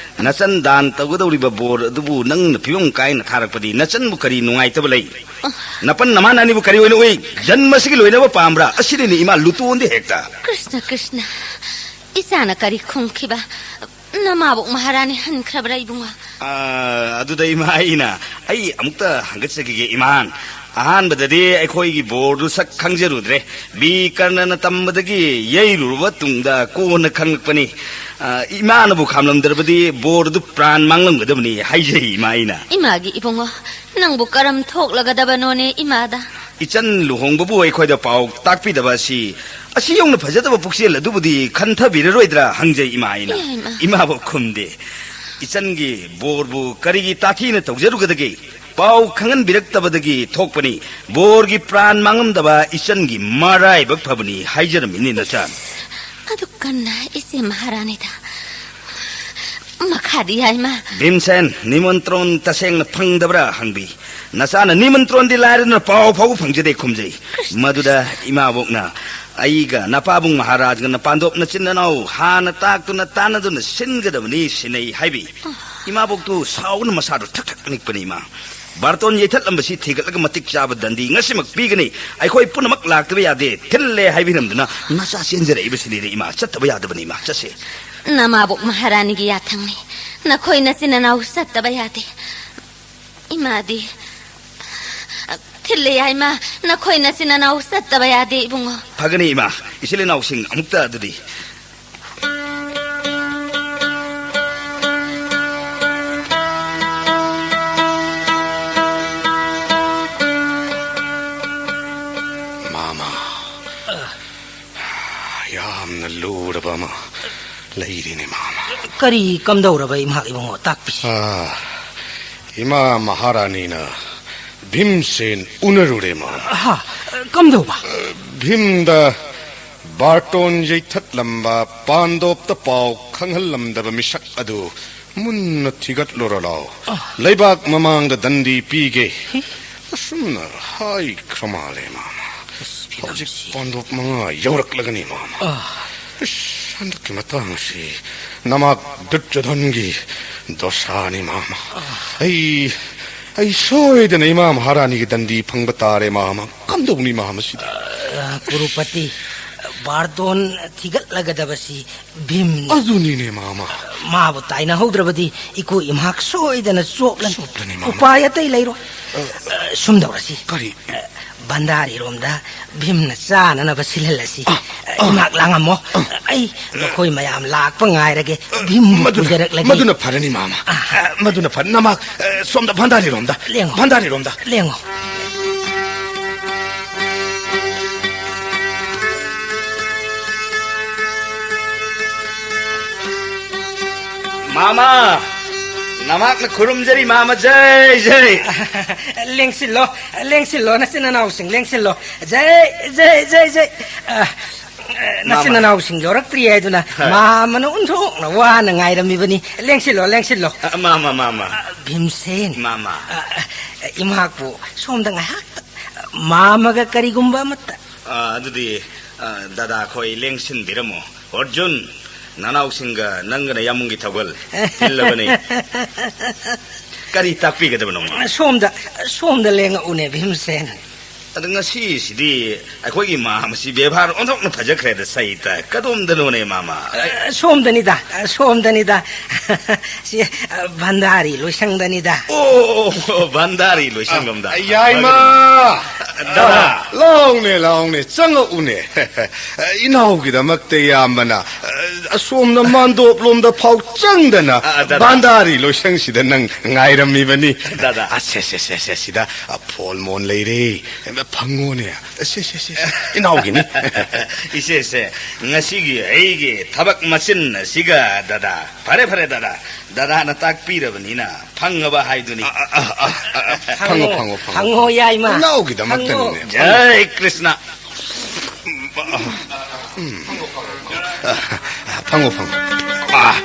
ꯅꯆꯟ ꯗꯥꯟ ꯇꯧꯒꯗꯧꯔꯤꯕ ꯕꯣꯔ ꯑꯗꯨꯕꯨ ꯅꯪꯅ ꯐꯤꯕꯝ ꯀꯥꯏꯅ ꯊꯥꯔꯛꯄꯗꯤ ꯅꯆꯟꯕꯨ ꯀꯔꯤ ꯅꯨꯡꯉꯥꯏꯇꯕ ꯂꯩ? ꯅꯄꯟ ꯅꯃꯥꯟ ꯑꯅꯤꯕꯨ ꯀꯔꯤ ꯑꯣꯏꯅ ꯎꯏ? ꯖꯟꯃꯁꯤꯒꯤ ꯂꯣꯏꯅꯕ ꯄꯥꯝꯕ꯭ꯔꯥ?" ꯑꯁꯤꯅꯤꯅꯦ, ꯏꯃꯥ, ꯂꯨꯇꯣꯟꯗꯤ ꯍꯦꯛꯇ꯫ ꯀ꯭ꯔꯤꯁꯅ, ꯀ꯭ꯔꯤꯁꯅ, ꯏꯆꯥꯅ ꯀꯔꯤ ꯈꯨꯝꯈꯤꯕ? ꯅꯃꯥꯕꯣꯛ ꯃꯍꯥꯔꯥꯅꯤ ꯍꯟꯈ꯭ꯔꯕ꯭ꯔꯥ, ꯏꯕꯨꯡꯉꯣ? ꯑꯥ, ꯑꯗꯨꯗ ꯏꯃꯥ, ꯑꯩꯅ, ꯑꯩ ꯑꯃꯨꯛꯇ ꯍꯪꯒꯠꯆꯈꯤꯒꯦ, ꯏꯃꯥꯟ꯫ ꯑꯍꯥꯟꯕꯗꯗꯤ ꯑꯩꯈꯣꯏꯒꯤ ꯕꯣꯔꯗꯨ ꯁꯛ ꯈꯪꯖꯔꯨꯗ꯭ꯔꯦ꯫ ꯕꯤ ꯀꯔꯅꯅ ꯇꯝꯕꯗꯒꯤ ꯌꯩꯔꯨꯔꯕ ꯇꯨꯡꯗ ꯀꯣꯟꯅ ꯈꯪꯂꯛꯄꯅꯤ꯫ ꯑꯥ, ꯏꯃꯥꯅꯕꯨ ꯈꯥꯝꯂꯝꯗ꯭ꯔꯕꯗꯤ ꯕꯣꯔꯗꯨ ꯄ꯭ꯔꯥꯟ ꯃꯥꯡꯂꯝꯒꯗꯕꯅꯤ ꯍꯥꯏꯖꯩ, ꯏꯃꯥ, ꯑꯩꯅ꯫ ꯏꯃꯥꯒꯤ ꯏꯕꯨꯡꯉꯣ, ꯅꯪꯕꯨ ꯀꯔꯝ ꯊꯣꯛꯂꯒꯗꯕꯅꯣꯅꯦ, ꯏꯃꯥꯗ? ꯏꯆꯟ ꯂꯨꯍꯣꯡꯕꯕꯨ ꯑꯩꯈꯣꯏꯗ ꯄꯥꯎ ꯇꯥꯛꯄꯤꯗꯕ ꯑꯁꯤ, ꯑꯁꯤ ꯌꯧꯅ ꯐꯖꯗꯕ ꯄꯨꯛꯆꯦꯜ ꯑꯗꯨꯕꯨꯗꯤ ꯈꯟꯊꯕꯤꯔꯔꯣꯏꯗ꯭ꯔꯥ ꯍꯪꯖꯩ, ꯏꯃꯥ, ꯑꯩꯅ꯫ ꯏꯃꯥ, ꯏꯃꯥ꯫ ꯏꯃꯥꯕꯨ ꯈꯨꯝꯗꯦ꯫ ꯏꯆꯟꯒꯤ ꯕꯣꯔꯕꯨ ꯀꯔꯤꯒꯤ ꯇꯥꯊꯤꯅ ꯇꯧꯖꯔꯨꯒꯗꯒꯦ? ꯄꯥꯎ ꯈꯪꯍꯟꯕꯤꯔꯛꯇꯕꯗꯒꯤ ꯊꯣꯛꯄꯅꯤ꯫ ꯕꯣꯔꯒꯤ ꯄ꯭ꯔꯥꯟ ꯃꯥꯡꯉꯝꯗꯕ ꯏꯆꯟꯒꯤ ꯃꯔꯥꯏꯕꯛ ꯐꯕꯅꯤ ꯍꯥꯏꯖꯔꯝꯃꯤꯅꯤ, ꯅꯆꯥ꯫ ꯑꯗꯨ ꯀꯟꯅ ꯏꯆꯦ ꯃꯍꯥꯔꯥꯅꯤꯗ꯫ ꯃꯈꯥꯗꯤ ꯌꯥꯏꯃ꯫ ꯚꯤꯝꯁꯦꯟ, ꯅꯤꯃꯟꯇ꯭ꯔꯣꯟ ꯇꯁꯦꯡꯅ ꯐꯪꯗꯕ꯭ꯔꯥ ꯍꯪꯕꯤ꯫ ꯅꯆꯥꯅ ꯅꯤꯃꯟꯇ꯭ꯔꯣꯟꯗꯤ ꯂꯥꯏꯔꯗꯅ ꯄꯥꯎ ꯐꯥꯎꯕ ꯐꯪꯖꯗꯦ ꯈꯨꯝꯖꯩ꯫ ꯃꯗꯨꯗ ꯏꯃꯥꯕꯣꯛꯅ, "ꯑꯩꯒ ꯅꯄꯥꯕꯨꯡ ꯃꯍꯥꯔꯥꯖꯒ ꯅꯄꯥꯟꯗꯣꯞ ꯅꯆꯤꯟ ꯅꯅꯥꯎ ꯍꯥꯟꯅ ꯇꯥꯛꯇꯨꯅ ꯇꯥꯟꯅꯗꯨꯅ ꯁꯤꯟꯒꯗꯕꯅꯤ" ꯁꯤꯟꯅꯩ ꯍꯥꯏꯕꯤ꯫ ꯏꯃꯥꯕꯣꯛꯇꯨ ꯁꯥꯎꯅ ꯃꯁꯥꯗꯨ ꯊꯛ ꯊꯛ ꯅꯤꯛꯄꯅꯤ, ꯏꯃꯥ꯫ ꯕꯥꯔꯇꯣꯟ ꯌꯩꯊꯠꯂꯝꯕꯁꯤ ꯊꯤꯒꯠꯂꯒ ꯃꯇꯤꯛ ꯆꯥꯕ ꯗꯟꯗꯤ ꯉꯁꯤꯃꯛ ꯄꯤꯒꯅꯤ꯫ ꯑꯩꯈꯣꯏ ꯄꯨꯝꯅꯃꯛ ꯂꯥꯛꯇꯕ ꯌꯥꯗꯦ꯫ ꯊꯤꯜꯂꯦ ꯍꯥꯏꯕꯤꯔꯝꯗꯨꯅ ꯅꯆꯥ ꯆꯦꯟꯖꯔꯛꯏꯕꯁꯤꯅꯤꯅꯦ, ꯏꯃꯥ꯫ ꯆꯠꯇꯕ ꯌꯥꯗꯕꯅꯤ, ꯏꯃꯥ꯫ ꯆꯠꯁꯦ꯫ ꯅꯃꯥꯕꯣꯛ ꯃꯍꯥꯔꯥꯅꯤꯒꯤ ꯌꯥꯊꯪꯅꯤ꯫ ꯅꯈꯣꯏ ꯅꯆꯤꯟ ꯅꯅꯥꯎ ꯆꯠꯇꯕ ꯌꯥꯗꯦ꯫ ꯏꯃꯥꯗꯤ? ꯊꯤꯜꯂꯦ ꯌꯥꯏꯃ, ꯅꯈꯣꯏ ꯅꯆꯤꯟ ꯅꯅꯥꯎ ꯆꯠꯇꯕ ꯌꯥꯗꯦ, ꯏꯕꯨꯡꯉꯣ꯫ ꯐꯒꯅꯤ, ꯏꯃꯥ꯫ ꯏꯆꯤꯜ ꯏꯅꯥꯎꯁꯤꯡ ꯑꯃꯨꯛꯇ ꯑꯗꯨꯗꯤ꯫ ꯂꯩꯔꯤꯅꯦ, ꯃꯥꯃ꯫ ꯀꯔꯤ ꯀꯝꯗꯧꯔꯕ ꯏꯃꯥ ꯏꯕꯨꯡꯉꯣ? ꯇꯥꯛꯄꯤ꯫ ꯑꯥ, ꯏꯃꯥ ꯃꯍꯥꯔꯥꯅꯤꯅ ꯚꯤꯝꯁꯦꯟ ꯎꯅꯔꯨꯔꯦ, ꯃꯥꯃ꯫ ꯍꯥ? ꯀꯝꯗꯧꯕ? ꯚꯤꯝꯗ ꯕꯥꯔꯇꯣꯟ ꯌꯩꯊꯠꯂꯝꯕ, ꯄꯥꯟꯗꯣꯞꯇ ꯄꯥꯎ ꯈꯪꯍꯜꯂꯝꯗꯕ ꯃꯤꯁꯛ ꯑꯗꯨ ꯃꯨꯟꯅ ꯊꯤꯒꯠꯂꯨꯔꯣ ꯂꯥꯎ꯫ ꯑꯥ꯫ ꯂꯩꯕꯥꯛ ꯃꯃꯥꯡꯗ ꯗꯟꯗꯤ ꯄꯤꯒꯦ꯫ ꯍꯤ꯫ ꯑꯁꯨꯝꯅ ꯍꯥꯏꯈ꯭ꯔ ꯃꯥꯜꯂꯦ, ꯃꯥꯃ꯫ ꯑꯁ, ꯍꯧꯖꯤꯛ ꯐꯤꯂꯝꯁꯤ꯫ ꯄꯥꯟꯗꯣꯞ ꯃꯉꯥ ꯌꯧꯔꯛꯂꯒꯅꯤ, ꯃꯥꯃ꯫ ꯑꯥ꯫ ꯑꯁ, ꯍꯟꯗꯛꯀꯤ ꯃꯇꯥꯡ ꯑꯁꯤ ꯅꯃꯥꯛ ꯗꯨꯠꯌꯣꯙꯟꯒꯤ ꯗꯣꯁꯥꯅꯤ, ꯃꯥꯃ꯫ ꯑꯥ꯫ ꯑꯩ, ꯑꯩ ꯁꯣꯏꯗꯅ ꯏꯃꯥ ꯃꯍꯥꯔꯥꯅꯤꯒꯤ ꯗꯟꯗꯤ ꯐꯪꯕ ꯇꯥꯔꯦ, ꯃꯥꯃ꯫ ꯀꯝꯗꯧꯅꯤ, ꯃꯥꯃ, ꯁꯤꯗꯤ? ꯑꯥ, ꯀꯨꯔꯨꯄꯇꯤ, ꯕꯥꯔꯇꯣꯟ ꯊꯤꯒꯠꯂꯒꯗꯕꯁꯤ ꯚꯤꯝꯅꯤ꯫ ꯑꯗꯨꯅꯤꯅꯦ, ꯃꯥꯃ꯫ ꯃꯥꯕꯨ ꯇꯥꯏꯅꯍꯧꯗ꯭ꯔꯕꯗꯤ ꯏꯀꯨ ꯏꯃꯥꯛ ꯁꯣꯏꯗꯅ ꯆꯣꯞꯂꯅꯤ꯫ ꯆꯣꯞꯂꯅꯤ, ꯃꯥꯃ꯫ ꯎꯄꯥꯏ ꯑꯇꯩ ꯂꯩꯔꯣꯏ꯫ ꯑ, ꯑ, ꯁꯨꯝ ꯇꯧꯔꯁꯤ꯫ ꯀꯔꯤ? ꯑ, ꯚꯟꯗꯥꯔꯤꯔꯣꯝꯗ ꯚꯤꯝꯅ ꯆꯥꯅꯅꯕ ꯁꯤꯜꯍꯜꯂꯁꯤ꯫ ꯑ, ꯑ꯫ ꯏꯃꯥꯛ ꯂꯥꯡꯉꯝꯃꯣ꯫ ꯑ꯫ ꯑꯩ ꯃꯈꯣꯏ ꯃꯌꯥꯝ ꯂꯥꯛꯄ ꯉꯥꯏꯔꯒꯦ꯫ ꯑ, ꯚꯤꯝꯕꯨ ꯃꯗꯨꯅ, ꯄꯨꯖꯔꯛꯂꯒꯦ꯫ ꯃꯗꯨꯅ ꯐꯔꯅꯤ, ꯃꯥꯃ꯫ ꯑ꯫ ꯑ, ꯃꯗꯨꯅ ꯐꯔꯅꯤ꯫ ꯅꯃꯥꯛ, ꯑ, ꯁꯣꯝꯗ ꯚꯟꯗꯥꯔꯤꯔꯣꯝꯗ꯫ ꯂꯦꯡꯉꯣ꯫ ꯚꯟꯗꯥꯔꯤꯔꯣꯝꯗ꯫ ꯂꯦꯡꯉꯣ꯫ ꯃꯥꯃ, ꯅꯃꯥꯛꯅ ꯈꯨꯔꯨꯝꯖꯔꯤ, ꯃꯥꯃ꯫ ꯖꯩ, ꯖꯩ꯫ ꯂꯦꯡꯁꯤꯜꯂꯣ, ꯂꯦꯡꯁꯤꯜꯂꯣ, ꯅꯆꯤꯟ ꯅꯅꯥꯎꯁꯤꯡ, ꯂꯦꯡꯁꯤꯜꯂꯣ꯫ ꯖꯩ, ꯖꯩ, ꯖꯩ, ꯖꯩ꯫ ꯑ, ꯅꯆꯤꯟ ꯃꯥꯃ꯫ ꯅꯅꯥꯎꯁꯤꯡ ꯌꯧꯔꯛꯇ꯭ꯔꯤ ꯍꯥꯏꯗꯨꯅ ꯍꯣꯏ꯫ ꯃꯥꯃꯅ ꯑꯣꯟꯊꯣꯛꯅ ꯋꯥꯅ ꯉꯥꯏꯔꯝꯃꯤꯕꯅꯤ꯫ ꯂꯦꯡꯁꯤꯜꯂꯣ, ꯂꯦꯡꯁꯤꯜꯂꯣ꯫ ꯑ, ꯃꯥꯃ, ꯃꯥꯃ꯫ ꯑ, ꯚꯤꯝꯁꯦꯟ꯫ ꯃꯥꯃ꯫ ꯑ, ꯑ, ꯏꯃꯥꯛꯄꯨ ꯁꯣꯝꯗ ꯉꯥꯏꯍꯥꯛꯇ ꯃꯥꯃꯒ ꯀꯔꯤꯒꯨꯝꯕ ꯑꯃꯠꯇ꯫ ꯑ, ꯑꯗꯨꯗꯤ, ꯑ, ꯗꯗꯥ ꯈꯣꯏ ꯂꯦꯡꯁꯤꯟꯕꯤꯔꯝꯃꯣ꯫ ꯑꯔꯖꯨꯟ, ꯅꯅꯥꯎꯁꯤꯡꯒ ꯅꯪꯒꯅ ꯌꯥꯝꯕꯨꯡꯒꯤ ꯊꯧꯒꯜ ꯊꯤꯜꯂꯕꯅꯤ꯫ ꯀꯔꯤ ꯇꯥꯛꯄꯤꯒꯗꯕꯅꯣ, ꯃꯥꯃ? ꯁꯣꯝꯗ, ꯁꯣꯝꯗ ꯂꯦꯡꯉꯛꯎꯅꯦ, ꯚꯤꯝꯁꯦꯟ꯫ ꯑꯗ ꯉꯁꯤꯁꯤꯗꯤ ꯑꯩꯈꯣꯏꯒꯤ ꯃꯥꯃꯁꯤ ꯕꯦꯕꯥꯔ ꯑꯣꯟꯊꯣꯛꯅ ꯐꯖꯈ꯭ꯔꯦꯗ, ꯁꯩꯇ꯫ ꯀꯗꯣꯝꯗꯅꯣꯅꯦ, ꯃꯥꯃ? ꯑꯩ ꯑ, ꯁꯣꯝꯗꯅꯤꯗ, ꯑ, ꯁꯣꯝꯗꯅꯤꯗ꯫ ꯁꯤ, ꯑ, ꯚꯟꯗꯥꯔꯤ ꯂꯣꯏꯁꯪꯗꯅꯤꯗ꯫ ꯑꯣ, ꯑꯣ, ꯑꯣ, ꯚꯟꯗꯥꯔꯤ ꯂꯣꯏꯁꯪꯂꯣꯝꯗ꯫ ꯑ, ꯌꯥꯏꯃ! ꯗꯗꯥ꯫ ꯑ, ꯂꯥꯎꯅꯦ, ꯂꯥꯎꯅꯦ, ꯆꯪꯉꯛꯎꯅꯦ꯫ ꯏꯅꯥꯎꯒꯤꯗꯃꯛꯇ ꯏꯌꯥꯝꯕꯅ, ꯑ, ꯑꯁꯣꯝꯗ ꯃꯥꯟꯗꯣꯞꯂꯣꯝꯗ ꯐꯥꯎ ꯆꯪꯗꯅ ꯑ, ꯑ, ꯗꯗꯥ꯫ ꯚꯟꯗꯥꯔꯤ ꯂꯣꯏꯁꯪꯁꯤꯗ ꯅꯪ ꯉꯥꯏꯔꯝꯃꯤꯕꯅꯤ꯫ ꯗꯗꯥ꯫ ꯑ, ꯁꯦ, ꯁꯦ, ꯁꯦ, ꯁꯦ, ꯁꯤꯗ, ꯑ, ꯐꯣꯜ ꯃꯣꯟ ꯂꯩꯔꯦ꯫ ꯐꯪꯉꯣꯅꯦ꯫ ꯁꯦ, ꯁꯦ, ꯁꯦ, ꯁꯦ꯫ ꯏꯅꯥꯎꯒꯤꯅꯤ꯫ ꯏꯆꯦꯁꯦ, ꯉꯁꯤꯒꯤ ꯑꯩꯒꯤ ꯊꯕꯛ ꯃꯆꯤꯟ ꯑꯁꯤꯒ ꯗꯗꯥ꯫ ꯐꯔꯦ, ꯐꯔꯦ, ꯗꯗꯥ꯫ ꯗꯗꯥꯅ ꯇꯥꯛꯄꯤꯔꯕꯅꯤꯅ ꯐꯪꯉꯕ ꯍꯥꯏꯗꯨꯅꯤ꯫ ꯑ, ꯑ, ꯑ, ꯑ, ꯑ, ꯐꯪꯉꯣ, ꯐꯪꯉꯣ, ꯐꯪꯉꯣ, ꯐꯪꯉꯣ, ꯐꯪꯉꯣ꯫ ꯌꯥꯏꯃ꯫ ꯏꯅꯥꯎꯒꯤꯗꯃꯛꯇꯅꯤꯅꯦ꯫ ꯐꯪꯉꯣ꯫ ꯖꯥꯏ ꯀ꯭ꯔꯤꯁꯅ꯫ ꯎꯝ꯫ ꯐꯪꯉꯣ, ꯐꯪꯉꯣ꯫ ꯑꯥ,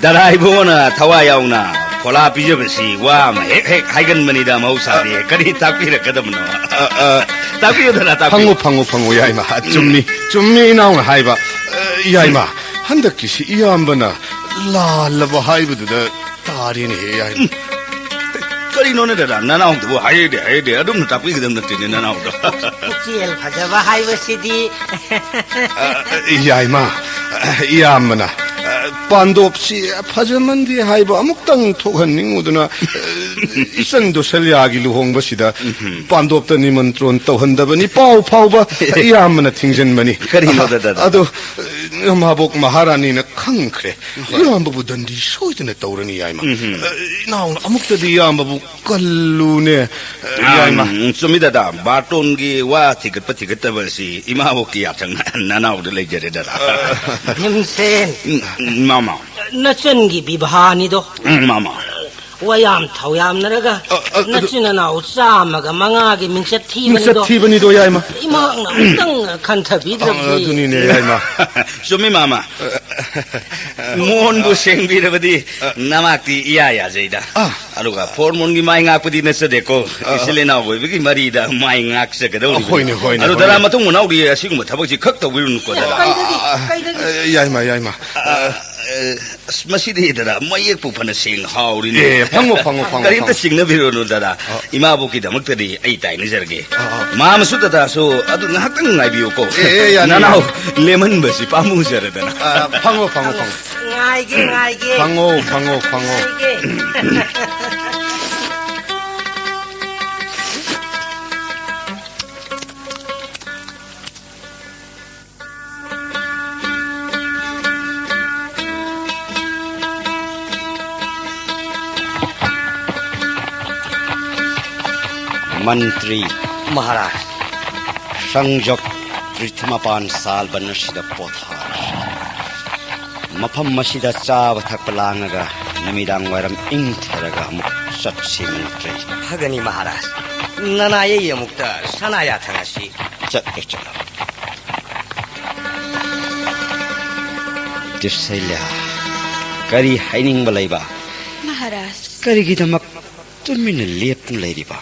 ꯗꯗꯥ ꯏꯕꯨꯡꯉꯣꯅ ꯊꯋꯥꯏ ꯌꯥꯎꯅ ꯐꯣꯂꯥ ꯄꯤꯖꯕꯁꯤ ꯋꯥ ꯑꯃ ꯍꯦꯛ ꯍꯦꯛ ꯍꯥꯏꯒꯟꯕꯅꯤꯗ ꯃꯍꯧꯁꯥꯗꯤ꯫ ꯑ, ꯀꯔꯤ ꯇꯥꯛꯄꯤꯔꯛꯀꯗꯕꯅꯣ? ꯑ, ꯑ, ꯇꯥꯛꯄꯤꯌꯨ ꯗꯗꯥ, ꯇꯥꯛꯄꯤꯌꯨ꯫ ꯐꯪꯉꯣ, ꯐꯪꯉꯣ, ꯐꯪꯉꯣ, ꯌꯥꯏꯃ꯫ ꯎꯝ꯫ ꯆꯨꯝꯃꯤ, ꯆꯨꯝꯃꯤ ꯏꯅꯥꯎꯅ ꯍꯥꯏꯕ꯫ ꯑ, ꯌꯥꯏꯃ, ꯍꯟꯗꯛꯀꯤꯁꯤ ꯏꯌꯥꯝꯕꯅ ꯂꯥꯜꯂꯕ ꯍꯥꯏꯕꯗꯨꯗ ꯇꯥꯔꯦꯅꯦꯍꯦ, ꯌꯥꯏꯃ꯫ ꯎꯝ꯫ ꯀꯔꯤꯅꯣꯅꯦ ꯗꯗꯥ, ꯅꯅꯥꯎꯗꯨꯕꯨ ꯍꯥꯏꯔꯦ, ꯍꯥꯏꯔꯦ, ꯑꯗꯨꯝꯅ ꯇꯥꯛꯄꯤꯒꯗꯕ ꯅꯠꯇꯦꯅꯦ ꯅꯅꯥꯎꯗꯣ꯫ ꯄꯨꯛꯆꯦꯜ ꯐꯖꯕ ꯍꯥꯏꯕꯁꯤꯗꯤ꯫ ꯑ, ꯌꯥꯏꯃ, ꯏꯌꯥꯝꯕꯅ, ꯑ, ꯄꯥꯟꯗꯣꯞꯁꯤ ꯐꯖꯃꯟꯗꯦ ꯍꯥꯏꯕ ꯑꯃꯨꯛꯇꯪ ꯊꯣꯛꯍꯟꯅꯤꯡꯉꯨꯗꯨꯅ, ꯑ, ꯏꯆꯟ ꯗꯣꯁꯜꯌꯥꯒꯤ ꯂꯨꯍꯣꯡꯕꯁꯤꯗ ꯎꯝꯍꯨꯝ꯫ ꯄꯥꯟꯗꯣꯞꯇ ꯅꯤꯃꯟꯇ꯭ꯔꯣꯟ ꯇꯧꯍꯟꯗꯕꯅꯤ ꯄꯥꯎ ꯐꯥꯎꯕ ꯏꯌꯥꯝꯕꯅ ꯊꯤꯡꯖꯤꯟꯕꯅꯤ꯫ ꯀꯔꯤꯅꯣꯗ, ꯗꯗꯥ? ꯑꯗꯣ, ꯑ, ꯃꯥꯕꯣꯛ ꯃꯍꯥꯔꯥꯅꯤꯅ ꯈꯪꯈ꯭ꯔꯦ꯫ ꯍꯣꯏ꯫ ꯏꯌꯥꯝꯕꯕꯨ ꯗꯟꯗꯤ ꯁꯣꯏꯗꯅ ꯇꯧꯔꯅꯤ, ꯌꯥꯏꯃ꯫ ꯎꯝꯍꯨꯝ꯫ ꯑ, ꯏꯅꯥꯎꯅ ꯑꯃꯨꯛꯇꯗꯤ ꯏꯌꯥꯝꯕꯕꯨ ꯀꯜꯂꯨꯅꯦ, ꯑ, ꯑꯥ, ꯌꯥꯏꯃ꯫ ꯎꯝ, ꯆꯨꯝꯃꯤ, ꯗꯗꯥ꯫ ꯕꯥꯔꯇꯣꯟꯒꯤ ꯋꯥ ꯊꯤꯒꯠꯄ ꯊꯤꯒꯠꯇꯕ ꯑꯁꯤ ꯏꯃꯥꯕꯣꯛꯀꯤ ꯌꯥꯊꯪ ꯅꯅꯥꯎꯗ ꯂꯩꯖꯔꯦ, ꯗꯗꯥ꯫ ꯑ, ꯚꯤꯝꯁꯦꯟ꯫ ꯎꯝ, ꯎꯝ, ꯃꯥꯃ꯫ ꯅꯆꯟꯒꯤ ꯕꯤꯚꯥꯅꯤꯗꯣ꯫ ꯎꯝ, ꯃꯥꯃ꯫ ꯋꯥ ꯌꯥꯝ ꯊꯧ ꯌꯥꯝꯅꯔꯒ ꯑ, ꯑ, ꯑꯗꯨ ꯅꯆꯤꯟ ꯅꯅꯥꯎ ꯆꯥꯝꯃꯒ ꯃꯉꯥꯒꯤ ꯃꯤꯡꯆꯠ ꯊꯤꯕꯅꯤꯗꯣ꯫ ꯃꯤꯡꯆꯠ ꯊꯤꯕꯅꯤꯗꯣ, ꯌꯥꯏꯃ꯫ ꯏꯃꯥꯛꯅ ꯑꯃꯨꯛꯇꯪ ꯈꯟꯊꯕꯤꯗ꯭ꯔꯕꯗꯤ꯫ ꯑ, ꯑꯗꯨꯅꯤꯅꯦ, ꯌꯥꯏꯃ꯫ ꯆꯨꯝꯃꯤ, ꯃꯥꯃ꯫ ꯃꯣꯟꯕꯨ ꯁꯦꯡꯕꯤꯔꯕꯗꯤ ꯅꯃꯥꯛꯇꯤ ꯏꯌꯥ ꯌꯥꯖꯩꯗ꯫ ꯑꯥ꯫ ꯑꯗꯨꯒ ꯐꯣꯔꯃꯣꯟꯒꯤ ꯃꯥꯏ ꯉꯥꯛꯄꯗꯤ ꯅꯠꯆꯗꯦꯀꯣ꯫ ꯑꯥ꯫ ꯏꯆꯤꯜ ꯏꯅꯥꯎ ꯑꯣꯏꯕꯒꯤ ꯃꯔꯤꯗ ꯃꯥꯏ ꯉꯥꯛꯆꯒꯗꯧꯔꯤꯕꯅꯤ꯫ ꯍꯣꯏꯅꯦ, ꯍꯣꯏꯅꯦ, ꯑꯗꯨ ꯍꯣꯏꯅꯦ꯫ ꯗꯗꯥ, ꯃꯇꯨꯡ ꯃꯅꯥꯎꯗꯤ ꯑꯁꯤꯒꯨꯝꯕ ꯊꯕꯛꯁꯤ ꯈꯛ ꯇꯧꯕꯤꯔꯨꯅꯨꯀꯣ, ꯗꯗꯥ꯫ ꯀꯩꯗꯒꯤ, ꯑꯥ, ꯀꯩꯗꯒꯤ? ꯑꯥ, ꯌꯥꯏꯃ, ꯌꯥꯏꯃ꯫ ꯑꯥ, ꯑꯥ, ꯑꯁ, ꯃꯁꯤꯗꯤ, ꯗꯗꯥ, ꯃꯌꯦꯛꯄꯨ ꯐꯅ ꯁꯦꯡꯅ ꯍꯥꯎꯔꯤꯅꯦ꯫ ꯑꯦ, ꯐꯪꯉꯣ, ꯐꯪꯉꯣ, ꯐꯪꯉꯣ, ꯀꯔꯤꯝꯇ ꯐꯪꯉꯣ꯫ ꯆꯤꯡꯅꯕꯤꯔꯨꯅꯨ, ꯗꯗꯥ꯫ ꯑꯥ꯫ ꯏꯃꯥꯕꯣꯛꯀꯤꯗꯃꯛꯇꯗꯤ ꯑꯩ ꯇꯥꯏꯅꯖꯔꯒꯦ꯫ ꯑꯥ, ꯑꯥ꯫ ꯃꯥꯃꯁꯨ ꯗꯗꯥꯁꯨ ꯑꯗꯨ ꯉꯥꯏꯍꯥꯛꯇꯪ ꯉꯥꯏꯕꯤꯌꯨꯀꯣ꯫ ꯑꯦ, ꯑꯦ, ꯌꯥꯅꯤ, ꯅꯅꯥꯎ ꯌꯥꯅꯤ꯫ ꯂꯦꯝꯍꯟꯕꯁꯤ ꯄꯥꯝꯃꯨꯖꯔꯦꯗꯅ꯫ ꯑꯥ, ꯐꯪꯉꯣ, ꯐꯪꯉꯣ, ꯐꯪꯉꯣ꯫ ꯉꯥꯏꯒꯦ, ꯉꯥꯏꯒꯦ꯫ ꯐꯪꯉꯣ, ꯐꯪꯉꯣ, ꯐꯪꯉꯣ꯫ ꯉꯥꯏꯒꯦ꯫ ꯃꯟꯇ꯭ꯔꯤ꯫ ꯃꯍꯥꯔꯥꯖ꯫ ꯁꯪꯖꯣꯛ ꯄ꯭ꯔꯤꯊꯤ ꯃꯄꯥꯟ ꯁꯥꯜꯕꯟ ꯑꯁꯤꯗ ꯄꯣꯊꯥꯔꯤ꯫ ꯃꯐꯝ ꯑꯁꯤꯗ ꯆꯥꯕ ꯊꯛꯄ ꯂꯥꯡꯉꯒ ꯅꯨꯃꯤꯗꯥꯡ ꯋꯥꯏꯔꯝ ꯏꯪꯊꯔꯒ ꯑꯃꯨꯛ ꯆꯠꯁꯤ ꯃꯟꯇ꯭ꯔꯤ꯫ ꯐꯒꯅꯤ ꯃꯍꯥꯔꯥꯖ꯫ ꯅꯅꯥꯏ ꯑꯩ ꯑꯃꯨꯛꯇ ꯁꯅꯥ ꯌꯥꯊꯪ ꯑꯁꯤ꯫ ꯆꯠꯂꯨ, ꯆꯠꯂꯨ꯫ ꯇ꯭ꯔꯤꯁꯩꯂ꯭ꯌꯥ, ꯀꯔꯤ ꯍꯥꯏꯅꯤꯡꯕ ꯂꯩꯕ? ꯃꯍꯥꯔꯥꯖ꯫ ꯀꯔꯤꯒꯤꯗꯃꯛ ꯇꯨꯃꯤꯟꯅ ꯂꯦꯞꯇꯨꯅ ꯂꯩꯔꯤꯕ?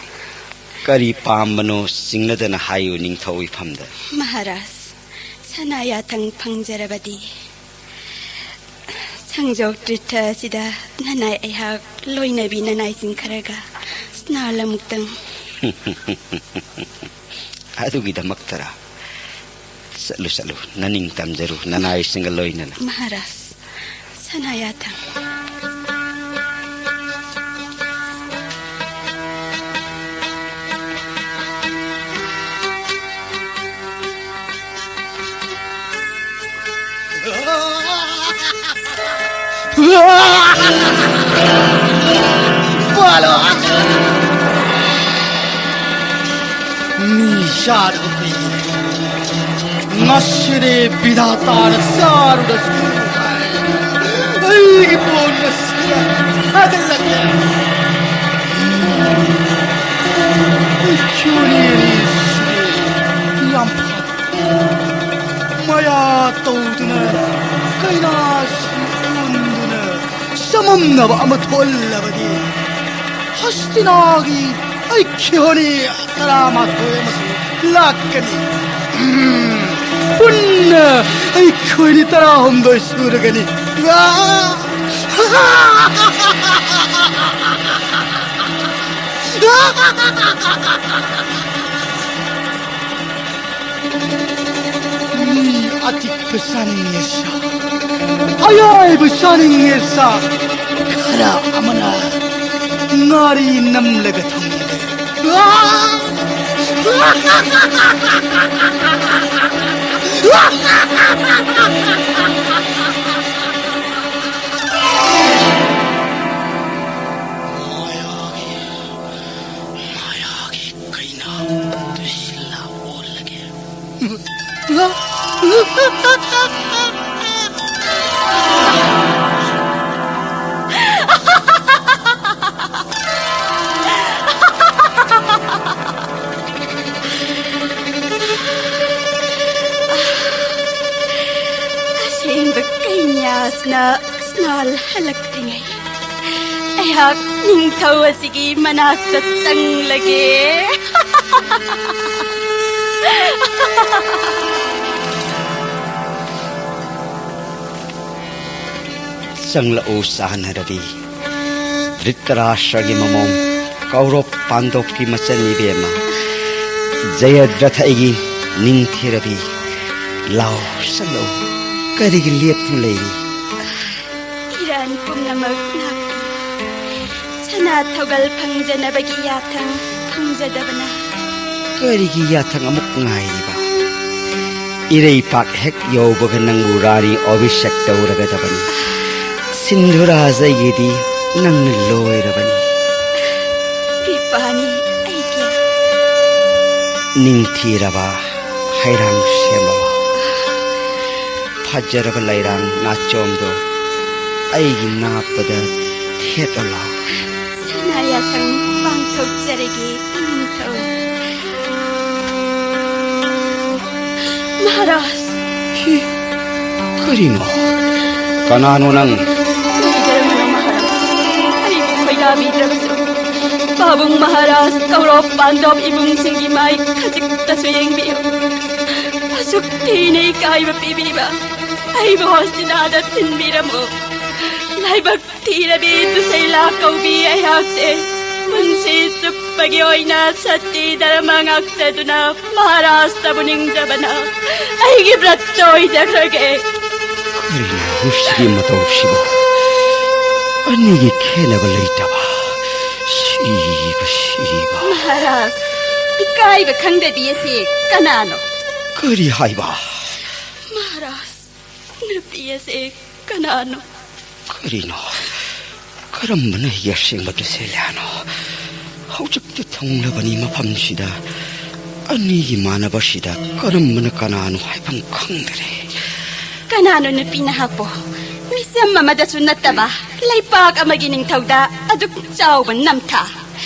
ꯀꯔꯤ ꯄꯥꯝꯕꯅꯣ ꯆꯤꯡꯅꯗꯅ ꯍꯥꯏꯌꯨ ꯅꯤꯡꯊꯧ ꯏꯐꯝꯗ꯫ ꯃꯍꯥꯔꯥꯖ, ꯁꯅꯥ ꯌꯥꯊꯪ ꯐꯪꯖꯔꯕꯗꯤ ꯁꯪꯖꯣꯛ ꯇ꯭ꯔꯤꯊ ꯑꯁꯤꯗ ꯅꯅꯥꯏ ꯑꯩꯍꯥꯛ ꯂꯣꯏꯅꯕꯤ ꯅꯅꯥꯏꯁꯤꯡ ꯈꯔꯒ ꯁ꯭ꯅꯥꯜ ꯑꯃꯨꯛꯇꯪ꯫ ꯑꯗꯨꯒꯤꯗꯃꯛꯇꯔ? ꯆꯠꯂꯨ, ꯆꯠꯂꯨ, ꯅꯅꯤꯡ ꯇꯝꯖꯔꯨ, ꯅꯅꯥꯏꯁꯤꯡꯒ ꯂꯣꯏꯅꯅ꯫ ꯃꯍꯥꯔꯥꯖ, ꯁꯅꯥ ꯌꯥꯊꯪ꯫ ꯅꯤꯁꯥꯗ ꯍꯨꯏ꯫ ꯉꯁꯤꯗꯤ ꯕꯤꯙꯥꯇꯥꯅ ꯆꯥꯔꯨꯔꯁꯨ ꯑꯩꯒꯤ ꯕꯣꯟ ꯃꯁꯤꯡ ꯊꯥꯒꯠꯂꯛꯂꯦ꯫ ꯏꯁꯣꯔꯤ ꯑꯅꯤꯁꯤꯗꯤ ꯌꯥꯝ ꯐꯠꯇꯦ꯫ ꯃꯌꯥ ꯇꯧꯗꯨꯅ ꯀꯩꯅꯥꯁꯤ ꯎꯟꯗꯨꯅ ꯆꯃꯝꯅꯕ ꯑꯃ ꯊꯣꯛꯍꯜꯂꯕꯗꯤ ꯍꯁꯇꯤꯅꯥꯒꯤ ꯑꯩꯈꯣꯏꯅꯤ ꯇꯔꯥꯃꯥꯊꯣꯏ ꯑꯃꯁꯨ ꯂꯥꯛꯀꯅꯤ꯫ ꯎꯝ, ꯄꯨꯟꯅ ꯑꯩꯈꯣꯏꯅꯤ ꯇꯔꯥꯍꯨꯝꯗꯣꯏ ꯁꯨꯔꯒꯅꯤ꯫ ꯑꯥ! ꯃꯤ ꯑꯄꯤꯛꯄ ꯆꯥꯅꯤꯡꯉꯦ ꯁꯥ, ꯑꯌꯥꯏꯕ ꯆꯥꯅꯤꯡꯉꯦ ꯁꯥ, ꯈꯔ ꯑꯃꯅ ꯉꯥꯔꯤ ꯅꯝꯂꯒ ꯊꯝꯂꯦ꯫ ꯃꯥꯌꯥꯒꯤ, ꯃꯥꯌꯥꯒꯤ ꯀꯩꯅꯥ꯫ ꯍꯜꯂꯛꯇ꯭ꯔꯤꯉꯩ ꯑꯩꯍꯥꯛ ꯅꯤꯡꯊꯧ ꯑꯁꯤꯒꯤ ꯃꯅꯥꯛꯇ ꯆꯪꯂꯒꯦ꯫ ꯆꯪꯂꯛꯎ ꯆꯥꯟꯅꯔꯕꯤ꯫ ꯙ꯭ꯔꯤꯇꯔꯥꯁ꯭ꯇ꯭ꯔꯒꯤ ꯃꯃꯣꯝ, ꯀꯧꯔꯣꯞ ꯄꯥꯟꯗꯣꯞꯀꯤ ꯃꯆꯟ ꯏꯕꯦꯝꯃ, ꯖꯌꯗ꯭ꯔꯊ ꯑꯩꯒꯤ ꯅꯤꯡꯊꯤꯔꯕꯤ, ꯂꯥꯎ ꯆꯠꯂꯣ꯫ ꯀꯔꯤꯒꯤ ꯂꯦꯞꯇꯨꯅ ꯂꯩꯔꯤ? ꯏꯔꯥꯟ ꯄꯨꯝꯅꯃꯛ ꯉꯥꯛꯄꯤ꯫ ꯁꯅꯥ ꯊꯧꯒꯜ ꯐꯪꯖꯅꯕꯒꯤ ꯌꯥꯊꯪ ꯐꯪꯖꯗꯕꯅ꯫ ꯀꯔꯤꯒꯤ ꯌꯥꯊꯪ ꯑꯃꯨꯛ ꯉꯥꯏꯔꯤꯕ? ꯏꯔꯩꯄꯥꯛ ꯍꯦꯛ ꯌꯧꯕꯒ ꯅꯪꯕꯨ ꯔꯥꯅꯤ ꯑꯚꯤꯁꯦꯛ ꯇꯧꯔꯒꯗꯕꯅꯤ꯫ ꯁꯤꯟꯙꯨꯔꯥꯖ ꯑꯩꯒꯤꯗꯤ ꯅꯪꯅ ꯂꯣꯏꯔꯕꯅꯤ꯫ ꯏꯄꯥꯅꯤ ꯑꯩꯒꯤ꯫ ꯅꯤꯡꯊꯤꯔꯕ ꯍꯩꯔꯥꯡ ꯁꯦꯝꯕ꯫ ꯐꯖꯔꯕ ꯂꯩꯔꯥꯡ ꯅꯥꯆꯣꯝꯗꯣ ꯑꯩꯒꯤ ꯅꯥꯞꯄꯗ ꯊꯦꯠꯂꯣ꯫ ꯁꯅꯥ ꯌꯥꯊꯪ ꯄꯥꯡꯊꯣꯛꯆꯔꯒꯦ ꯏꯅꯤꯡꯊꯧ꯫ ꯃꯍꯥꯔꯥꯖ! ꯍꯤ, ꯀꯔꯤꯅꯣ? ꯀꯅꯥꯅꯣ ꯅꯪ? ꯀꯔꯤ ꯀꯔꯝꯕꯅꯣ ꯃꯍꯥꯔꯥꯖ? ꯑꯩꯕꯨ ꯈꯣꯏꯗꯥꯕꯤꯗ꯭ꯔꯕꯁꯨ ꯄꯥꯕꯨꯡ ꯃꯍꯥꯔꯥꯖ, ꯀꯧꯔꯣꯞ ꯄꯥꯟꯗꯣꯞ ꯏꯃꯨꯡꯁꯤꯡꯒꯤ ꯃꯥꯏ ꯈꯖꯤꯛꯇꯁꯨ ꯌꯦꯡꯕꯤꯌꯨ꯫ ꯑꯁꯨꯛ ꯊꯤꯅ ꯏꯀꯥꯏꯕ ꯄꯤꯕꯤꯕ ꯑꯩꯕꯨ ꯍꯣꯁꯇꯤꯅꯥꯗ ꯊꯤꯟꯕꯤꯔꯝꯃꯨ꯫ ꯂꯥꯏꯕꯛ ꯊꯤꯔꯕꯤ ꯇꯨꯁꯩꯂꯥ ꯀꯧꯕꯤ ꯑꯩꯍꯥꯛꯁꯦ ꯄꯨꯟꯁꯤ ꯆꯨꯞꯄꯒꯤ ꯑꯣꯏꯅ ꯁꯇꯤ ꯙꯔꯃ ꯉꯥꯛꯆꯗꯨꯅ ꯃꯍꯥꯔꯥꯖꯇꯕꯨ ꯅꯤꯡꯖꯕꯅ ꯑꯩꯒꯤ ꯕ꯭ꯔꯠꯇ ꯑꯣꯏꯖꯈ꯭ꯔꯒꯦ꯫ ꯀꯔꯤꯅꯣ ꯁꯤꯒꯤ ꯃꯇꯧꯁꯤꯕꯨ? ꯑꯅꯤꯒꯤ ꯈꯦꯠꯅꯕ ꯂꯩꯇꯕ꯫ ꯁꯤꯕ, ꯁꯤꯕ꯫ ꯃꯍꯥꯔꯥꯖ, ꯏꯀꯥꯏꯕ ꯈꯪꯗꯕꯤ ꯑꯁꯤ ꯀꯅꯥꯅꯣ? ꯀꯔꯤ ꯍꯥꯏꯕ? ꯃꯍꯥꯔꯥꯖ, ꯅꯨꯄꯤ ꯑꯁꯤ ꯀꯅꯥꯅꯣ? ꯀꯔꯤꯅꯣ? ꯀꯔꯝꯕꯅ ꯑꯩꯒꯤ ꯑꯁꯦꯡꯕ ꯇꯨꯁꯦꯂꯤꯌꯥꯅꯣ? ꯍꯧꯖꯤꯛꯇ ꯊꯨꯡꯂꯕꯅꯤ ꯃꯐꯝꯁꯤꯗ꯫ ꯑꯅꯤꯒꯤ ꯃꯥꯟꯅꯕꯁꯤꯗ ꯀꯔꯝꯕꯅ ꯀꯅꯥꯅꯣ ꯍꯥꯏꯐꯝ ꯈꯪꯗꯔꯦ꯫ ꯀꯅꯥꯅꯣ ꯅꯨꯄꯤ ꯅꯍꯥꯛꯄꯣ? ꯃꯤꯆꯝ ꯑꯃꯗꯁꯨ ꯅꯠꯇꯕ ꯂꯩꯄꯥꯛ ꯑꯃꯒꯤ ꯅꯤꯡꯊꯧꯗ ꯑꯗꯨꯛ ꯆꯥꯎꯕ ꯅꯝꯊꯥꯛ꯫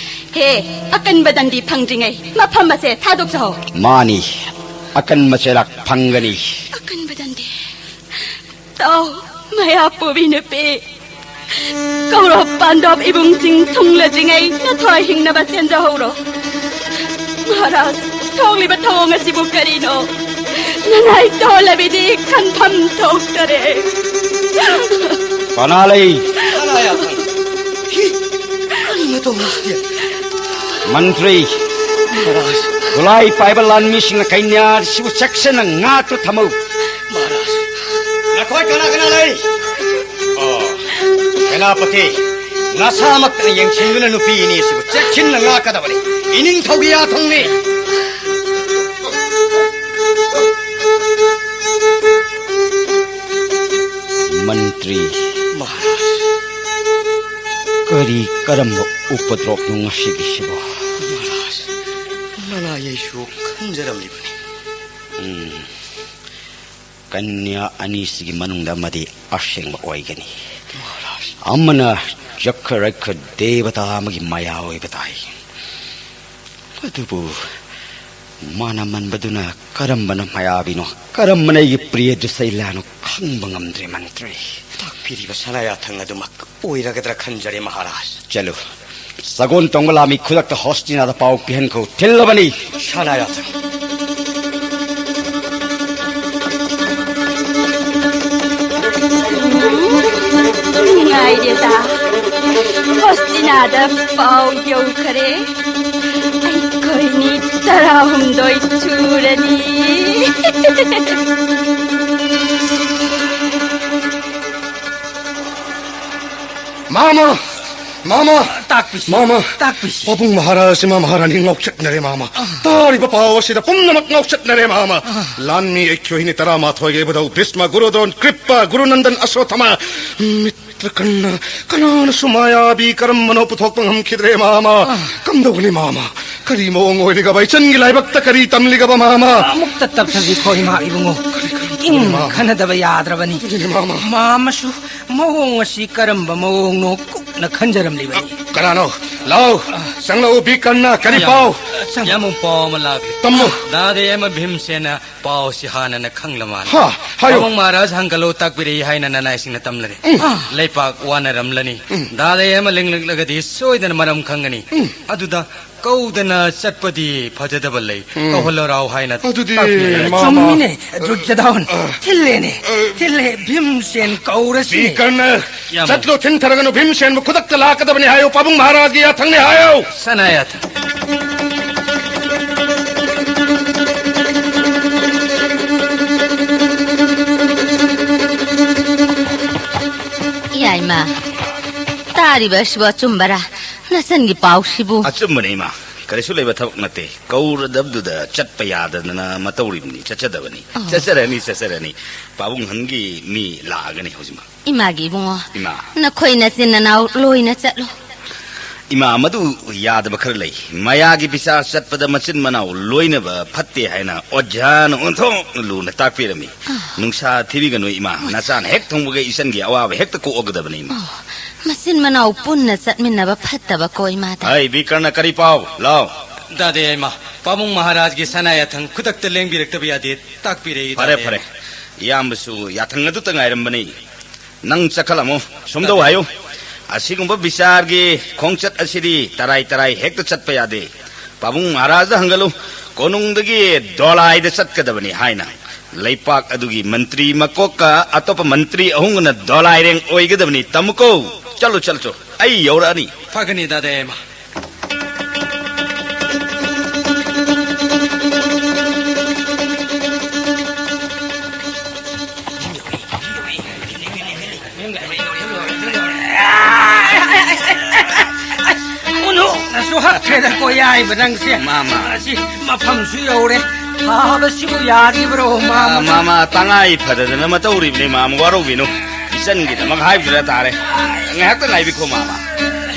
ꯍꯦ, ꯑꯀꯟꯕ ꯗꯟꯗꯤ ꯐꯪꯗ꯭ꯔꯤꯉꯩ ꯃꯐꯝ ꯑꯁꯦ ꯊꯥꯗꯣꯛꯆꯍꯧ꯫ ꯃꯥꯅꯤ, ꯑꯀꯟꯕ ꯆꯩꯔꯥꯛ ꯐꯪꯒꯅꯤ꯫ ꯑꯀꯟꯕ ꯗꯟꯗꯤ꯫ ꯇꯥꯎ, ꯃꯌꯥꯄꯨꯕꯤ ꯅꯨꯄꯤ, ꯀꯧꯔꯕ ꯄꯥꯟꯗꯕ ꯏꯕꯨꯡꯁꯤꯡ ꯊꯨꯡꯂꯗ꯭ꯔꯤꯉꯩ ꯅꯊꯣꯏ ꯍꯤꯡꯅꯕ ꯁꯦꯝꯖꯍꯧꯔꯣ꯫ ꯃꯍꯥꯔꯥꯖ, ꯊꯣꯛꯂꯤꯕ ꯊꯧꯑꯣꯡ ꯑꯁꯤꯕꯨ ꯀꯔꯤꯅꯣ? ꯅꯅꯥꯏ ꯇꯣꯜꯂꯕꯤꯗꯤ ꯈꯟꯐꯝ ꯊꯣꯛꯇꯔꯦ꯫ ꯄꯅꯥ ꯂꯩ꯫ ꯁꯅꯥ ꯌꯥꯊꯪ꯫ ꯍꯤ, ꯀꯔꯤꯅꯣ ꯇꯧꯔꯤꯁꯦ? ꯃꯟꯇ꯭ꯔꯤ, ꯃꯍꯥꯔꯥꯖ꯫ ꯈꯨꯠꯂꯥꯏ ꯄꯥꯏꯕ ꯂꯥꯟꯃꯤꯁꯤꯡꯅ ꯀꯩꯅꯥ ꯑꯁꯤꯕꯨ ꯆꯦꯛꯁꯤꯟꯅ ꯉꯥꯛꯇꯨ ꯊꯝꯃꯨ꯫ ꯃꯍꯥꯔꯥꯖ꯫ ꯅꯈꯣꯏ ꯀꯅꯥ ꯀꯅꯥ ꯂꯩ? ꯑꯣ, ꯁꯦꯅꯥꯄꯇꯤ, ꯅꯁꯥꯃꯛꯇꯅ ꯌꯦꯡꯁꯤꯟꯗꯨꯅ ꯅꯨꯄꯤ ꯑꯅꯤ ꯑꯁꯤꯕꯨ ꯆꯦꯛꯁꯤꯟꯅ ꯉꯥꯛꯀꯗꯕꯅꯤ꯫ ꯏꯅꯤꯡꯊꯧꯒꯤ ꯌꯥꯊꯪꯅꯤ꯫ ꯃꯟꯇ꯭ꯔꯤ꯫ ꯃꯍꯥꯔꯥꯖ꯫ ꯀꯔꯤ ꯀꯔꯝꯕ ꯎꯄꯗ꯭ꯔꯣꯞꯅꯣ ꯉꯁꯤꯒꯤꯁꯤꯕꯣ? ꯃꯍꯥꯔꯥꯖ, ꯃꯅꯥꯏ ꯑꯩꯁꯨ ꯈꯟꯖꯔꯝꯂꯤꯕꯅꯤ꯫ ꯎꯝ꯫ ꯀꯟꯌꯥ ꯑꯅꯤꯁꯤꯒꯤ ꯃꯅꯨꯡꯗ ꯑꯃꯗꯤ ꯑꯁꯦꯡꯕ ꯑꯣꯏꯒꯅꯤ꯫ ꯃꯍꯥꯔꯥꯖ꯫ ꯑꯃꯅ ꯌꯛꯈ ꯔꯛꯈ ꯗꯦꯕꯇꯥ ꯑꯃꯒꯤ ꯃꯌꯥ ꯑꯣꯏꯕ ꯇꯥꯏ꯫ ꯑꯗꯨꯕꯨ ꯃꯥꯅ ꯃꯟꯕꯗꯨꯅ ꯀꯔꯝꯕꯅ ꯃꯌꯥꯕꯤꯅꯣ, ꯀꯔꯝꯕꯅ ꯑꯩꯒꯤ ꯄ꯭ꯔꯤꯌ ꯗꯨꯁꯩꯂꯥꯅꯣ ꯈꯪꯕ ꯉꯝꯗ꯭ꯔꯦ, ꯃꯟꯇ꯭ꯔꯤ꯫ ꯇꯥꯛꯄꯤꯔꯤꯕ ꯁꯅꯥꯌꯥꯊꯪ ꯑꯗꯨꯃꯛ ꯑꯣꯏꯔꯒꯗ꯭ꯔꯥ ꯈꯟꯖꯔꯦ, ꯃꯍꯥꯔꯥꯖ꯫ ꯆꯠꯂꯨ, ꯁꯒꯣꯜ ꯇꯣꯡꯕ ꯂꯥꯟꯃꯤ ꯈꯨꯗꯛꯇ ꯍꯣꯁꯇꯤꯅꯥꯗ ꯄꯥꯎ ꯄꯤꯍꯟꯈꯣ, ꯊꯤꯜꯂꯕꯅꯤ꯫ ꯁꯅꯥꯌꯥꯊꯪ꯫ ꯅꯨꯡꯉꯥꯏꯔꯦꯗ, ꯍꯣꯁꯇꯤꯅꯥꯗ ꯄꯥꯎ ꯌꯧꯈꯔꯦ꯫ ꯑꯩꯈꯣꯏꯅꯤ ꯇꯔꯥꯍꯨꯝꯗꯣꯏ ꯁꯨꯔꯅꯤ꯫ ꯃꯥꯃ! ꯃꯥꯃ! ꯇꯥꯛꯄꯤꯁꯤ, ꯃꯥꯃ! ꯇꯥꯛꯄꯤꯁꯤ꯫ ꯄꯥꯕꯨꯡ ꯃꯍꯥꯔꯥꯖ, ꯏꯃꯥ ꯃꯍꯥꯔꯥꯅꯤ ꯉꯥꯎꯆꯠꯅꯔꯦ, ꯃꯥꯃ꯫ ꯑꯥ꯫ ꯇꯥꯔꯤꯕ ꯄꯥꯎ ꯑꯁꯤꯗ ꯄꯨꯝꯅꯃꯛ ꯉꯥꯎꯆꯠꯅꯔꯦ, ꯃꯥꯃ꯫ ꯑꯥ꯫ ꯂꯥꯟꯃꯤ ꯑꯩꯈꯣꯏ ꯅꯤ ꯇꯔꯥꯃꯥꯊꯣꯏꯒꯤ ꯏꯕꯨꯙꯧ ꯚꯤꯁꯃ, ꯒꯨꯔꯨꯗ꯭ꯔꯣꯟ, ꯀ꯭ꯔꯤꯞꯄ, ꯒꯨꯔꯨꯅꯟꯗꯟ, ꯑꯁ꯭ꯋꯠꯊꯥꯃ, ꯃꯤꯇ꯭ꯔꯀꯔꯅ, ꯀꯅꯥꯅꯁꯨ ꯃꯥꯌꯥꯕꯤ ꯀꯔꯝꯕꯅꯣ ꯄꯨꯊꯣꯛꯄ ꯉꯝꯈꯤꯗ꯭ꯔꯦ, ꯃꯥꯃ꯫ ꯑꯥ꯫ ꯀꯝꯗꯧꯒꯅꯤ, ꯃꯥꯃ? ꯀꯔꯤ ꯃꯑꯣꯡ ꯑꯣꯏꯔꯤꯒꯕ? ꯏꯆꯟꯒꯤ ꯂꯥꯏꯕꯛꯇ ꯀꯔꯤ ꯇꯝꯂꯤꯒꯕ, ꯃꯥꯃ? ꯑꯃꯨꯛꯇ ꯇꯞꯊꯕꯤꯈꯣ, ꯏꯃꯥ ꯏꯕꯨꯡꯉꯣ꯫ ꯀꯔꯤ, ꯀꯔꯝ ꯇꯧꯒꯅꯤ, ꯏꯪꯅ ꯃꯥꯃ? ꯈꯟꯅꯗꯕ ꯌꯥꯗ꯭ꯔꯕꯅꯤ꯫ ꯑꯗꯨꯅꯤ, ꯃꯥꯃ꯫ ꯃꯥꯃꯁꯨ ꯃꯑꯣꯡ ꯑꯁꯤ ꯀꯔꯝꯕ ꯃꯑꯣꯡꯅꯣ ꯀꯨꯞꯅ ꯈꯟꯖꯔꯝꯂꯤꯕꯅꯤ꯫ ꯀꯅꯥꯅꯣ? ꯂꯥꯎ, ꯆꯪꯂꯛꯎ, ꯕꯤꯀꯔꯅ, ꯀꯔꯤ ꯄꯥꯎ? ꯌꯥꯝ ꯄꯥꯎ ꯑꯃ ꯂꯥꯛꯂꯦ꯫ ꯇꯝꯃꯨ꯫ ꯗꯥꯗꯥ ꯌꯥꯏꯃ ꯚꯤꯝꯁꯦꯟꯅ ꯄꯥꯎꯁꯤ ꯍꯥꯟꯅꯅ ꯈꯪꯂ ꯃꯥꯜꯂꯦ꯫ ꯍꯥ, ꯍꯥꯏꯌꯨ꯫ ꯄꯥꯕꯨꯡ ꯃꯍꯥꯔꯥꯖ ꯍꯪꯒꯜꯂꯣ ꯇꯥꯛꯄꯤꯔꯛꯏ ꯍꯥꯏꯅ ꯅꯅꯥꯏꯁꯤꯡꯅ ꯇꯝꯂꯔꯦ꯫ ꯎꯝ꯫ ꯂꯩꯄꯥꯛ ꯋꯥꯅꯔꯝꯂꯅꯤ꯫ ꯎꯝ꯫ ꯗꯥꯗꯥ ꯌꯥꯏꯃ ꯂꯦꯡꯂꯛꯂꯒꯗꯤ ꯁꯣꯏꯗꯅ ꯃꯔꯝ ꯈꯪꯒꯅꯤ꯫ ꯎꯝ꯫ ꯑꯗꯨꯗ ꯀꯧꯗꯅ ꯆꯠꯄꯗꯤ ꯐꯖꯗꯕ ꯂꯩ꯫ ꯎꯝ꯫ ꯀꯧꯍꯜꯂꯣ ꯔꯥꯎ ꯍꯥꯏꯅ ꯑꯗꯨꯗꯤ ꯇꯥꯛꯄꯤꯔꯦ꯫ ꯃꯥ, ꯃꯥ꯫ ꯆꯨꯝꯃꯤꯅꯦ, ꯗꯨꯔꯖꯣꯙꯟ꯫ ꯑ꯫ ꯊꯤꯜꯂꯦꯅꯦ, ꯑ꯫ ꯊꯤꯜꯂꯦ, ꯚꯤꯝꯁꯦꯟ ꯀꯧꯔꯁꯤꯅꯦ꯫ ꯕꯤꯀꯔꯅ, ꯌꯥꯝ ꯆꯠꯂꯣ, ꯊꯤꯟꯊꯔꯒꯅꯨ, ꯚꯤꯝꯁꯦꯟꯕꯨ ꯈꯨꯗꯛꯇ ꯂꯥꯛꯀꯗꯕꯅꯤ ꯍꯥꯏꯌꯨ, ꯄꯥꯕꯨꯡ ꯃꯍꯥꯔꯥꯖꯒꯤ ꯌꯥꯊꯪꯅꯤ ꯍꯥꯏꯌꯨ꯫ ꯁꯅꯥ ꯌꯥꯊꯪ꯫ ꯌꯥꯏꯃ, ꯇꯥꯔꯤꯕ ꯑꯁꯤꯕꯨ ꯑꯆꯨꯝꯕꯔꯥ? ꯅꯆꯟꯒꯤ ꯄꯥꯎꯁꯤꯕꯨ? ꯑꯆꯨꯝꯕꯅꯤ, ꯏꯃꯥ꯫ ꯀꯔꯤꯁꯨ ꯂꯩꯕ ꯊꯕꯛ ꯅꯠꯇꯦ꯫ ꯀꯧꯔꯗꯕꯗꯨꯗ ꯆꯠꯄ ꯌꯥꯗꯗꯅ ꯃꯇꯧꯔꯤꯕꯅꯤ꯫ ꯆꯠꯆꯗꯕꯅꯤ꯫ ꯑꯣ꯫ ꯆꯠꯆꯔꯅꯤ, ꯆꯠꯆꯔꯅꯤ꯫ ꯄꯥꯕꯨꯡ ꯍꯪꯒꯤ ꯃꯤ ꯂꯥꯛꯑꯒꯅꯤ ꯍꯧꯖꯤꯛꯃꯛ꯫ ꯏꯃꯥꯒꯤ ꯏꯕꯨꯡꯉꯣ, ꯏꯃꯥ꯫ ꯅꯈꯣꯏ ꯅꯆꯤꯟ ꯅꯅꯥꯎ ꯂꯣꯏꯅ ꯆꯠꯂꯣ꯫ ꯏꯃꯥ, ꯃꯗꯨ ꯌꯥꯗꯕ ꯈꯔ ꯂꯩ꯫ ꯃꯌꯥꯒꯤ ꯕꯤꯆꯥꯔ ꯆꯠꯄꯗ ꯃꯆꯤꯟ ꯃꯅꯥꯎ ꯂꯣꯏꯅꯕ ꯐꯠꯇꯦ ꯍꯥꯏꯅ ꯑꯣꯖꯥꯅ ꯑꯣꯟꯊꯣꯛꯅ ꯂꯨꯅ ꯇꯥꯛꯄꯤꯔꯝꯃꯤ꯫ ꯑꯥ꯫ ꯅꯨꯡꯁꯥ ꯊꯤꯕꯤꯒꯅꯨ, ꯏꯃꯥ꯫ ꯑꯣꯖꯥ꯫ ꯅꯆꯥꯅ ꯍꯦꯛ ꯊꯨꯡꯕꯒ ꯏꯆꯟꯒꯤ ꯑꯋꯥꯕ ꯍꯦꯛꯇ ꯀꯣꯛꯑꯒꯗꯕꯅꯤ, ꯏꯃꯥ꯫ ꯑꯣ, ꯃꯆꯤꯟ ꯃꯅꯥꯎ ꯄꯨꯟꯅ ꯆꯠꯃꯤꯟꯅꯕ ꯐꯠꯇꯕꯀꯣ, ꯏꯃꯥꯗ꯫ ꯍꯩ, ꯕꯤꯀꯔꯅ ꯀꯔꯤ ꯄꯥꯎ? ꯂꯥꯎ꯫ ꯗꯥꯗꯥ ꯌꯥꯏꯃ, ꯄꯥꯕꯨꯡ ꯃꯍꯥꯔꯥꯖꯒꯤ ꯁꯅꯥ ꯌꯥꯊꯪ ꯈꯨꯗꯛꯇ ꯂꯦꯡꯕꯤꯔꯛꯇꯕ ꯌꯥꯗꯦ꯫ ꯇꯥꯛꯄꯤꯔꯛꯏ, ꯐꯔꯦ, ꯗꯥꯗꯥ ꯐꯔꯦ꯫ ꯌꯥꯏꯃ꯫ ꯏꯌꯥꯝꯕꯁꯨ ꯌꯥꯊꯪ ꯑꯗꯨꯇ ꯉꯥꯏꯔꯝꯕꯅꯤ꯫ ꯅꯪ ꯆꯠꯈꯠꯂꯝꯃꯨ꯫ ꯁꯣꯝꯗꯧ ꯍꯥꯏꯌꯨ꯫ ꯑꯁꯤꯒꯨꯝꯕ ꯕꯤꯆꯥꯔꯒꯤ ꯈꯣꯡꯆꯠ ꯑꯁꯤꯗꯤ ꯇꯔꯥꯏ ꯇꯔꯥꯏ ꯍꯦꯛꯇ ꯆꯠꯄ ꯌꯥꯗꯦ꯫ ꯄꯥꯕꯨꯡ ꯃꯍꯥꯔꯥꯖꯗ ꯍꯪꯒꯜꯂꯨ, ꯀꯣꯅꯨꯡꯗꯒꯤ ꯗꯣꯂꯥꯏꯗ ꯆꯠꯀꯗꯕꯅꯤ ꯍꯥꯏꯅ꯫ ꯂꯩꯄꯥꯛ ꯑꯗꯨꯒꯤ ꯃꯟꯇ꯭ꯔꯤ ꯃꯀꯣꯛꯀ ꯑꯇꯣꯞꯄ ꯃꯟꯇ꯭ꯔꯤ ꯑꯍꯨꯝꯒꯅ ꯗꯣꯂꯥꯏꯔꯦꯡ ꯑꯣꯏꯒꯗꯕꯅꯤ꯫ ꯇꯝꯃꯨꯀꯣ꯫ ꯆꯠꯂꯨ, ꯆꯠꯂꯨ, ꯆꯠꯂꯨ꯫ ꯑꯩ ꯌꯧꯔꯛꯑꯅꯤ꯫ ꯐꯒꯅꯤ, ꯗꯥꯗꯥ ꯌꯥꯏꯃ꯫ ꯎꯅꯨꯅꯁꯨ ꯍꯛꯈ꯭ꯔꯦꯗꯀꯣ, ꯌꯥꯏꯕ ꯅꯪꯁꯦ꯫ ꯃꯥꯃ꯫ ꯑꯁꯤ ꯃꯐꯝꯁꯨ ꯌꯧꯔꯦ꯫ ꯊꯥꯕꯁꯤꯕꯨ ꯌꯥꯔꯤꯕ꯭ꯔꯣ, ꯃꯥꯃ? ꯑ, ꯃꯥꯃ, ꯇꯉꯥꯏ ꯐꯗꯗꯅ ꯃꯇꯧꯔꯤꯕꯅꯤ, ꯃꯥꯃ, ꯋꯥꯔꯧꯕꯤꯅꯨ꯫ ꯏꯆꯟꯒꯤꯗꯃꯛ ꯍꯥꯏꯕꯗꯨꯗ ꯇꯥꯔꯦ꯫ ꯉꯥꯏꯍꯥꯛꯇ ꯉꯥꯏꯕꯤꯈꯣ, ꯃꯥꯃ꯫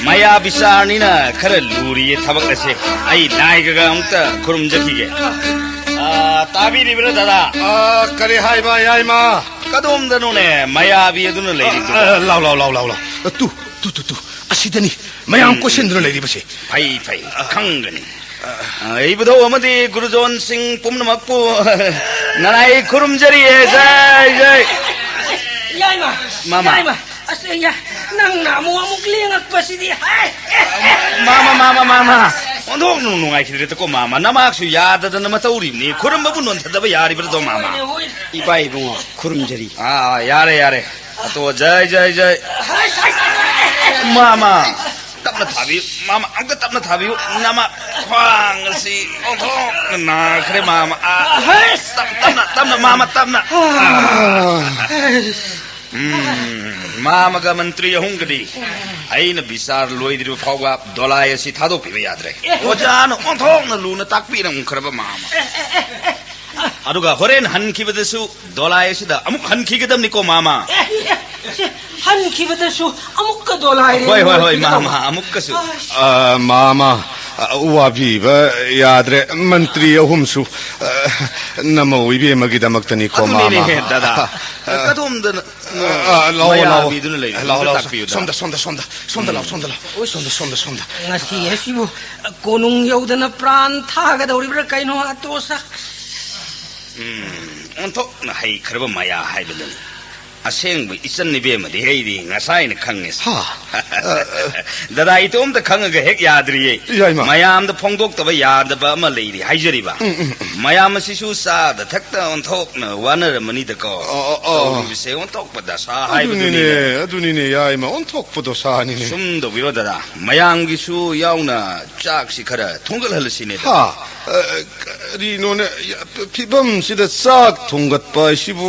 ꯃꯌꯥ ꯕꯤꯆꯥꯔꯅꯤꯅ ꯈꯔ ꯂꯨꯔꯤꯌꯦ ꯊꯕꯛ ꯑꯁꯦ꯫ ꯑꯩ ꯂꯥꯏꯒꯒ ꯑꯃꯨꯛꯇ ꯈꯨꯔꯨꯝꯖꯈꯤꯒꯦ꯫ ꯑ, ꯇꯥꯕꯤꯔꯤꯕ꯭ꯔꯥ, ꯗꯥꯗꯥ? ꯑ, ꯀꯔꯤ ꯍꯥꯏꯕ, ꯌꯥꯏꯃ? ꯀꯗꯣꯝꯗꯅꯣꯅꯦ ꯃꯌꯥꯕꯤ ꯑꯗꯨꯅ ꯂꯩꯔꯤꯗꯨꯕꯣ? ꯑ, ꯑ, ꯂꯥꯎ, ꯂꯥꯎ, ꯂꯥꯎ, ꯂꯥꯎ, ꯂꯥꯎ꯫ ꯇꯨ, ꯇꯨ, ꯇꯨ, ꯇꯨ꯫ ꯑꯁꯤꯗꯅꯤ ꯃꯌꯥꯝ ꯎꯝ, ꯀꯣꯏꯁꯤꯟꯗꯨꯅ ꯎꯝ꯫ ꯂꯩꯔꯤꯕꯁꯦ꯫ ꯐꯩ, ꯐꯩ꯫ ꯈꯪꯒꯅꯤ꯫ ꯑ, ꯏꯕꯨꯙꯧ ꯑꯃꯗꯤ ꯒꯨꯔꯨꯖꯣꯟꯁꯤꯡ ꯄꯨꯝꯅꯃꯛꯄꯨ ꯅꯔꯥꯏ ꯈꯨꯔꯨꯝꯖꯔꯤꯌꯦ꯫ ꯖꯥꯏ, ꯖꯥꯏ꯫ ꯌꯥꯏꯃ! ꯃꯥꯃ꯫ ꯌꯥꯏꯃ! ꯑꯁ, ꯌꯥ-, ꯅꯪꯅ ꯑꯃꯨꯛ, ꯑꯃꯨꯛ ꯂꯦꯡꯉꯛꯄꯁꯤꯗꯤ, ꯍꯥꯏ! ꯃꯥꯃ, ꯃꯥꯃ, ꯃꯥꯃ꯫ ꯑꯣꯟꯊꯣꯛꯅ ꯅꯨꯡꯉꯥꯏꯈꯤꯗ꯭ꯔꯦꯗꯀꯣ, ꯃꯥꯃ꯫ ꯅꯃꯥꯛꯁꯨ ꯌꯥꯗꯗꯅ ꯃꯇꯧꯔꯤꯕꯅꯤ꯫ ꯈꯨꯔꯨꯝꯕꯕꯨ ꯅꯣꯟꯊꯗꯕ ꯌꯥꯔꯤꯕ꯭ꯔꯗꯣ, ꯃꯥꯃ? ꯍꯣꯏꯅꯦ, ꯍꯣꯏꯅꯦ꯫ ꯏꯄꯥ ꯏꯕꯨꯡꯉꯣ, ꯈꯨꯔꯨꯝꯖꯔꯤ꯫ ꯑꯥ, ꯌꯥꯔꯦ, ꯌꯥꯔꯦ꯫ ꯑꯇꯣ, ꯖꯥꯏ, ꯖꯥꯏ, ꯖꯥꯏ꯫ ꯍꯥꯏ, ꯍꯥꯏ, ꯍꯥꯏ, ꯍꯥꯏ, ꯍꯥꯏ꯫ ꯃꯥꯃ, ꯇꯞꯅ ꯊꯥꯕꯤꯌꯨ꯫ ꯃꯥꯃ, ꯑꯝꯇ ꯇꯞꯅ ꯊꯥꯕꯤꯌꯨ꯫ ꯅꯃꯥ ꯈ꯭ꯋꯥꯡ ꯑꯁꯤ ꯑꯣꯟꯊꯣꯛꯅ ꯅꯥꯈ꯭ꯔꯦ, ꯃꯥꯃ꯫ ꯑꯥ, ꯍꯩꯁ! ꯇꯞ-, ꯇꯞꯅ, ꯇꯞꯅ, ꯃꯥꯃ, ꯇꯞꯅ꯫ ꯑꯥ꯫ ꯎꯝ, ꯃꯥꯃꯒ ꯃꯟꯇ꯭ꯔꯤ ꯑꯍꯨꯝꯒꯗꯤ ꯑꯩꯅ ꯕꯤꯆꯥꯔ ꯂꯣꯏꯗ꯭ꯔꯤꯕ ꯐꯥꯎꯕ ꯗꯣꯂꯥꯏ ꯑꯁꯤ ꯊꯥꯗꯣꯛꯄꯤꯕ ꯌꯥꯗ꯭ꯔꯦ꯫ ꯑꯦ꯫ ꯑꯣꯖꯥꯅ ꯑꯣꯟꯊꯣꯛꯅ ꯂꯨꯅ ꯇꯥꯛꯄꯤꯔꯝꯈ꯭ꯔꯕ, ꯃꯥꯃ꯫ ꯑꯦ, ꯑꯦ, ꯑꯦ, ꯑꯦ꯫ ꯑꯗꯨꯒ ꯍꯣꯔꯦꯟ ꯍꯟꯈꯤꯕꯗꯁꯨ ꯗꯣꯂꯥꯏ ꯑꯁꯤꯗ ꯑꯃꯨꯛ ꯍꯟꯈꯤꯒꯗꯕꯅꯤꯀꯣ, ꯃꯥꯃ꯫ ꯑꯦ, ꯑꯦ, ꯁꯤ ꯍꯟꯈꯤꯕꯗꯁꯨ ꯑꯃꯨꯛꯀ ꯗꯣꯂꯥꯏ ꯍꯣꯏ, ꯍꯣꯏ, ꯍꯣꯏ, ꯂꯦꯡꯉꯨꯔꯒꯗꯧꯕ꯫ ꯃꯥꯃ, ꯑꯃꯨꯛꯀꯁꯨ꯫ ꯑꯁ꯫ ꯑ, ꯃꯥꯃ, ꯑ, ꯋꯥꯕꯤꯕ ꯌꯥꯗ꯭ꯔꯦ꯫ ꯃꯟꯇ꯭ꯔꯤ ꯑꯍꯨꯝꯁꯨ, ꯑ, ꯅꯃꯧ ꯏꯕꯦꯝꯃꯒꯤꯗꯃꯛꯇꯅꯤꯀꯣ, ꯑꯗꯨꯅꯤꯅꯦ, ꯃꯥꯃ꯫ ꯗꯗꯥ꯫ ꯑ, ꯀꯗꯣꯝꯗꯅ ꯑ, ꯑ, ꯂꯥꯛꯑꯣ, ꯂꯥꯛꯑꯣ꯫ ꯃꯌꯥꯕꯤꯗꯨꯅ ꯂꯩꯔꯤꯗꯨ? ꯂꯥꯛꯑꯣ, ꯑꯝꯇ ꯂꯥꯛꯑꯣ꯫ ꯇꯥꯛꯄꯤꯌꯨꯗ꯫ ꯁꯣꯝꯗ, ꯁꯣꯝꯗ, ꯁꯣꯝꯗ꯫ ꯁꯣꯝꯗ ꯂꯥꯛꯑꯣ, ꯁꯣꯝꯗ ꯂꯥꯛꯑꯣ꯫ ꯁꯣꯝꯗ, ꯁꯣꯝꯗ, ꯁꯣꯝꯗ꯫ ꯉꯁꯤ ꯑꯁꯤꯕꯨ ꯀꯣꯅꯨꯡ ꯌꯧꯗꯅ ꯄ꯭ꯔꯥꯟ ꯊꯥꯒꯗꯧꯔꯤꯕ꯭ꯔꯥ ꯀꯩꯅꯣ, ꯑꯇꯣꯁꯥ? ꯎꯝ, ꯑꯣꯟꯊꯣꯛꯅ ꯍꯩꯈ꯭ꯔꯕ ꯃꯌꯥ ꯍꯥꯏꯕꯗꯨꯅꯤ꯫ ꯑꯁꯦꯡꯕ ꯏꯆꯟ ꯏꯕꯦꯝꯃꯗꯤ ꯑꯩꯗꯤ ꯉꯁꯥꯏꯅ ꯈꯪꯉꯦ꯫ ꯍꯥ? ꯗꯗꯥ, ꯏꯇꯣꯝꯇ ꯈꯪꯉꯒ ꯍꯦꯛ ꯌꯥꯗ꯭ꯔꯤꯌꯦ꯫ ꯌꯥꯏꯃ꯫ ꯃꯌꯥꯝꯗ ꯐꯣꯡꯗꯣꯛꯇꯕ ꯌꯥꯗꯕ ꯑꯃ ꯂꯩꯔꯤ ꯍꯥꯏꯖꯔꯤꯕ꯫ ꯎꯝ, ꯎꯝ, ꯎꯝ꯫ ꯃꯌꯥꯝ ꯑꯁꯤꯁꯨ ꯆꯥꯗ ꯊꯛꯇ ꯑꯣꯟꯊꯣꯛꯅ ꯋꯥꯅꯔꯝꯃꯅꯤꯗꯀꯣ꯫ ꯑꯣ, ꯑꯣ, ꯑꯣ꯫ ꯇꯧꯔꯤꯕꯁꯦ ꯑꯣꯟꯊꯣꯛꯄ ꯗꯁꯥ ꯍꯥꯏꯕꯗꯨꯅꯤꯅꯦ꯫ ꯑꯗꯨꯅꯤꯅꯦ, ꯑꯗꯨꯅꯤꯅꯦ, ꯌꯥꯏꯃ, ꯑꯣꯟꯊꯣꯛꯄ ꯗꯣꯁꯥꯅꯤꯅꯦ꯫ ꯁꯨꯝ ꯇꯧꯕꯤꯔꯣ ꯗꯗꯥ, ꯃꯌꯥꯝꯒꯤꯁꯨ ꯌꯥꯎꯅ ꯆꯥꯛꯁꯤ ꯈꯔ ꯊꯣꯡꯒꯠꯍꯜꯂꯁꯤꯅꯦ ꯗꯗꯥ꯫ ꯍꯥ? ꯑ, ꯀꯔꯤꯅꯣꯅꯦ, ꯐꯤꯕꯝꯁꯤꯗ ꯆꯥꯛ ꯊꯣꯡꯒꯠꯄ ꯍꯥꯏꯁꯤꯕꯨ,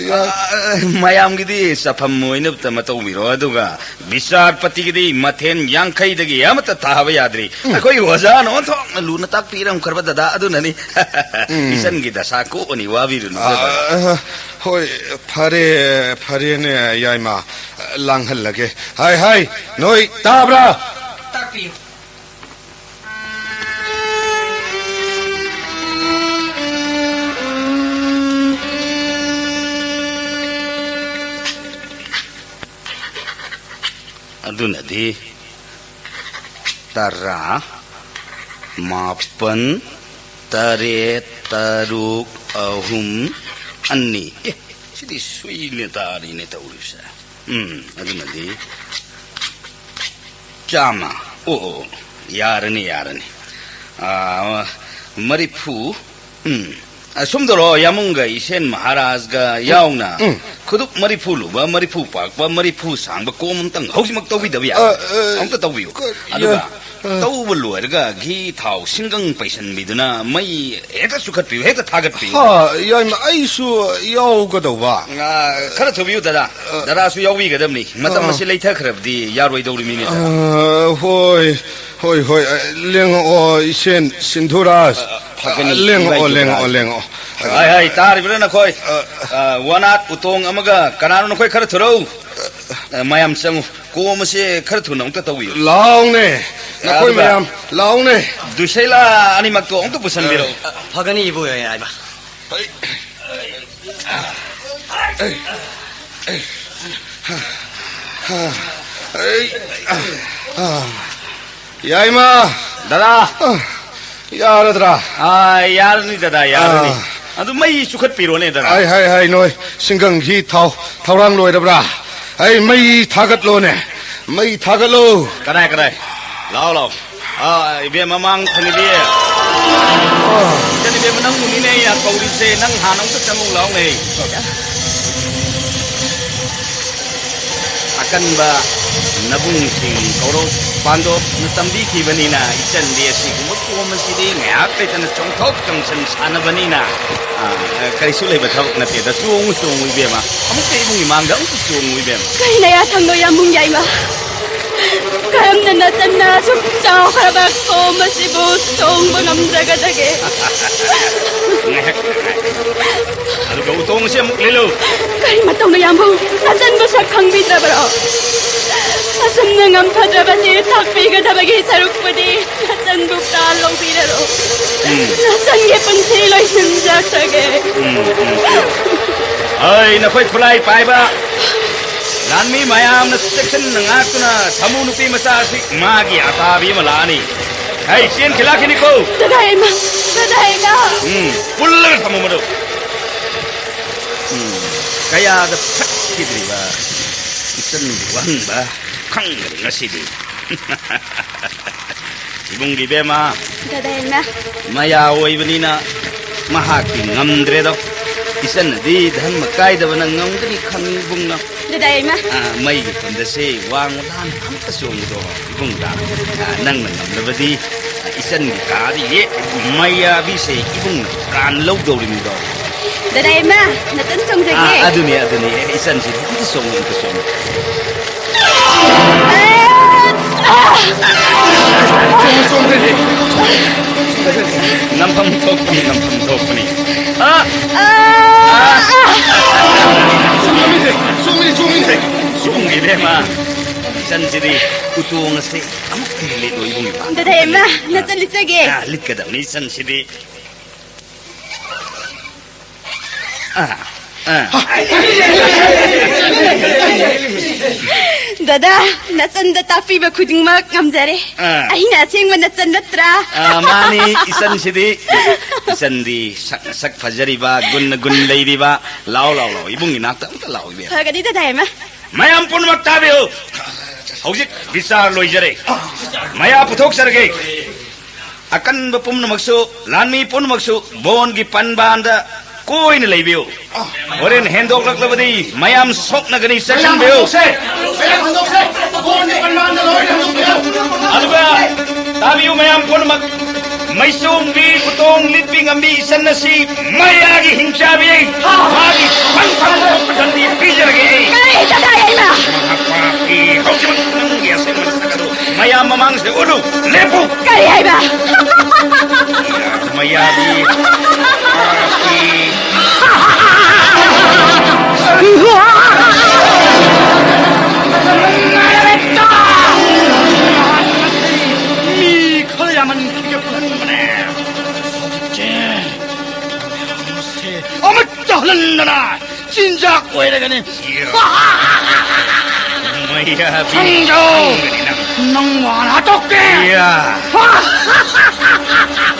ꯌꯥ- ꯑ, ꯃꯌꯥꯝꯒꯤꯗꯤ ꯆꯐꯝ ꯑꯣꯏꯅꯕꯇ ꯃꯇꯧꯕꯤꯔꯣ, ꯑꯗꯨꯒ ꯕꯤꯆꯥꯔꯄꯇꯤꯒꯤꯗꯤ ꯃꯊꯦꯜ ꯌꯥꯡꯈꯩꯗꯒꯤ ꯑꯃꯠꯇ ꯇꯥꯕ ꯌꯥꯗ꯭ꯔꯤ꯫ ꯎꯝ꯫ ꯑꯩꯈꯣꯏ ꯑꯣꯖꯥꯅ ꯑꯣꯟꯊꯣꯛꯅ ꯂꯨꯅ ꯇꯥꯛꯄꯤꯔꯝꯈ꯭ꯔꯕ ꯗꯗꯥ ꯑꯗꯨꯅꯅꯤ꯫ ꯎꯝ꯫ ꯏꯆꯟꯒꯤ ꯗꯁꯥ ꯀꯣꯛꯑꯅꯤ, ꯋꯥꯕꯤꯔꯨꯅꯨ ꯗꯗꯥ꯫ ꯑ, ꯍꯣꯏ, ꯐꯔꯦ, ꯐꯔꯦꯅꯦ, ꯌꯥꯏꯃ, ꯂꯥꯡꯍꯜꯂꯒꯦ꯫ ꯍꯥꯏ, ꯍꯥꯏ, ꯅꯣꯏ ꯇꯥꯕ꯭ꯔꯥ? ꯇꯥꯛꯄꯤꯌꯨ꯫ ꯑꯗꯨꯅꯗꯤ ꯇꯔꯥ, ꯃꯥꯄꯟ, ꯇꯔꯦꯠ, ꯇꯔꯨꯛ, ꯑꯍꯨꯝ, ꯑꯅꯤ꯫ ꯑꯦ, ꯁꯤꯗꯤ ꯁꯨꯏꯅ ꯇꯥꯔꯤꯅꯦ ꯇꯧꯔꯤꯕꯁꯦ꯫ ꯎꯝ, ꯑꯗꯨꯅꯗꯤ ꯆꯥꯝꯃ꯫ ꯑꯣ, ꯑꯣ, ꯌꯥꯔꯅꯤ, ꯌꯥꯔꯅꯤ꯫ ꯑꯥ, ꯃꯔꯤꯐꯨ꯫ ꯎꯝ꯫ ꯑ, ꯁꯨꯝ ꯇꯧꯔꯣ, ꯌꯥꯃꯨꯡꯒ ꯏꯁꯦꯟ ꯃꯍꯥꯔꯥꯖꯒ ꯌꯥꯎꯅ ꯎꯝ꯫ ꯈꯨꯗꯨꯞ ꯃꯔꯤꯐꯨ ꯂꯨꯕ, ꯃꯔꯤꯐꯨ ꯄꯥꯛꯄ, ꯃꯔꯤꯐꯨ ꯁꯥꯡꯕ ꯀꯣꯝ ꯑꯝꯇꯪ ꯍꯧꯖꯤꯛꯃꯛ ꯇꯧꯕꯤꯗꯕ ꯌꯥꯔꯣꯏ꯫ ꯑ, ꯑ, ꯑꯝꯇ ꯇꯧꯕꯤꯌꯨ꯫ ꯀ-, ꯑꯗꯨꯒ ꯌꯥ-, ꯑ꯫ ꯇꯧꯕ ꯂꯣꯏꯔꯒ ꯘꯤ ꯊꯥꯎ ꯁꯤꯡꯒꯪ ꯄꯩꯁꯟꯕꯤꯗꯨꯅ ꯃꯩ ꯍꯦꯛꯇ ꯆꯨꯈꯠꯄꯤꯌꯨ, ꯍꯦꯛꯇ ꯊꯥꯒꯠꯄꯤꯌꯨ꯫ ꯍꯥ, ꯌꯥꯏꯃ, ꯑꯩꯁꯨ ꯌꯥꯎꯒꯗꯧꯕ꯫ ꯑ, ꯈꯔ ꯊꯨꯕꯤꯌꯨ, ꯗꯗꯥ꯫ ꯑ꯫ ꯗꯗꯥꯁꯨ ꯌꯥꯎꯕꯤꯒꯗꯕꯅꯤ꯫ ꯃꯇꯝ ꯑ꯫ ꯑꯁꯤ ꯂꯩꯊꯈ꯭ꯔꯕꯗꯤ ꯌꯥꯔꯣꯏꯗꯧꯔꯤꯃꯤꯅꯦ, ꯗꯗꯥ꯫ ꯑ, ꯍꯣꯏ, ꯍꯣꯏ, ꯍꯣꯏ, ꯑ, ꯂꯦꯡꯉꯛꯑꯣ, ꯏꯁꯦꯟ ꯁꯤꯟꯙꯨꯔꯥꯖ꯫ ꯑ, ꯑ, ꯐꯒꯅꯤ, ꯂꯦꯡꯉꯛꯑꯣ, ꯏꯃꯥ ꯂꯦꯡꯉꯛꯑꯣ, ꯏꯟꯗ꯭ꯔꯖꯥ꯫ ꯂꯦꯡꯉꯛꯑꯣ꯫ ꯍꯥꯏ, ꯍꯥꯏ, ꯇꯥꯔꯤꯕ꯭ꯔꯥ ꯅꯈꯣꯏ? ꯑ, ꯑ, ꯋꯥꯅꯥꯠ, ꯎꯇꯣꯡ ꯑꯃꯒ ꯀꯅꯥꯅꯣ ꯅꯈꯣꯏ ꯈꯔ ꯊꯨꯔꯧ꯫ ꯑ, ꯃꯌꯥꯝ ꯆꯪꯉꯨ꯫ ꯀꯣꯝ ꯑꯁꯦ ꯈꯔ ꯊꯨꯅ ꯑꯃꯨꯛꯇ ꯇꯧꯕꯤꯌꯨ꯫ ꯂꯥꯎꯅꯦ, ꯅꯈꯣꯏ ꯑꯗꯨꯒ ꯃꯌꯥꯝ, ꯂꯥꯎꯅꯦ꯫ ꯗꯨꯏꯁꯩꯂꯥ ꯑꯅꯤꯃꯛꯇꯣ ꯑꯃꯨꯛꯇ ꯄꯨꯁꯟꯕꯤꯔꯛꯎ꯫ ꯑ, ꯐꯒꯅꯤ, ꯏꯕꯨꯡ ꯌꯥꯏꯃ꯫ ꯍꯩ꯫ ꯌꯥꯏꯃ! ꯗꯗꯥ! ꯌꯥꯔꯗ꯭ꯔꯥ? ꯑꯥ, ꯌꯥꯔꯅꯤ, ꯗꯗꯥ, ꯌꯥꯔꯅꯤ꯫ ꯑꯥ꯫ ꯑꯗꯨ ꯃꯩ ꯆꯨꯈꯠꯄꯤꯔꯣꯅꯦ, ꯗꯗꯥ꯫ ꯍꯥꯏ, ꯍꯥꯏ, ꯍꯥꯏ, ꯅꯣꯏ ꯁꯤꯡꯒꯪ ꯘꯤ ꯊꯥꯎ ꯊꯧꯔꯥꯡ ꯂꯣꯏꯔꯕ꯭ꯔꯥ? ꯑꯩ ꯃꯩ ꯊꯥꯒꯠꯂꯣꯅꯦ, ꯃꯩ ꯊꯥꯒꯠꯂꯣ꯫ ꯀꯗꯥꯏ, ꯀꯗꯥꯏ? ꯂꯥꯎ, ꯂꯥꯎ꯫ ꯑꯥ, ꯏꯕꯦꯝ ꯃꯃꯥꯡ ꯊꯪꯉꯤꯗꯤ꯫ ꯏꯆꯟ ꯏꯕꯦꯝ, ꯅꯪꯕꯨꯅꯤꯅꯦ ꯑꯩꯅ ꯀꯧꯔꯤꯁꯦ, ꯅꯪ ꯍꯥꯟꯅ ꯑꯃꯨꯛꯇ ꯆꯪꯉꯨ ꯂꯥꯎꯅꯦ꯫ ꯑꯀꯟꯕ ꯅꯕꯨꯡꯁꯤꯡ ꯀꯧꯔꯣꯛ ꯄꯥꯟꯗꯣꯞꯅ ꯇꯝꯕꯤꯈꯤꯕꯅꯤꯅ, ꯏꯆꯟꯗꯤ ꯑꯁꯤꯒꯨꯝꯕ ꯀꯣꯝ ꯑꯁꯤꯗꯤ ꯉꯥꯏꯍꯥꯛ ꯂꯩꯇꯅ ꯆꯣꯡꯊꯣꯛ ꯆꯣꯡꯁꯤꯟ ꯁꯥꯟꯅꯕꯅꯤꯅ, ꯑꯥ, ꯀꯔꯤꯁꯨ ꯂꯩꯕ ꯊꯕꯛ ꯅꯠꯇꯦꯗ꯫ ꯆꯣꯡꯉꯨ, ꯆꯣꯡꯉꯨ, ꯏꯕꯦꯝꯃ꯫ ꯑꯃꯨꯛꯇ ꯏꯕꯨꯡ ꯏꯃꯥꯡꯗ ꯑꯃꯨꯛꯇ ꯆꯣꯡꯉꯨ, ꯏꯕꯦꯝꯃ꯫ ꯀꯔꯤ ꯅꯌꯥꯊꯪꯅꯣ, ꯌꯥꯝꯕꯨꯡ ꯌꯥꯏꯃ? ꯀꯔꯝꯅ ꯅꯆꯟꯅ ꯑꯁꯨꯛ ꯆꯥꯎꯈ꯭ꯔꯕ ꯀꯣꯝ ꯑꯁꯤꯕꯨ ꯆꯣꯡꯕ ꯉꯝꯖꯒꯗꯒꯦ? ꯉꯥꯏꯍꯥꯛ, ꯉꯥꯏꯍꯥꯛ꯫ ꯑꯗꯨꯒ ꯎꯇꯣꯡ ꯑꯁꯤ ꯑꯃꯨꯛ ꯂꯤꯂꯨ꯫ ꯀꯔꯤ ꯃꯇꯧꯅꯣ, ꯌꯥꯝꯕꯨꯡ? ꯅꯆꯟꯕꯨ ꯁꯛ ꯈꯪꯕꯤꯗ꯭ꯔꯕꯔꯣ? ꯑꯁꯨꯝꯅ ꯉꯝꯐꯗ꯭ꯔꯕꯁꯤ ꯊꯥꯛꯄꯤꯒꯗꯕꯒꯤ ꯁꯔꯨꯛꯄꯨꯗꯤ ꯅꯆꯟꯕꯨ ꯄ꯭ꯔꯥꯟ ꯂꯧꯕꯤꯔꯔꯣ꯫ ꯎꯝ꯫ ꯅꯆꯟꯒꯤ ꯄꯨꯟꯁꯤ ꯂꯣꯏꯁꯤꯟꯖꯈ꯭ꯔꯒꯦ꯫ ꯎꯝ, ꯎꯝ, ꯎꯝ꯫ ꯑꯩ ꯅꯈꯣꯏ ꯈꯨꯠꯂꯥꯏ ꯄꯥꯏꯕ ꯂꯥꯟꯃꯤ ꯃꯌꯥꯝꯅ ꯆꯦꯛꯁꯤꯟꯅ ꯉꯥꯛꯇꯨꯅ ꯊꯝꯃꯨ, ꯅꯨꯄꯤ ꯃꯆꯥ ꯑꯁꯤ ꯃꯥꯒꯤ ꯑꯇꯥꯕꯤ ꯑꯃ ꯂꯥꯛꯑꯅꯤ꯫ ꯍꯩ, ꯆꯦꯟꯈꯤ ꯂꯥꯛꯈꯤꯅꯤꯀꯣ꯫ ꯗꯗꯥ ꯏꯃꯥ, ꯗꯗꯥ ꯏꯃꯥ꯫ ꯎꯝ, ꯄꯨꯜꯂꯒ ꯊꯝꯃꯣ ꯃꯗꯨ꯫ ꯎꯝ, ꯀꯌꯥꯗ ꯐꯠꯈꯤꯗ꯭ꯔꯤꯕ ꯏꯆꯟꯒꯤ ꯋꯥꯍꯪꯕ ꯈꯪꯗ꯭ꯔꯦ ꯉꯁꯤꯗꯤ꯫ ꯏꯕꯨꯡꯒꯤ ꯏꯕꯦꯝꯃ꯫ ꯗꯗꯥ ꯏꯃꯥ꯫ ꯃꯌꯥ ꯑꯣꯏꯕꯅꯤꯅ ꯃꯍꯥꯛꯇꯤ ꯉꯝꯗ꯭ꯔꯦꯗꯣ꯫ ꯏꯆꯟꯅꯗꯤ ꯙꯔꯃ ꯀꯥꯏꯗꯕꯅ ꯉꯝꯒꯅꯤ ꯈꯪꯉꯤ ꯏꯕꯨꯡꯅ꯫ ꯗꯗꯥ ꯏꯃꯥ꯫ ꯑꯥ, ꯃꯩꯒꯤ ꯈꯨꯟꯗꯁꯦ ꯋꯥꯡꯃ ꯂꯥꯟ ꯑꯝꯇ ꯆꯣꯡꯕꯗꯣ ꯏꯕꯨꯡꯗ, ꯑꯥ, ꯅꯪꯅ ꯉꯝꯂꯕꯗꯤ, ꯑꯥ, ꯏꯆꯟꯒꯤ ꯀꯥꯗ ꯌꯦ ꯃꯩꯌꯥꯕꯤꯁꯦ ꯏꯕꯨꯡꯅ ꯀꯥꯟ ꯂꯧꯗꯧꯔꯤꯃꯤꯗꯣ꯫ ꯗꯗꯥ ꯏꯃꯥ, ꯅꯆꯟ ꯆꯣꯡꯖꯒꯦ꯫ ꯑꯥ, ꯑꯗꯨꯅꯤ, ꯑꯗꯨꯅꯤ꯫ ꯑꯦ, ꯏꯆꯟꯁꯤꯗꯤ ꯑꯝꯇ ꯆꯣꯡꯉꯨ, ꯑꯝꯇ ꯆꯣꯡꯉꯨ꯫ ꯆꯣꯡꯉꯨ, ꯆꯣꯡꯉꯨ, ꯆꯣꯡꯉꯨ꯫ ꯅꯝꯐꯝ ꯊꯣꯛꯄꯅꯤ, ꯅꯝꯐꯝ ꯊꯣꯛꯄꯅꯤ꯫ ꯑꯥ! ꯑꯥ! ꯆꯣꯡꯉꯤꯅꯦ, ꯆꯣꯡꯉꯤꯅꯦ꯫ ꯏꯕꯨꯡ ꯏꯕꯦꯝꯃ, ꯏꯆꯟꯁꯤꯗꯤ ꯎꯇꯣꯡ ꯑꯁꯦ ꯑꯃꯨꯛꯇ ꯂꯤꯠꯂꯣ ꯏꯕꯨꯡ ꯏꯄꯥ꯫ ꯗꯗꯥ ꯏꯃꯥ, ꯅꯆꯟ ꯂꯤꯠꯆꯒꯦ꯫ ꯑꯥ, ꯂꯤꯠꯀꯗꯕꯅꯤ ꯏꯆꯟꯁꯤꯗꯤ꯫ ꯑꯥ, ꯑꯥ꯫ ꯗꯗꯥ, ꯅꯆꯟꯗ ꯇꯥꯛꯄꯤꯕ ꯈꯨꯗꯤꯡꯃꯛ ꯉꯝꯖꯔꯦ꯫ ꯑꯥ꯫ ꯑꯩꯅ ꯑꯁꯦꯡꯕ ꯅꯆꯟ ꯅꯠꯇ꯭ꯔꯥ? ꯑꯥ, ꯃꯥꯅꯤ, ꯏꯆꯟꯁꯤꯗꯤ, ꯏꯆꯟꯗꯤ ꯁꯛ, ꯁꯛ ꯐꯖꯔꯤꯕ, ꯒꯨꯟꯅ ꯒꯨꯟ ꯂꯩꯔꯤꯕ꯫ ꯂꯥꯎ, ꯂꯥꯎ, ꯂꯥꯎ, ꯏꯕꯨꯡꯒꯤ ꯅꯥꯛꯇ ꯑꯝꯇ ꯂꯥꯎ, ꯏꯕꯦꯝꯃ꯫ ꯐꯒꯅꯤ ꯗꯗꯥ ꯏꯃꯥ꯫ ꯃꯌꯥꯝ ꯄꯨꯝꯅꯃꯛ ꯇꯥꯕꯤꯌꯨ꯫ ꯍꯧꯖꯤꯛ ꯕꯤꯆꯥꯔ ꯂꯣꯏꯖꯔꯦ꯫ ꯃꯌꯥ ꯄꯨꯊꯣꯛꯆꯔꯒꯦ꯫ ꯑꯀꯟꯕ ꯄꯨꯝꯅꯃꯛꯁꯨ, ꯂꯥꯟꯃꯤ ꯄꯨꯝꯅꯃꯛꯁꯨ ꯕꯣꯟꯒꯤ ꯄꯟꯕꯥꯟꯗ ꯀꯣꯏꯅ ꯂꯩꯕꯤꯌꯨ꯫ ꯍꯣꯔꯦꯟ ꯍꯦꯟꯗꯣꯛꯂꯛꯂꯕꯗꯤ ꯃꯌꯥꯝ ꯁꯣꯛꯅꯒꯅꯤ, ꯆꯦꯛꯁꯤꯟꯕꯤꯌꯨ꯫ ꯃꯌꯥꯝ ꯍꯟꯗꯣꯛꯁꯦ! ꯃꯌꯥꯝ ꯍꯟꯗꯣꯛꯁꯦ! ꯕꯣꯟꯒꯤ ꯄꯟꯕꯥꯟꯗ ꯂꯣꯏꯅ ꯍꯟꯗꯣꯛꯄꯤꯌꯨ! ꯑꯗꯨꯒ ꯇꯥꯕꯤꯌꯨ ꯃꯌꯥꯝ ꯄꯨꯝꯅꯃꯛ, ꯃꯩꯆꯣꯡꯕꯤ ꯎꯇꯣꯡ ꯂꯤꯠꯄꯤ ꯉꯝꯕꯤ ꯏꯆꯟ ꯑꯁꯤ ꯃꯌꯥꯒꯤ ꯍꯤꯡꯆꯥꯕꯤ, ꯃꯥꯒꯤ ꯐꯪ ꯐꯪ ꯊꯣꯛꯄ ꯁꯟꯗꯤ ꯄꯤꯖꯔꯒꯦ ꯑꯩ꯫ ꯀꯔꯤ ꯏꯆꯟ ꯍꯥꯏꯔꯛꯏꯅꯣ? ꯃꯍꯥꯛ ꯄꯥꯞꯀꯤ ꯍꯧꯖꯤꯛꯃꯛ ꯅꯪꯒꯤ ꯑꯁꯦꯡꯕ ꯅꯁꯛ ꯑꯗꯨ ꯃꯌꯥꯝ ꯃꯃꯥꯡꯁꯤꯗ ꯎꯠꯂꯨ꯫ ꯂꯦꯞꯄꯨ! ꯀꯔꯤ ꯍꯥꯏꯕ? ꯃꯌꯥꯕꯤ ꯄꯥꯄꯤ꯫ ꯃꯤ ꯈꯔ ꯌꯥꯝꯃꯟꯈꯤꯒꯦ ꯄꯨꯟꯕꯅꯦ꯫ ꯍꯧꯖꯤꯛꯇꯤ ꯃꯌꯥꯝꯁꯦ ꯑꯃꯠꯇ ꯍꯜꯍꯟꯗꯅ ꯆꯤꯟꯖꯥꯛ ꯑꯣꯏꯔꯒꯅꯤ꯫ ꯃꯩ ꯌꯥꯕꯤ꯫ ꯈꯪꯖꯧ꯫ ꯈꯪꯒꯅꯤ ꯅꯪ꯫ ꯅꯪ ꯋꯥꯅ ꯍꯥꯠꯇꯣꯛꯀꯦ꯫ ꯌꯥ꯫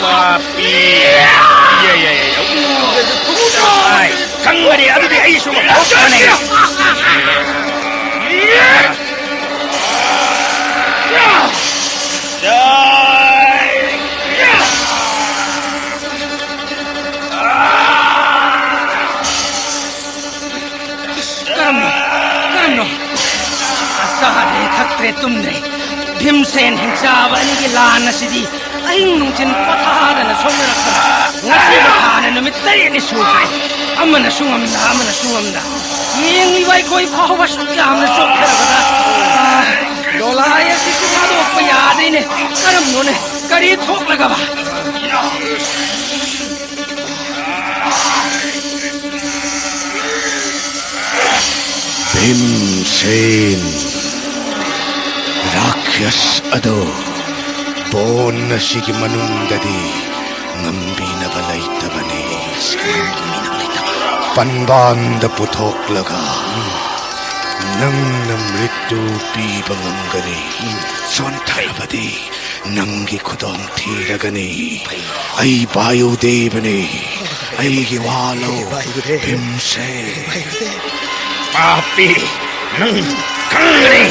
ꯄꯥꯄꯤ꯫ ꯌꯥ, ꯌꯥ, ꯌꯥ, ꯌꯥ꯫ ꯎ, ꯎ, ꯈꯪꯒꯅꯤ꯫ ꯑꯗꯨꯗꯤ ꯑꯩꯁꯨ ꯃꯀꯣꯛ ꯃꯅꯩ꯫ ꯀꯔꯝꯅꯣ? ꯀꯔꯝꯅꯣ? ꯆꯥꯗ꯭ꯔꯦ, ꯊꯛꯇ꯭ꯔꯦ, ꯇꯨꯝꯗ꯭ꯔꯦ꯫ ꯚꯤꯝꯁꯦꯟ ꯍꯤꯡꯆꯥꯕ ꯑꯅꯤꯒꯤ ꯂꯥꯟ ꯑꯁꯤꯗꯤ ꯑꯍꯤꯡ ꯅꯨꯡꯊꯤꯜ ꯄꯣꯊꯥꯗꯅ ꯁꯣꯛꯅꯔꯛꯄꯅ ꯉꯁꯤꯒꯤ ꯊꯥꯅ ꯅꯨꯃꯤꯠ ꯇꯔꯦꯠꯅꯤ ꯁꯨꯈ꯭ꯔꯦ꯫ ꯑꯃꯅꯁꯨ ꯉꯝꯗ, ꯑꯃꯅꯁꯨ ꯉꯝꯗ꯫ ꯌꯦꯡꯂꯤꯕ ꯑꯩꯈꯣꯏ ꯐꯥꯎꯕ ꯁꯨꯛ ꯌꯥꯝꯅ ꯆꯣꯛꯊꯔꯕꯗ, ꯑꯥ, ꯗꯣꯂꯥꯏ ꯑꯁꯤꯁꯨ ꯊꯥꯗꯣꯛꯄ ꯌꯥꯗ꯭ꯔꯤꯅꯦ꯫ ꯀꯔꯝꯅꯣꯅꯦ? ꯀꯔꯤ ꯊꯣꯛꯂꯒꯕ? ꯚꯤꯝꯁꯦꯟ, ꯔꯥꯈ꯭ꯌꯁ ꯑꯗꯣ, ꯕꯣꯟ ꯑꯁꯤꯒꯤ ꯃꯅꯨꯡꯗꯗꯤ ꯉꯝꯕꯤꯅꯕ ꯂꯩꯇꯕꯅꯤ꯫ ꯄꯟꯕꯥꯟꯗ ꯄꯨꯊꯣꯛꯂꯒ ꯅꯪꯅ ꯃ꯭ꯔꯤꯇꯨ ꯄꯤꯕ ꯉꯝꯒꯅꯤ꯫ ꯁꯣꯟꯊꯔꯕꯗꯤ ꯅꯪꯒꯤ ꯈꯨꯗꯣꯡ ꯊꯤꯔꯒꯅꯤ꯫ ꯑꯩ ꯕꯥꯌꯨꯗꯦꯕꯅꯤ꯫ ꯑꯩꯒꯤ ꯋꯥ ꯂꯧ, ꯚꯤꯝꯁꯦ꯫ ꯄꯥꯄꯤ, ꯅꯪ ꯈꯪꯒꯅꯤ꯫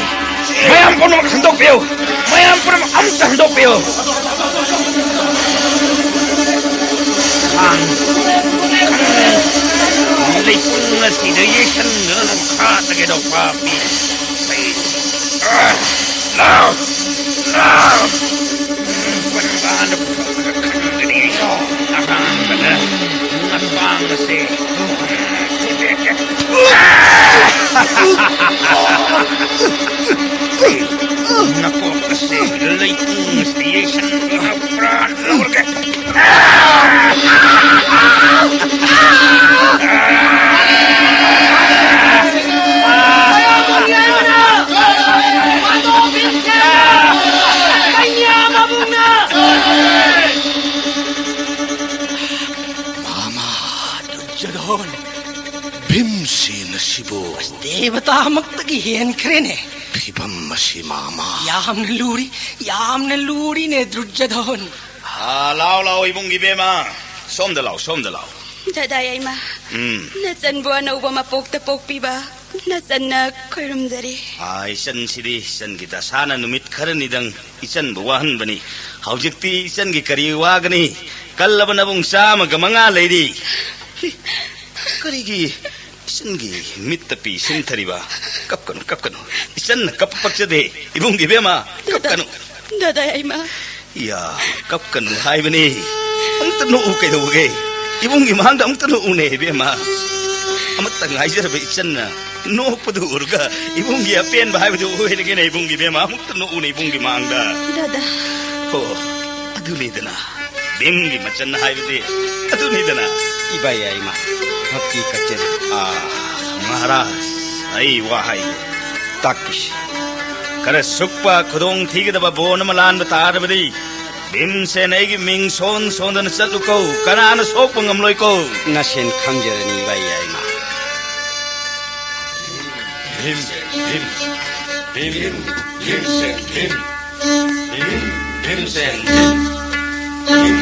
ꯃꯌꯥꯝ ꯄꯨꯝꯅꯃꯛ ꯍꯟꯗꯣꯛꯄꯤꯌꯨ꯫ ꯃꯌꯥꯝ ꯄꯨꯝꯅꯃꯛ ꯑꯃꯨꯛꯇ ꯍꯟꯗꯣꯛꯄꯤꯌꯨ꯫ ꯈꯥꯡ, ꯂꯩꯄꯨꯡ ꯑꯁꯤꯗ ꯌꯩꯁꯟꯗꯨꯅ ꯅꯪ ꯍꯥꯠꯂꯒꯦꯗꯣ, ꯄꯥꯄꯤ꯫ ꯑꯩ, ꯑ, ꯂꯥꯎ! ꯂꯥꯎ! ꯄꯟꯕꯥꯟꯗ ꯄꯨꯊꯣꯛꯂꯒ ꯈꯪꯒꯅꯤ꯫ ꯑꯍꯥꯟꯕꯗ ꯅꯈ꯭ꯋꯥꯡ ꯑꯁꯤ ꯊꯨꯗꯦꯛꯀꯦ꯫ ꯅꯀꯣꯛ ꯑꯁꯤ ꯂꯩꯄꯨꯡ ꯑꯁꯤꯗ ꯌꯩꯁꯟꯗꯨꯅ ꯄ꯭ꯔꯥꯟ ꯂꯧꯔꯒꯦ꯫ ꯃꯃꯥ ꯗꯨꯔꯖꯣꯙꯟ! ꯚꯤꯝꯁꯦꯟ ꯑꯁꯤꯕꯨ ꯗꯦꯕꯇꯥꯃꯛꯇꯒꯤ ꯍꯦꯟꯈ꯭ꯔꯦꯅꯦ꯫ ꯐꯤꯕꯝ ꯑꯁꯤ, ꯃꯥꯃ꯫ ꯌꯥꯝꯅ ꯂꯨꯔꯤ, ꯌꯥꯝꯅ ꯂꯨꯔꯤꯅꯦ, ꯗꯨꯔꯖꯣꯙꯟ꯫ ꯑꯥ, ꯂꯥꯎ, ꯂꯥꯎ, ꯏꯕꯨꯡ ꯏꯕꯦꯝꯃ꯫ ꯁꯣꯝꯗ ꯂꯥꯎ, ꯁꯣꯝꯗ ꯂꯥꯎ꯫ ꯗꯥꯗꯥ ꯌꯥꯏꯃ, ꯎꯝ꯫ ꯅꯆꯟꯕꯨ ꯑꯅꯧꯕ ꯃꯄꯣꯛꯇ ꯄꯣꯛꯄꯤꯕ ꯅꯆꯟꯅ ꯈꯣꯏꯔꯨꯝꯖꯔꯤ꯫ ꯑꯥ, ꯏꯆꯟꯁꯤꯗꯤ, ꯏꯆꯟꯒꯤ ꯗꯁꯥꯅ ꯅꯨꯃꯤꯠ ꯈꯔꯅꯤꯗꯪ ꯏꯆꯟꯕꯨ ꯋꯥꯍꯟꯕꯅꯤ꯫ ꯍꯧꯖꯤꯛꯇꯤ ꯏꯆꯟꯒꯤ ꯀꯔꯤ ꯋꯥꯒꯅꯤ? ꯀꯜꯂꯕ ꯅꯕꯨꯡ ꯆꯥꯝꯃꯒ ꯃꯉꯥ ꯂꯩꯔꯤ꯫ ꯀꯔꯤꯒꯤ ꯏꯆꯟꯒꯤ ꯃꯤꯠꯇ ꯄꯤ ꯁꯤꯟꯊꯔꯤꯕ? ꯀꯞꯀꯅꯨ, ꯀꯞꯀꯅꯨ꯫ ꯏꯆꯟꯅ ꯀꯞꯄ ꯄꯛꯆꯗꯦ꯫ ꯏꯕꯨꯡ ꯏꯕꯦꯝꯃ, ꯀꯞꯀꯅꯨ꯫ ꯗꯥꯗꯥ ꯌꯥꯏꯃ꯫ ꯏꯌꯥ, ꯀꯞꯀꯅꯨ ꯍꯥꯏꯕꯅꯤ꯫ ꯑꯃꯨꯛꯇ ꯅꯣꯛꯎ ꯀꯩꯗꯧꯕꯒꯦ? ꯏꯕꯨꯡꯒꯤ ꯃꯥꯡꯗ ꯑꯃꯨꯛꯇ ꯅꯣꯛꯎꯅꯦ, ꯏꯕꯦꯝꯃ꯫ ꯑꯃꯠꯇ ꯉꯥꯏꯖꯔꯕ ꯏꯆꯟꯅ ꯅꯣꯛꯄꯗꯨ ꯎꯔꯒ ꯏꯕꯨꯡꯒꯤ ꯑꯄꯦꯟꯕ ꯍꯥꯏꯕꯗꯨ ꯑꯣꯏꯔꯒꯦꯅꯦ, ꯏꯕꯨꯡꯒꯤ ꯏꯕꯦꯝꯃ꯫ ꯑꯃꯨꯛꯇ ꯅꯣꯛꯎꯅꯦ ꯏꯕꯨꯡꯒꯤ ꯃꯥꯡꯗ꯫ ꯗꯥꯗꯥ꯫ ꯍꯣ, ꯑꯗꯨꯅꯤꯗꯅ꯫ ꯚꯤꯝꯒꯤ ꯃꯆꯟ ꯍꯥꯏꯕꯗꯤ ꯑꯗꯨꯅꯤꯗꯅ꯫ ꯏꯕꯥ ꯌꯥꯏꯃ, ꯚꯛꯇꯤ ꯀꯠꯆꯔꯤ꯫ ꯑꯥ, ꯃꯍꯥꯔꯥꯖ, ꯑꯩ ꯋꯥ ꯍꯥꯏꯒꯦ꯫ ꯇꯥꯛꯄꯤꯁꯤ꯫ ꯈꯔ ꯁꯨꯛꯄ ꯈꯨꯗꯣꯡ ꯊꯤꯒꯗꯕ ꯕꯣꯟ ꯑꯃ ꯂꯥꯟꯕ ꯇꯥꯔꯕꯗꯤ, ꯚꯤꯝꯁꯦꯟ ꯑꯩꯒꯤ ꯃꯤꯡ ꯁꯣꯟ ꯁꯣꯟꯗꯅ ꯆꯠꯂꯨꯀꯣ, ꯀꯅꯥꯅ ꯁꯣꯛꯄ ꯉꯝꯂꯣꯏꯀꯣ꯫ ꯅꯁꯦꯟ ꯈꯪꯖꯔꯅꯤ ꯏꯕꯥ ꯌꯥꯏꯃ꯫ ꯚꯤꯝ, ꯚꯤꯝ, ꯚꯤꯝ, ꯚꯤꯝ, ꯚꯤꯝꯁꯦꯟ, ꯚꯤꯝ, ꯚꯤꯝ, ꯚꯤꯝꯁꯦꯟ, ꯚꯤꯝ, ꯚꯤꯝ,